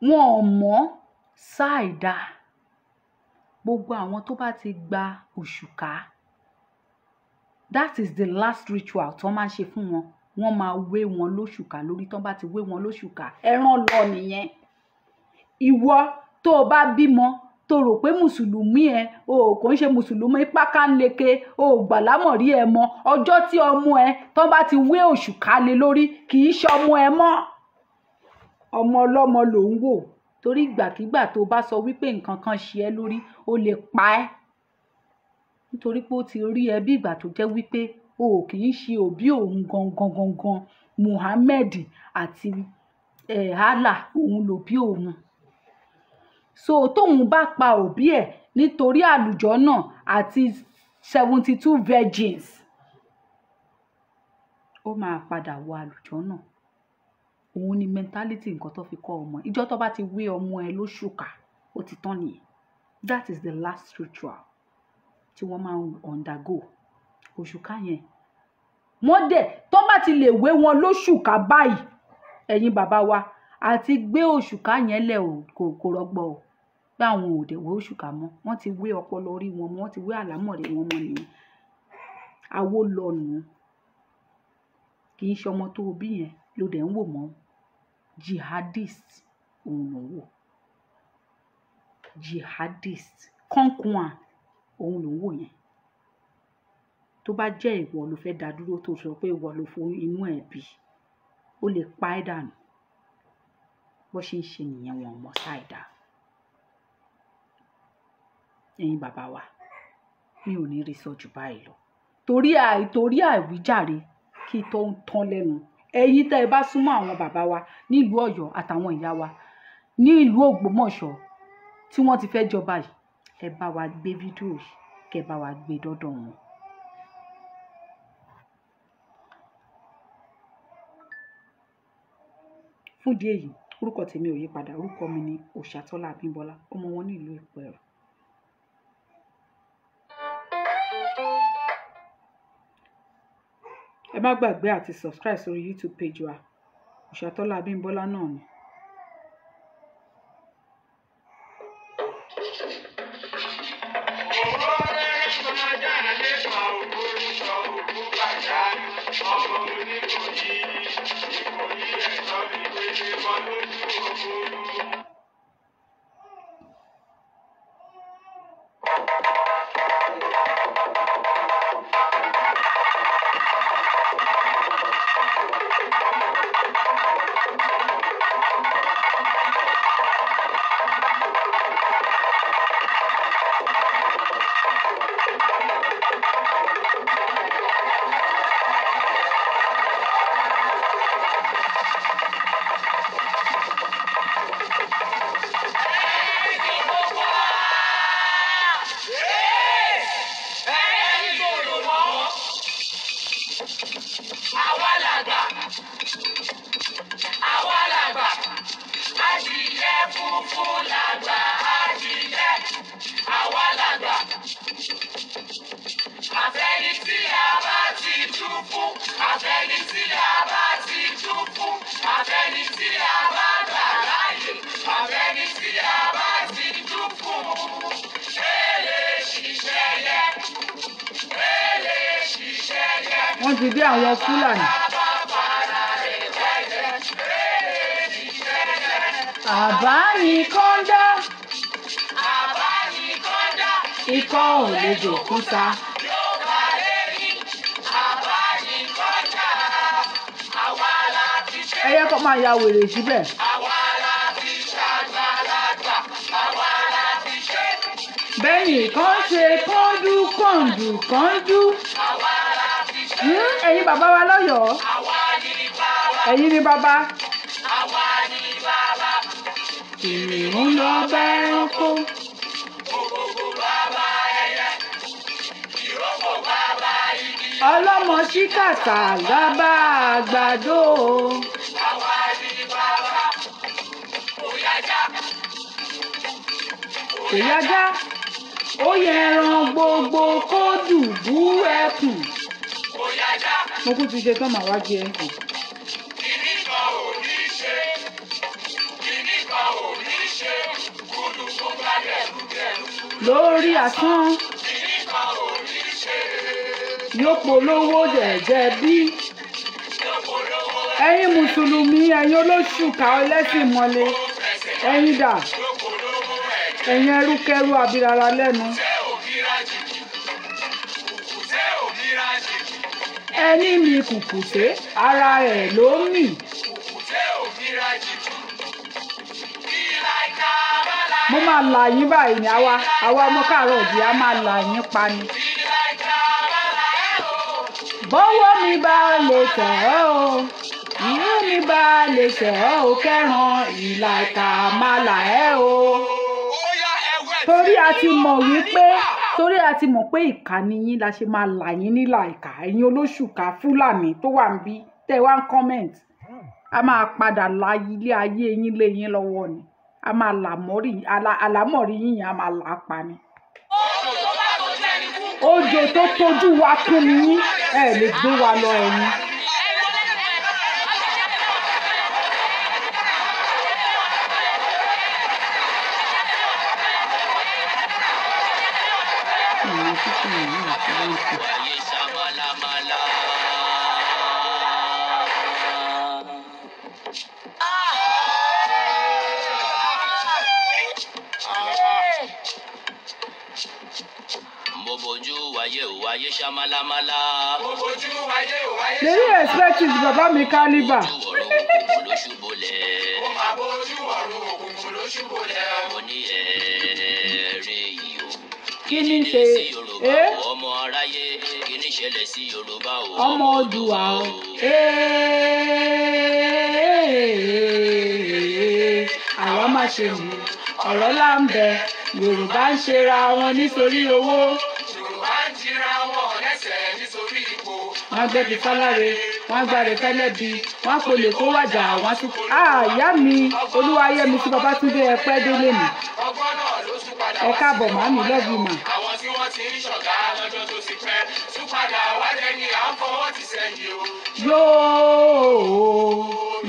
Wọn ò mọ̀ sáìdá. Gbogbo àwọn tó bá ti gba òṣùká, that is the last ritual tó máa ń ṣe fún wọn. Wọ́n máa wé wọn lóṣùká lórí. Tó bá ti wé wọn lóṣùká, ẹran lọ nìyẹn. Ìwọ tó o bá bímọ, tó rò pé mùsùlùmí ẹ, o kò ń ṣe mùsùlùmí pákánleke, o ò gbàlámọ̀rí ẹ mọ́. Ọjọ́ tí ọmọ ẹ tó bá ti wé òṣùká lé lórí, kì í ṣe ọmọ ẹ mọ́. Ọmọ ọlọ́mọ ló ń wò. Torí ìgbàkígbà tó bá sọ wípé nǹkan kan ṣe ẹ́ lórí, ó lè pa ẹ́. Nítorí pé ó ti rí ẹ bí ìgbà tó jẹ́ wípé o ò kì í ṣe òbí òun gangan gangan. Muhammed àti Allah òun lòbí òun. So tóun bá pa òbí ẹ̀ nítorí àlùjọ náà àti 72 virgins, ó máa padà wọ àlùjọ náà. Òun ni mentality nǹkan tó fi kọ́ ọmọ. Ìjọ́ tó bá ti wé ọmọ ẹ lóṣùká, ó ti tán nìyẹn. That is the last ritual tí wọ́n máa ń undergo. Òṣùká yẹn, wọ́n dẹ̀ tó bá ti lè wé wọn lóṣùká báyìí, ẹ̀yin bàbá wa, àti gbé òṣùká yẹn lẹ̀ o, kò rọgbọ o. Pé àwọn ò dẹ̀ wé òṣùká mọ́. Wọ́n ti wé ọpọlọ orí wọn mọ́, wọ́n ti wé àlámọ̀rí wọn mọ́ nìyẹn. Awo lọ nù. Kì í ṣe ọmọ tó o bí yẹn ló dẹ̀ ń wò mọ́. Jihadist òun ló ń wò. Jihadist kọ́ńkùn òun ló ń wò yẹn. Tó bá jẹ́ ìwọ ló fẹ́ dá dúró, tó sọ pé ìwọ ló fún inú ẹ̀ bí, ó lè pa ẹ́ dànù. Bó ṣe ń ṣe nìyẹn, wọn ò mọ̀ sáìdá. Ẹ̀yin bàbá wa, mi ò ní rí sọ jù báyìí lọ. Torí àìwíjàre kí tó ń tán lẹ́nu. Ẹ̀yin tẹ́ ẹ bá súnmọ́ àwọn bàbá wa nílùú Ọ̀yọ́ àtàwọn ìyá wa ní ìlú Ògbómọ̀ṣọ́ tí wọ́n ti fẹ́ jọba yìí, ẹ bá wa gbé fídíò yìí. Kẹ́ bá wa gbé dọ́dọ̀ wọn. Fún ìdí èyí, orúkọ tèmi ò yí padà. Orúkọ mi ni Òṣàtọ́lá Abímbọ́lá, ọmọ wọn ní ìlú Ìpẹ̀rù. Ẹ má gbàgbé àti subscribe sórí YouTube page wa, Òṣàtọ́lá Abímbọ́lá náà ni. Wọ́n ti dé àwọn Fúlàní. Àbá ni kọ́ńdá. Ikọ́ ò lè jòkúta. Ẹyẹ kọ́ máa ya wèrè síbẹ̀. Bẹ́ẹ̀ni kan ṣe kọ́ńdú kọ́ńdú kọ́ńdú. Ẹ̀yin bàbá wa lọ́yọ̀ọ́. Ẹ̀yin ni bàbá. Kìnìún lọ bá ẹranko. Ọlọ́mọ ṣíkàtà lábá àgbàdo. Kò yájá, ó yẹ ẹran gbogbo kó dùbú ẹkùn. Mo kú ti ṣe tán, màá wá jẹ ẹkùn. Kìnní kan ò ní ṣe, kìnní kan ò ní ṣe, kúlùkù bá dẹ̀rù dẹ̀rù. Lórí asán. Kìnní kan ò ní ṣe. Yóò polówó jẹ̀jẹ̀ bí. Yóò polówó. Ẹ̀yin mùsùlùmí, ẹ̀yin olóṣùkà ẹlẹ́sìn mọ́lé, ẹ̀yin dà. Yóò polówó ẹ̀jẹ̀. Ẹ̀yin ẹrúkẹ́rú abirara lẹ́nu. Ṣé òmíra jìjì? Ṣé òmíra jìjì? Ẹni mi kùkùté, ara ẹ̀ ló mì. Ṣé òmíra jìjì? Ìlàkà bàlá. Mo máa là yín báyìí ni àwa ọmọ káàárọ̀ òjì á máa là yín pa ni. Ìlàkà bàlá ẹ̀ o. Bọ́wọ́ mi bá lè tẹ̀ ọ́ o, ìrú mi bá lè tẹ̀ ọ́ o, kẹ́ran ìlàkà máa là ẹ́ o. Torí a ti mọ̀ wípé torí a ti mọ̀ pé ìkà ni yín la ṣe máa là yín nílà ìkà. Ẹ̀yin olóṣùkà Fúlàní tó wà níbí tẹ́ ẹ wá ń comment, a máa padà la ilé ayé yín lé yín lọ́wọ́ ni. A máa àlámọ̀rí yín yẹn a máa là á pa ni. Òjò tó tójú wa kún ni yín, ẹ lè gbé wa lọ ẹ̀yin. Ayé sá málámálá. Mo bojú wáyé ò wáyé sá málámálá. Mo bojú wáyé ò wáyé. Lèyí expect is bàbá mi kálíbà. Ojú ọ̀run òkùnkùn ló ṣubúlẹ̀. Mo máa bójú ọ̀run òkùnkùn ló ṣubúlẹ̀. Mo ní ẹ̀ẹ́rẹ́ yìí o. Kí ni ṣe sí Yorùbá é o, ọmọ aráyé? Kí ni ṣẹlẹ̀ sí Yorùbá o, ọmọ Oòduà o? Àwa máa ṣe mú ọ̀rọ̀ là ń bẹ. Yorùbá ń ṣera wọn nítorí owó. Yorùbá Wọ́n á gbẹ́bi fáláre, wọ́n á gbáre fẹ́lẹ́bi, wọ́n á polè kó wàjà, wọ́n á tún. Àyà mi, Olúwayẹmísí Babátúndé, ẹ pẹ́ délé mi. Ọgbọ́n náà ló tún padà Ẹ wá káàbọ̀ sípò màámi, mọ́lẹ̀ love you o. ma. Àwọn tí wọ́n ti ń ṣọ̀gá lọ́jọ́ tó ti pẹ́ tún padà wá dẹni à ń fọwọ́ ti sẹ́yìn o. Yóò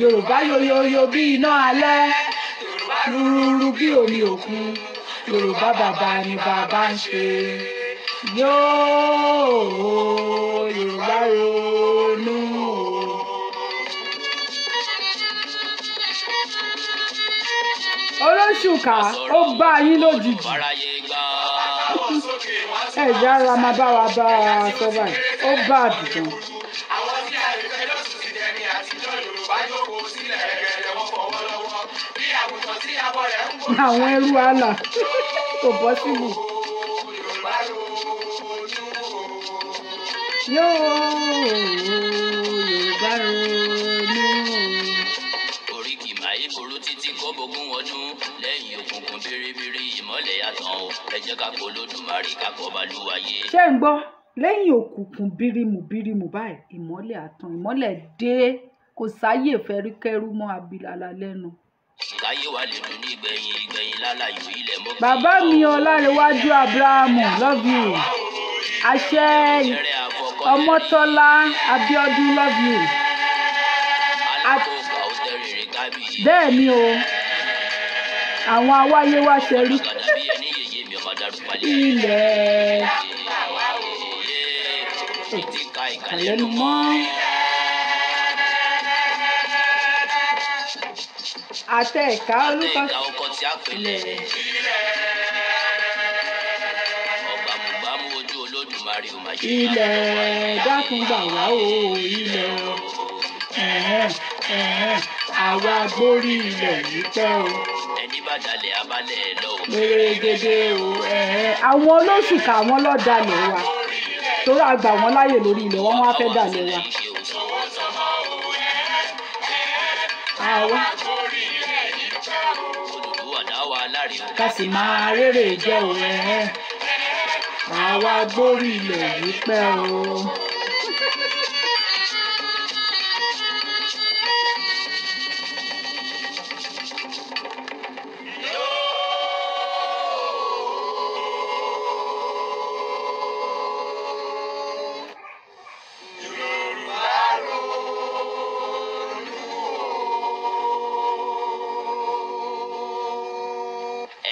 Yorùbá yoyoyo bí iná alẹ́, Yorùbá rúrú bí omi òkun, Yorùbá bàbá ni bàbá ń ṣe. Yóò Yorùbá ronú o. Olóṣùkà ó bá yín lójijì. Fáráyé gbà. káwọ́ sókè wọ́n tún Ẹ jẹ́ ara máa bá wa bá a sọ báyìí, ó bá àdùn. Àwọn tí àìfẹ́ lóṣù ti dẹni àtijọ́. Yorùbá jókòó sílẹ̀ rẹ̀gẹ̀dẹ̀, wọ́n fọwọ́ lọ́wọ́ bí àgùntàn tí abọ́ rẹ̀ ń bò. Àwọn ẹrú àlà kò bọ́ síbù. Yorùbá ronú o. Yóò Yorùbá ronú o. Oríkì máa burú títí kó bógún ọdún lẹ́yìn òkùnkùn bìrìbìrì ìmọ́lẹ̀ yàtọ̀ o. Ẹ jẹ́ ká polódùmarè ká kọ́ balùwàyè. Ṣé ń gbọ́? Lẹ́yìn òkùnkùn bírímù bírímù báyìí, ìmọ́lẹ̀ àtàn, ìmọ́lẹ̀ dé, kò sáyè fẹ́ríkẹ́rú mọ́ abilala lẹ́nu. Káyé wa lè dùn ní ìgbẹ̀yìn ìgbẹ̀yìn lálàyò ilẹ̀ mọ́. Bàbá mi Ọlárẹ̀wájú Abrahamu, love you. Àṣẹ. Ṣẹrẹ àfọkọ́. Ọmọtọ́lá Abíọ́dún, love you. Alákòókò ó tẹ̀rẹ̀rẹ̀ kábíyì. Bẹ́ẹ̀ ni o, àwọn awáyé wá ṣẹrú. Kàdà bí ẹni yèyé mi ọmọ darúpalẹ̀. Ilẹ̀ Títí ka ìkàlẹ́nu kàlẹ́nu mọ́. mọ́. Àtẹ ẹ̀ka Àtẹ orúkọ ìka ọkọ tí a pèlè. Ọ̀gbàmùgbàmù ojú Olódùmarè ò mà ṣe. Ilẹ̀ dákun gbà wá o, ilẹ̀ o. Ẹ̀hẹ́n, ẹ̀hẹ́n, àwa gbórí ilẹ̀ yìí pẹ́ o. Ẹni bá dalẹ̀ abalẹ̀ ẹ̀ lọ. Pèrègèdè o, ẹ̀hẹ́n. Àwọn olóṣùkà, àwọn ló dalẹ̀ wa, torí a gbà wọ́n láyè lórí ilẹ̀ wọn, wá fẹ́ dalẹ̀ wa. Àwa Odùduwà dá wa láre o. ká sì máa rérè jẹ́ o, ẹ̀hẹ́n. Àwa gbórí ilẹ̀ yìí pẹ́ o.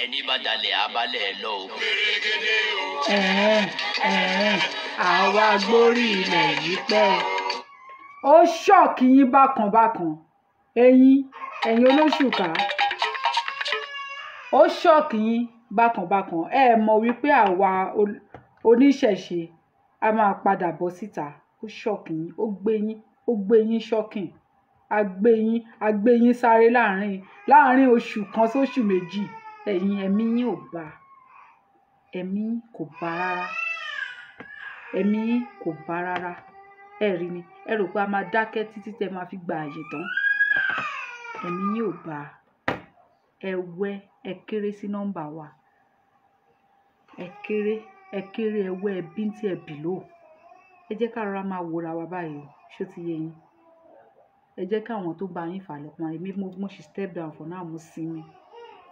Ẹni bá dalẹ̀ abalẹ̀ ẹ̀ lọ o. Ẹ̀hẹ́n, ẹ̀hẹ́n, àwa gbórí ilẹ̀ yìí pẹ́ o. Ó ṣọ́ọ̀kì yín bákan bákan, ẹ̀yin ẹ̀yin olóṣùkà, ó ṣọ́ọ̀kì yín bákan bákan. Ẹ mọ̀ wípé àwa oníṣẹ̀ṣe a máa padà bọ́ síta. Ó ṣọ́ọ̀kì yín, ó gbé yín, ó gbé yín ṣọ́ọ̀kìn, a gbé yín, a gbé yín sáré láàrin oṣù kan sóṣù méjì. Ẹ̀yin ẹ̀mí yín ò bá, ẹ̀mí yín kò bá rárá, ẹ̀mí yín kò bá rárá. Ẹ rí ni ẹ rò pé a máa dákẹ́ títí tẹ máa fi gba àyè tán. Ẹ̀mí yín ò bá. Ẹ wẹ́, ẹ kéré sí nọ́mbà wa, ẹ kéré, ẹ kéré, ẹ wẹ́, ẹ bíntì, ẹ bìlò. Ẹ jẹ́ ká rọra máa wòra wa báyìí o. Ṣó ti yé yín? Ẹ jẹ́ káwọn tó bá yín fà lọ́pọ̀. Èmi mo ṣì step down for now, mo sinmi,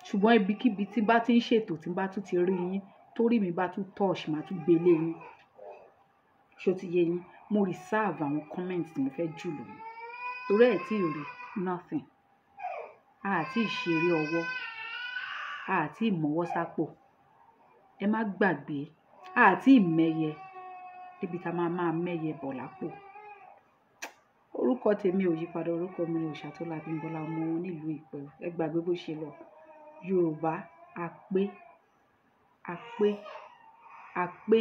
ṣùgbọ́n ibikíbi tí bá ti ń ṣètò, tí bá tún ti rí yín, torí mi bá tún touch, màá tún gbé lé yín. Ṣó ti yé yín? Mo reserve àwọn comments tí mo fẹ́ jù lò yín, torí ẹ̀ tí ì rí nothing. Àti ìṣeré ọwọ́, àti ìmọ̀wọ́ sápò, ẹ má gbàgbé, àti ìmẹ̀yẹ níbi tá a máa máa mẹ́yẹ bọ̀ lápò. Orúkọ tèmi ò yípadà, orúkọ mi ni Òṣàtọ́lá Abímbọ́lá, ọmọ wọn nílùú Ìpẹ́rù. Ẹ gbàgbé bó ṣe lọ. Yorùbá a pé, a pé, a pé,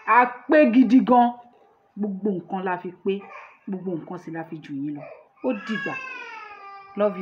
a pé gidi gan. Gbogbo nǹkan la fi pé, gbogbo nǹkan sì la fi jù yín lọ. Ó dìgbà. Love you.